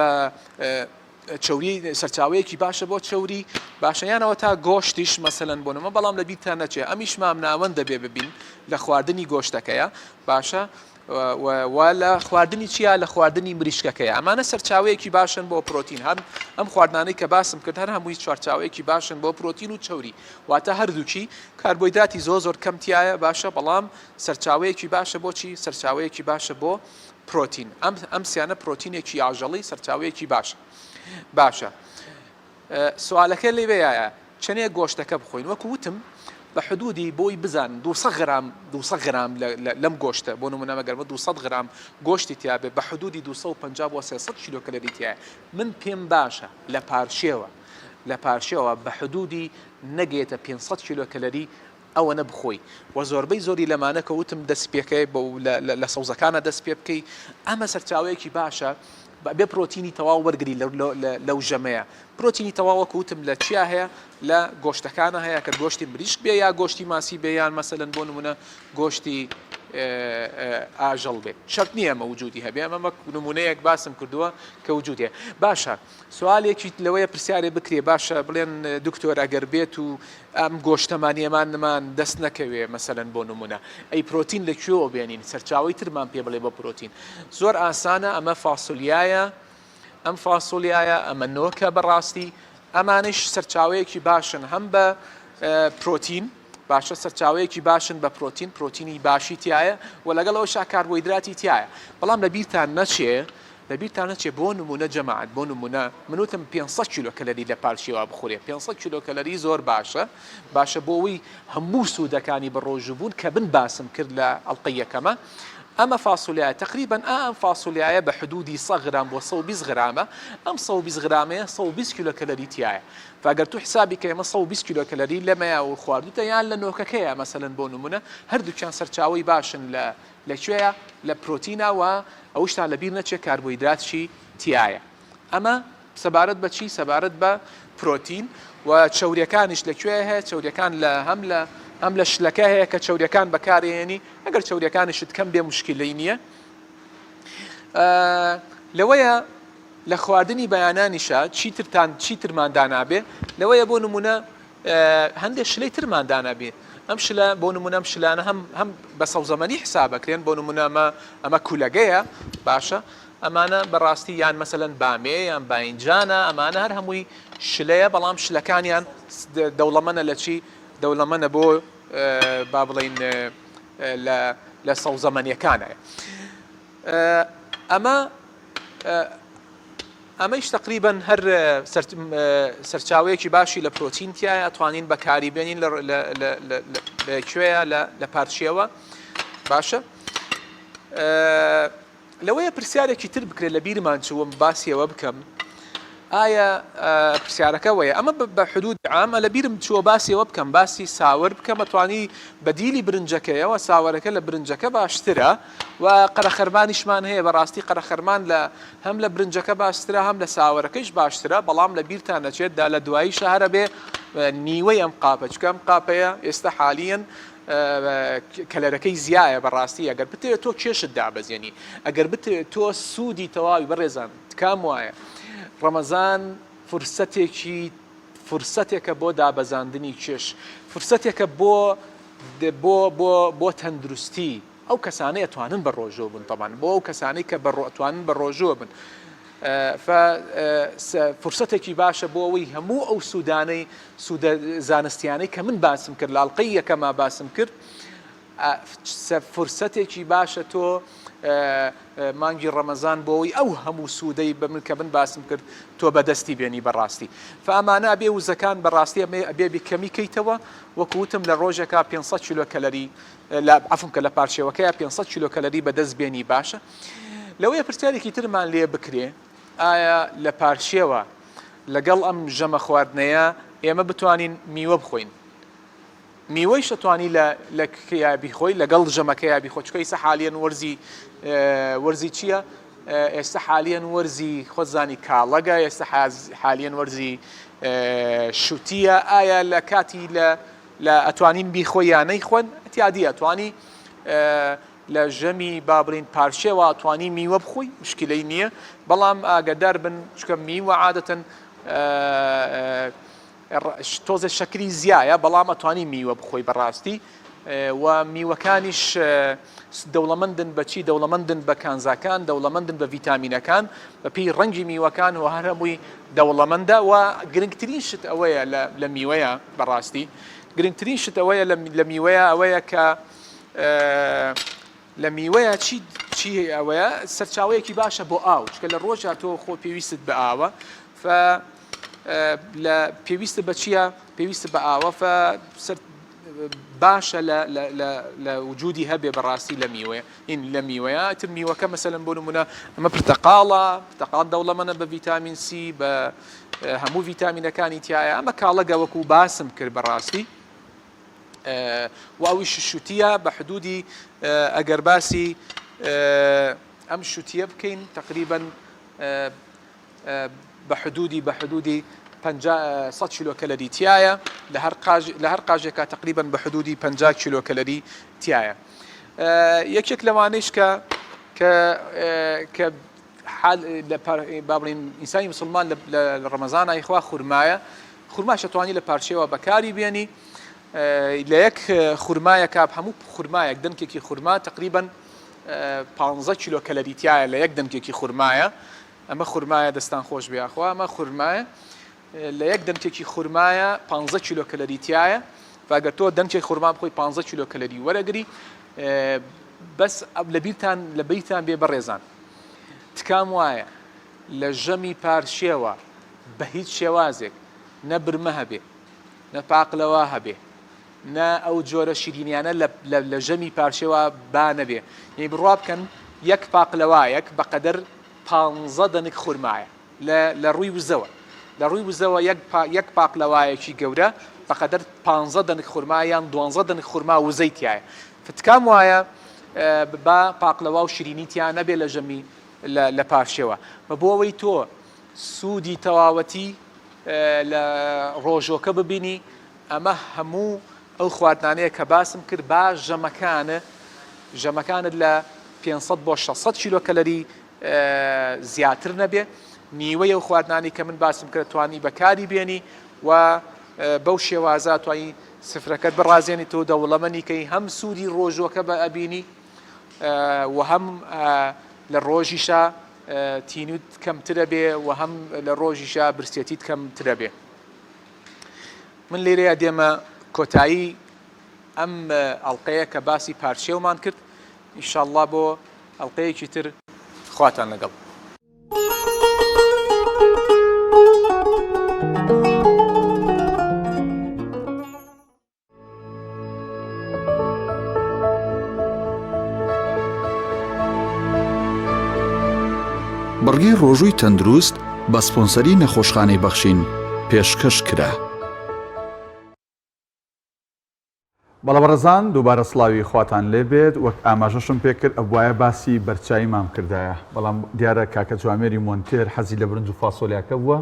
چەوری سەرچاوەیەکی باشە بۆ چەوری باشە یانەوە تا گۆشتیش مەسەلەن بۆ نمە بەڵام لە بیرتان نەچێ ئەمیش مامناوەند دەبێ ببین لە خواردنی گۆشتەکەیە باشە و لە خواردنی چیا لە خواردنی مریشکەکەیە ئەمانە سەرچاوەیەکی باشن بۆ پرۆتین هەم ئەم خواردنانەی کە باسم کرد هەر هەمووی چوارچاوەیەکی باشن بۆ پرۆتین و چەوری واتە هەردووکی کاربۆیدراتی زۆر زۆر کەم تایە باشە بەڵام سەرچاوەیەکی باشە بۆچی سەرچاوەیەکی باشە بۆ پرۆتین ئەم ئەم سیانە پرۆتینێکی ئاژەڵی سەرچاوەیەکی باشە باشە سوالەکە لێوەیە چەنێ گۆشتەکە بخۆین وەکو وتم بە حدودی بۆی بزان 200 غرام 200 غرام لەم گۆشتە بۆ نمونە مەگەر 200 غرام گۆشتی تیاابێ بە حدودی 250 بۆ 300 کیلۆ کەلەری تایە من پێم باشە لە پارشێوە لە پارشێوە بە حدودی نەگەیەتە 500 کیلۆ کەلەری ئەوەنە بخۆی وە زۆربەی زۆری لەمانە کە وتم دەست پێکەی بە لە سەوزەکانە دەست پێ بکەی ئەمە سەرچاوەیەکی باشە بێ پرۆتینی تەواو وەرگری لەو ژەمەیە پرۆتینی تەواو وەکو وتم لە چیا هەیە لە گۆشتەکانە هەیە کە گۆشتی مریشک بێ یا گۆشتی ماسی بێ یان مەسەلەن بۆ نمونە گۆشتی ئاژەڵ بێ شەرت نییە ئەمە وجودی هەبێ ئەمە وەک نمونەیەک باسم کردووە کە وجودی هەیە باشە سوالێکی لەوەیە پرسیارێ بکرێ باشە بڵێن دکتۆر ئەگەر بێت و ئەم گۆشتەمان ئێمانمان دەست نەکەوێ مەسەلەن بۆ نمونە ئەی پرۆتین لە کوێوە بێنین سەرچاوەی ترمان پێ بڵێ بۆ پرۆتین زۆر ئاسانە ئەمە فاسۆلیایە ئەم فاسۆلیایە ئەمە نۆکە بەڕاستی ئەمانش سەرچاوەیەکی باشن هەم بە پرۆتین باشە سەرچاوەیەکی باشن بە پرۆتین پرۆتینی باشی تایە و لەگەڵ ئەوشا کاربۆیدراتی تایە بەڵام لە بیرتان نەچێ لەبیرتان نەچێ بۆ نموونە جەماعەت بۆ نموونە من وتم 500 کیلۆ کەلەری لە پارچەوە بخورێ 500 کیلۆ کەلەری زۆر باشە باشە بۆ ئەوەی هەموو سوودەکانی بە ڕۆژوو بوون کە بن باسم کرد لە ئەڵقەی یەکەمە ئەمە فاسۆلیایە تقریبا ئا ئەم فاسۆلیایە بە حدودی 100 غرام بۆ 120 غرامە ئەم 120 غرامەیە 120 کیلۆ کەلەری تایە فگەر تو حسابی کە ئێمە 120 کیلۆ کەلەری لەمەیا و خواردوتە یان لە نۆکەکەیە مەسەلەن بۆ نمونە هەردووکیان سەرچاوەی باشن لە لە کوێیە؟ لە پرۆتینە و ئەوشتان لە بیر نەچێ کاربۆیدراتشی تیایە. ئەمە سەبارەت بە چی؟ سەبارەت بە پرۆتین و چەوریەکانیش لە کوێ هەیە؟ چەوریەکان لە هەم لە هەم لە شلەکە هەیە کە چەوریەکان بەکارێنی ئەگەر چەوریەکانیشت کەم بێ مشکلەی نییە. لەوەیە لە خواردنی بەیانانیشا چیترتان چیترمان دانابێ لەوەیە بۆ نمونە هەندێک شلەی ترمان دانابێ ئەم شلە بۆ نمونە ئەم شلانە هەم هەم بە سەوزەمەنی حسابەکرێن بۆ نمونە ئەمە ئەمە کولەگەیە باشە ئەمانە بەڕاستی یان مەسەلەن بامێ یان باینجانە ئەمانە هەر هەمووی شلەیە بەڵام شلەکانیان دەوڵەمەنە لە چی دەوڵەمەنە بۆ با بڵین لە لە سەوزەمەنیەکانە ئەمە ئەمەیش تەقریبەن هەر سەرچاوەیەکی باشی لە پرۆتین تیایە ئەتوانین بەکاری بێنین لە کوێیە لە پارچیەوە باشە لەوەیە پرسیارێکی تر بکرێت لە بیرمان چووم باسیەوە بکەم ئایا پرسیارەکە وەیە ئەمە بە حدود عامە لە بیرم چووە باسیەوە بکەم باسی ساوەر بکەم ئەتوانی بەدیلی برنجەکەیەوە ساوەرەکە لە برنجەکە باشترە و قەرەخەرمانیشمان هەیە بەڕاستی قەرەخەرمان لە هەم لە برنجەکە باشترە هەم لە ساوەرەکەیش باشترە بەڵام لە بیرتان نەچێت دا لە دواییشا هەر ئەبێ نیوەی ئەم قاپە چونکە ئەم قاپەیە ئێستا حالیەن کەلەرەکەی زیایە بەڕاستی ئەگەر بتەوێت تۆ کێشت دابەزێنی ئەگەر بتەوێت تۆ سوودی تەواوی بەڕێزان تکام وایە ڕەمەزان فرسەتێکی فرسەتێکە بۆ دابەزاندنی کێش فرسەتێکە بۆ بۆ بۆ بۆ تەندروستی ئەو کەسانەی ئەتوانن بە ڕۆژوو بن تەبان بۆ ئەو کەسانەی کە بە ئەتوانن بە ڕۆژووە بن فرسەتێکی باشە بۆ ئەوەی هەموو ئەو سوودانەی سوودە زانستیانەی کە من باسم کرد لە ئەڵقەی یەکەما باسم کرد فرسەتێکی باشە تۆ مانگی ڕەمەزان بۆ ئەوەی ئەو هەموو سوودەی بە من کە من باسم کرد تۆ بەدەستی بێنی بەڕاستی فئەمانە ئەبێ وزەکان بەڕاستی ئەبێ بکەمی کەیتەوە وەکو وتم لە ڕۆژێکا 500 کیلۆ کەلەری لە عەفوم کە لە پارچێوەکەیا 500 کیلۆ کەلەری بەدەست بێنی باشە لەوەیە پرسیارێکی ترمان لێ بکرێ ئایا لە پارچێوە لەگەڵ ئەم ژەمە خواردنەیە ئێمە بتوانین میوە بخۆین میوەیش ئەتوانی لە لە کیا بیخۆی لەگەڵ ژەمەکەیا بیخۆ چونکە ئیستا حالیەن وەرزی وەرزی چییە ئێستا حالیەن وەرزی خۆت زانی کاڵەگە ئێستا حالیەن وەرزی شوتیە ئایا لە کاتی لە لە ئەتوانین بیخۆی یا نەیخۆن تیادی ئەتوانی. لە ژەمی با بڵین پارشێوە توانی میوە بخۆی مشکلەی نییە بەڵام ئاگادار بن چکە میوە عادەتەن تۆزێ شەکری زیایە بەڵام ئەتوانی میوە بخۆی بەڕاستی و میوەکانیش دەوڵەمەندن بەچی دەوڵەمەندن بە کانزاکان دەوڵەمەندن بە ڤیتامینەکان بەپێی ڕەنگی میوەکان و هەر هەمووی دەوڵەمەندە و گرنگترین شت ئەوەیە لە میوەیە بەڕاستی گرنگترین شت ئەوەیە لە میوەیە ئەوەیە کە لە میوەیە چی چی ئەوەیە سەرچاوەیەکی باشە بۆ ئاو چکە لە ڕۆژا تۆ خۆ پێویستت بە ئاوە ف لە پێویستە بە چییە پێویستە بە ئاوە ف سەر باشە لە لە لە وجودی هەبێ بەڕاستی لە میوەیە این لە میوەیە تر میوەکە مەسەلەن بۆ نمونە ئەمە پرتەقاڵە پرتەقاڵ دەوڵەمەنە بە ڤیتامین سی بە هەموو ڤیتامینەکانی تایە ئەمە کاڵەگە وەکو باسم کرد بەڕاستی و ئەویش شوتیە بە حدودی ئەگەر باسی ئەم شوتیە بکەین تقریبا بە حدودی بە حدودی 100 کیلۆ کەلەری تایە لە هەر قاژ لە هەر قاژێکا تقریبا بە حدودی 50 کیلۆ کەلەری تایە یەکێک لەوانەیش کە کە کە حال لە با بڵێین ئینسانی مسلمان لە ڕەمەزان ئایخوا خورمایە خورماش ئەتوانی لە پارچەوە بەکاری بێنی لە یەک خورمایەکە هەموو خورمایەک دەنکێکی خورما تقریبا 15 کیلۆ کەلەری تایە لە یەک دەنکێکی خورمایە ئەمە خورمایە دەستان خۆش بیاخوا ئەمە خورمایە لە یەک دەنکێکی خورمایە 15 کیلۆ کەلەری تایە فگەر تۆ دەنکێک خورما بخۆی 15 کیلۆ کەلەری وەرەگری بەس لەبیرتان لە بیرتان بێ بەڕێزان تکام وایە لە ژەمی پارشێوە بە هیچ شێوازێک نە برمە هەبێ نە پاقلەوە هەبێ نە ئەو جۆرە شیرینیانە لە ژەمی پارشێوە با نەبێ یعنی بڕوا بکەن یەک پاقلەوایەک بەقەدەر پانزە دەنک خورمایە لە لە ڕووی وزەوە لە ڕووی وزەوە یەک یەک پاقلەوایەکی گەورە بەقەدەر پانزە دەنک خورما یان دوانزە دەنک خورما وزەی تایە تکام وایە با پاقلەوا و شیرینی تیا نەبێ لە ژەمی لە پارشێوە بە بۆ ئەوەی تۆ سوودی تەواوەتی لە ڕۆژۆکە ببینی ئەمە هەموو ئەو خواردنانەیە کە باسم کرد با ژەمەکانە ژەمەکانت لە 500 بۆ 600 کیلۆ کەلەری زیاتر نەبێ نیوەی ئەو خواردنانی کە من باسم کرد توانی بەکاری بێنی و بەو شێوازە توانی سفرەکەت بڕازێنیت و دەوڵەمەنی کەی هەم سوودی ڕۆژووەکە بە ئەبینی و هەم لە ڕۆژیشا تینوت کەمترە بێ و هەم لە ڕۆژیشا برسێتیت کەمترە بێ. من لێرەیە دێمە کۆتایی ئەم ئەڵلقەیە کە باسی پارچێومان کرد ئیشاءاللە بۆ ئەڵلقەیەکی تر خواتان لەگەڵ. بڕگەی ڕۆژووی تەندروست بە سپۆنسەری نەخۆشخانەی بەخشین پێشکەش کرا. بەڵێ بەڕێزان دووبارە سڵاوی خواتان لێ بێت وەک ئاماژەشم پێ کرد ئەبوایە باسی بەرچاییمان بکردایە بەڵام دیارە کاکە جوامێری مۆنتێر حەزی لە برنج و فاسۆلیاکە بووە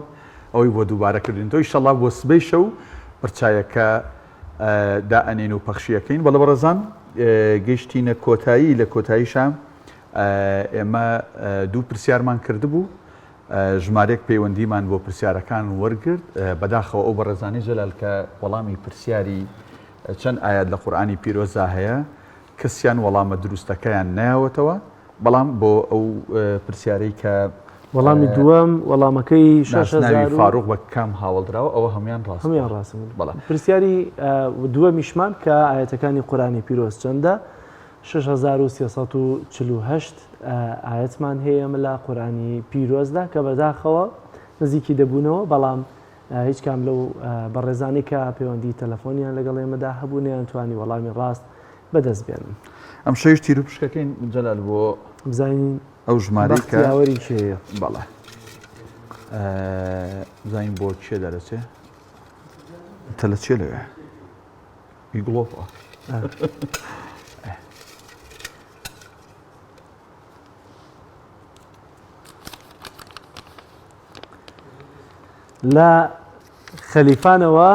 ئەوەی بۆ دووبارە کردینەوە ئیشەڵا بۆ سبەی شەو بەرچایەکە دائەنێین و پەخشی ئەکەین بەڵێ بەڕێزان گەیشتینە کۆتایی لە کۆتاییشا ئێمە دوو پرسیارمان کردبوو ژمارەیەک پەیوەندیمان بۆ پرسیارەکان وەرگرت، بەداخەوە ئەو بەڕێزانەی جەلال کە وەڵامی پرسیاری چەند ئایەت لە قورئانی پیرۆزدا هەیە کەسیان وەڵامە دروستەکەیان نەیاوەتەوە، بەڵام بۆ ئەو پرسیارەی کە وەڵامی دووەم وەڵامەکەی ناسناوی فاروق بە کام هاوەڵدراوە ئەوە هەموویان ڕاست هەموویان ڕاستن. بەڵێ. پرسیاری دووەمیشمان کە ئایەتەکانی قورئانی پیرۆز چەندە؟ 6348 ئایەتمان هەیە ئێمە لە قورئانی پیرۆزدا کە بەداخەوە نزیکی دەبوونەوە بەڵام هیچ کام لەو بەڕێزانەی کە پەیوەندی تەلەفۆنیان لەگەڵ ئێمەدا هەبوو نەیانتوانی وەڵامی ڕاست بەدەست بێنن. ئەم شەویش تیروپشکەکەین جەلال بۆ بزانین ئەو ژمارەی کە یاوەری کێیە. بەڵێ بزانین بۆ کێ دەرەچێ تەلە چێ لەوێ ئی گڵۆپە لە خەلیفانەوە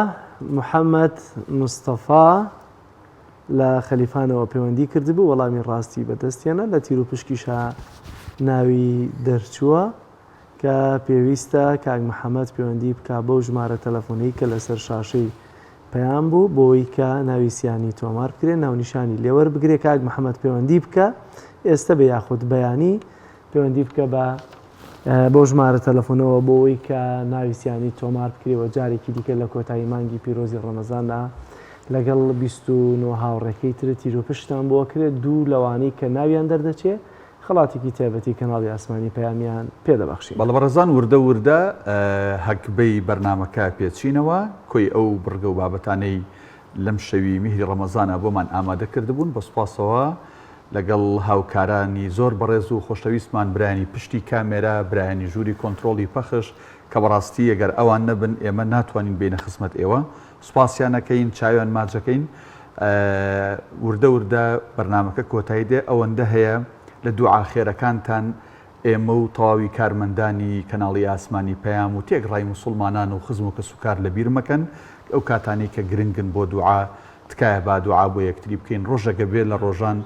محەممەد مستەفا لە خەلیفانەوە پەیوەندی کردبوو وەڵامی ڕاستی بەدەست هێنا لە تیروپشکیشا ناوی دەرچووە کە پێویستە کاک محەمەد پەیوەندی بکا بەو ژمارە تەلەفۆنەی کە لەسەر شاشەی پەیام بوو بۆی کە ناوی سیانی تۆمار بکرێ ناونیشانی لێوەربگرێ کاک محەمەد پەیوەندی بکە ئێستە بێ یاخود بەیانی پەیوەندی بکە بە بەو ژمارە تەلەفۆنەوە بۆ ئەوەی کە ناوی سیانی تۆمار بکرێ و جارێکی دیکە لە کۆتایی مانگی پیرۆزی ڕەمەزاندا لەگەڵ 29 هاوڕێکەی تر تیروپشتان بۆ کرێت دوو لەوانەی کە ناویان دەردەچێ خەڵاتێکی تایبەتی کەناڵی ئاسمانی پەیامیان پێدەبەخشین. بەڵێ بەڕێزان وردە وردە هەگبەی بەرنامەکە پێچینەوە، کۆی ئەو بڕگە و بابەتانەی لەم شەوی میهری ڕەمەزانە بۆمان ئامادە کردبوون بە سوپاسەوە لەگەڵ هاوکارانی زۆر بەڕێز و خۆشەویستمان برایانی پشتی کامێرا، برایانی ژووری کۆنترۆڵی پەخش کە بەڕاستی ئەگەر ئەوان نەبن ئێمە ناتوانین بێینە خزمەت ئێوە سوپاسیان ئەکەین چاویان ماچەکەین وردە وردە بەرنامەکە کۆتایی دێ ئەوەندە هەیە لە دوعا خێرەکانتان ئێمە و تەواوی کارمەندانی کەناڵی ئاسمانی پەیام و تێکڕای موسوڵمانان و خزم و کەسوکار لەبیر مەکەن ئەو کاتانەی کە گرنگن بۆ دوعا تکایە با دوعا بۆ یەکتری بکەین ڕۆژەگە بێ لە ڕۆژان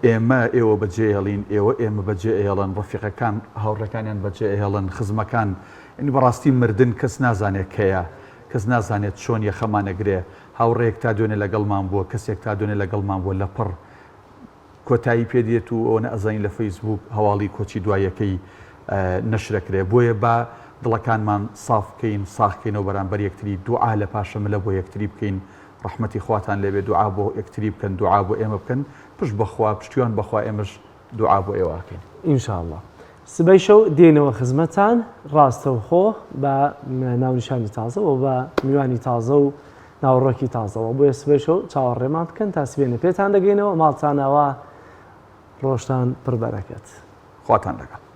ئێمە ئێوە بەجێ ئێڵین ئێوە ئێمە بەجێ ئێڵن ڕەفیقەکان هاوڕێکانیان بەجێ ئێڵن خزمەکان یعنی بەڕاستی مردن کەس نازانێت کەیە کەس نازانێت چۆن یەخەمان ئەگرێ هاوڕێیەک تا دوێنێ لەگەڵمان بووە کەسێک تا دوێنێ لەگەڵمان بووە لەپڕ کۆتایی پێ دێت و ئەوەنە ئەزانین لە فەیسبووک هەواڵی کۆچی دواییەکەی نەشرەکرێ بۆیە با دڵەکانمان ساف بکەین ساغ کەینەوە بەرامبەر یەکتری دوعا لە پاشە ملە بۆ یەکتری بکەین ڕەحمەتی خواتان لێبێ دوعا بۆ یەکتری بکەن دوعا بۆ ئێمە بکەن پشت بەخوا پشتیوان بەخوا ئێمەش دوعا بۆ ئێوە ئەکەین. ان شاء اللە سبەی شەو دێینەوە خزمەتتان ڕاستەوخۆ بە ناونیشانی تازە و بە میوانی تازە و ناوەڕۆکی تازەوە بۆیە سبەی شەو چاوەڕێمان بکەن تا سبێنێ پێتان دەگەینەوە ماڵتان ئاوا ڕۆژتان پڕ بەرەکەت. خواتان لەگەڵ.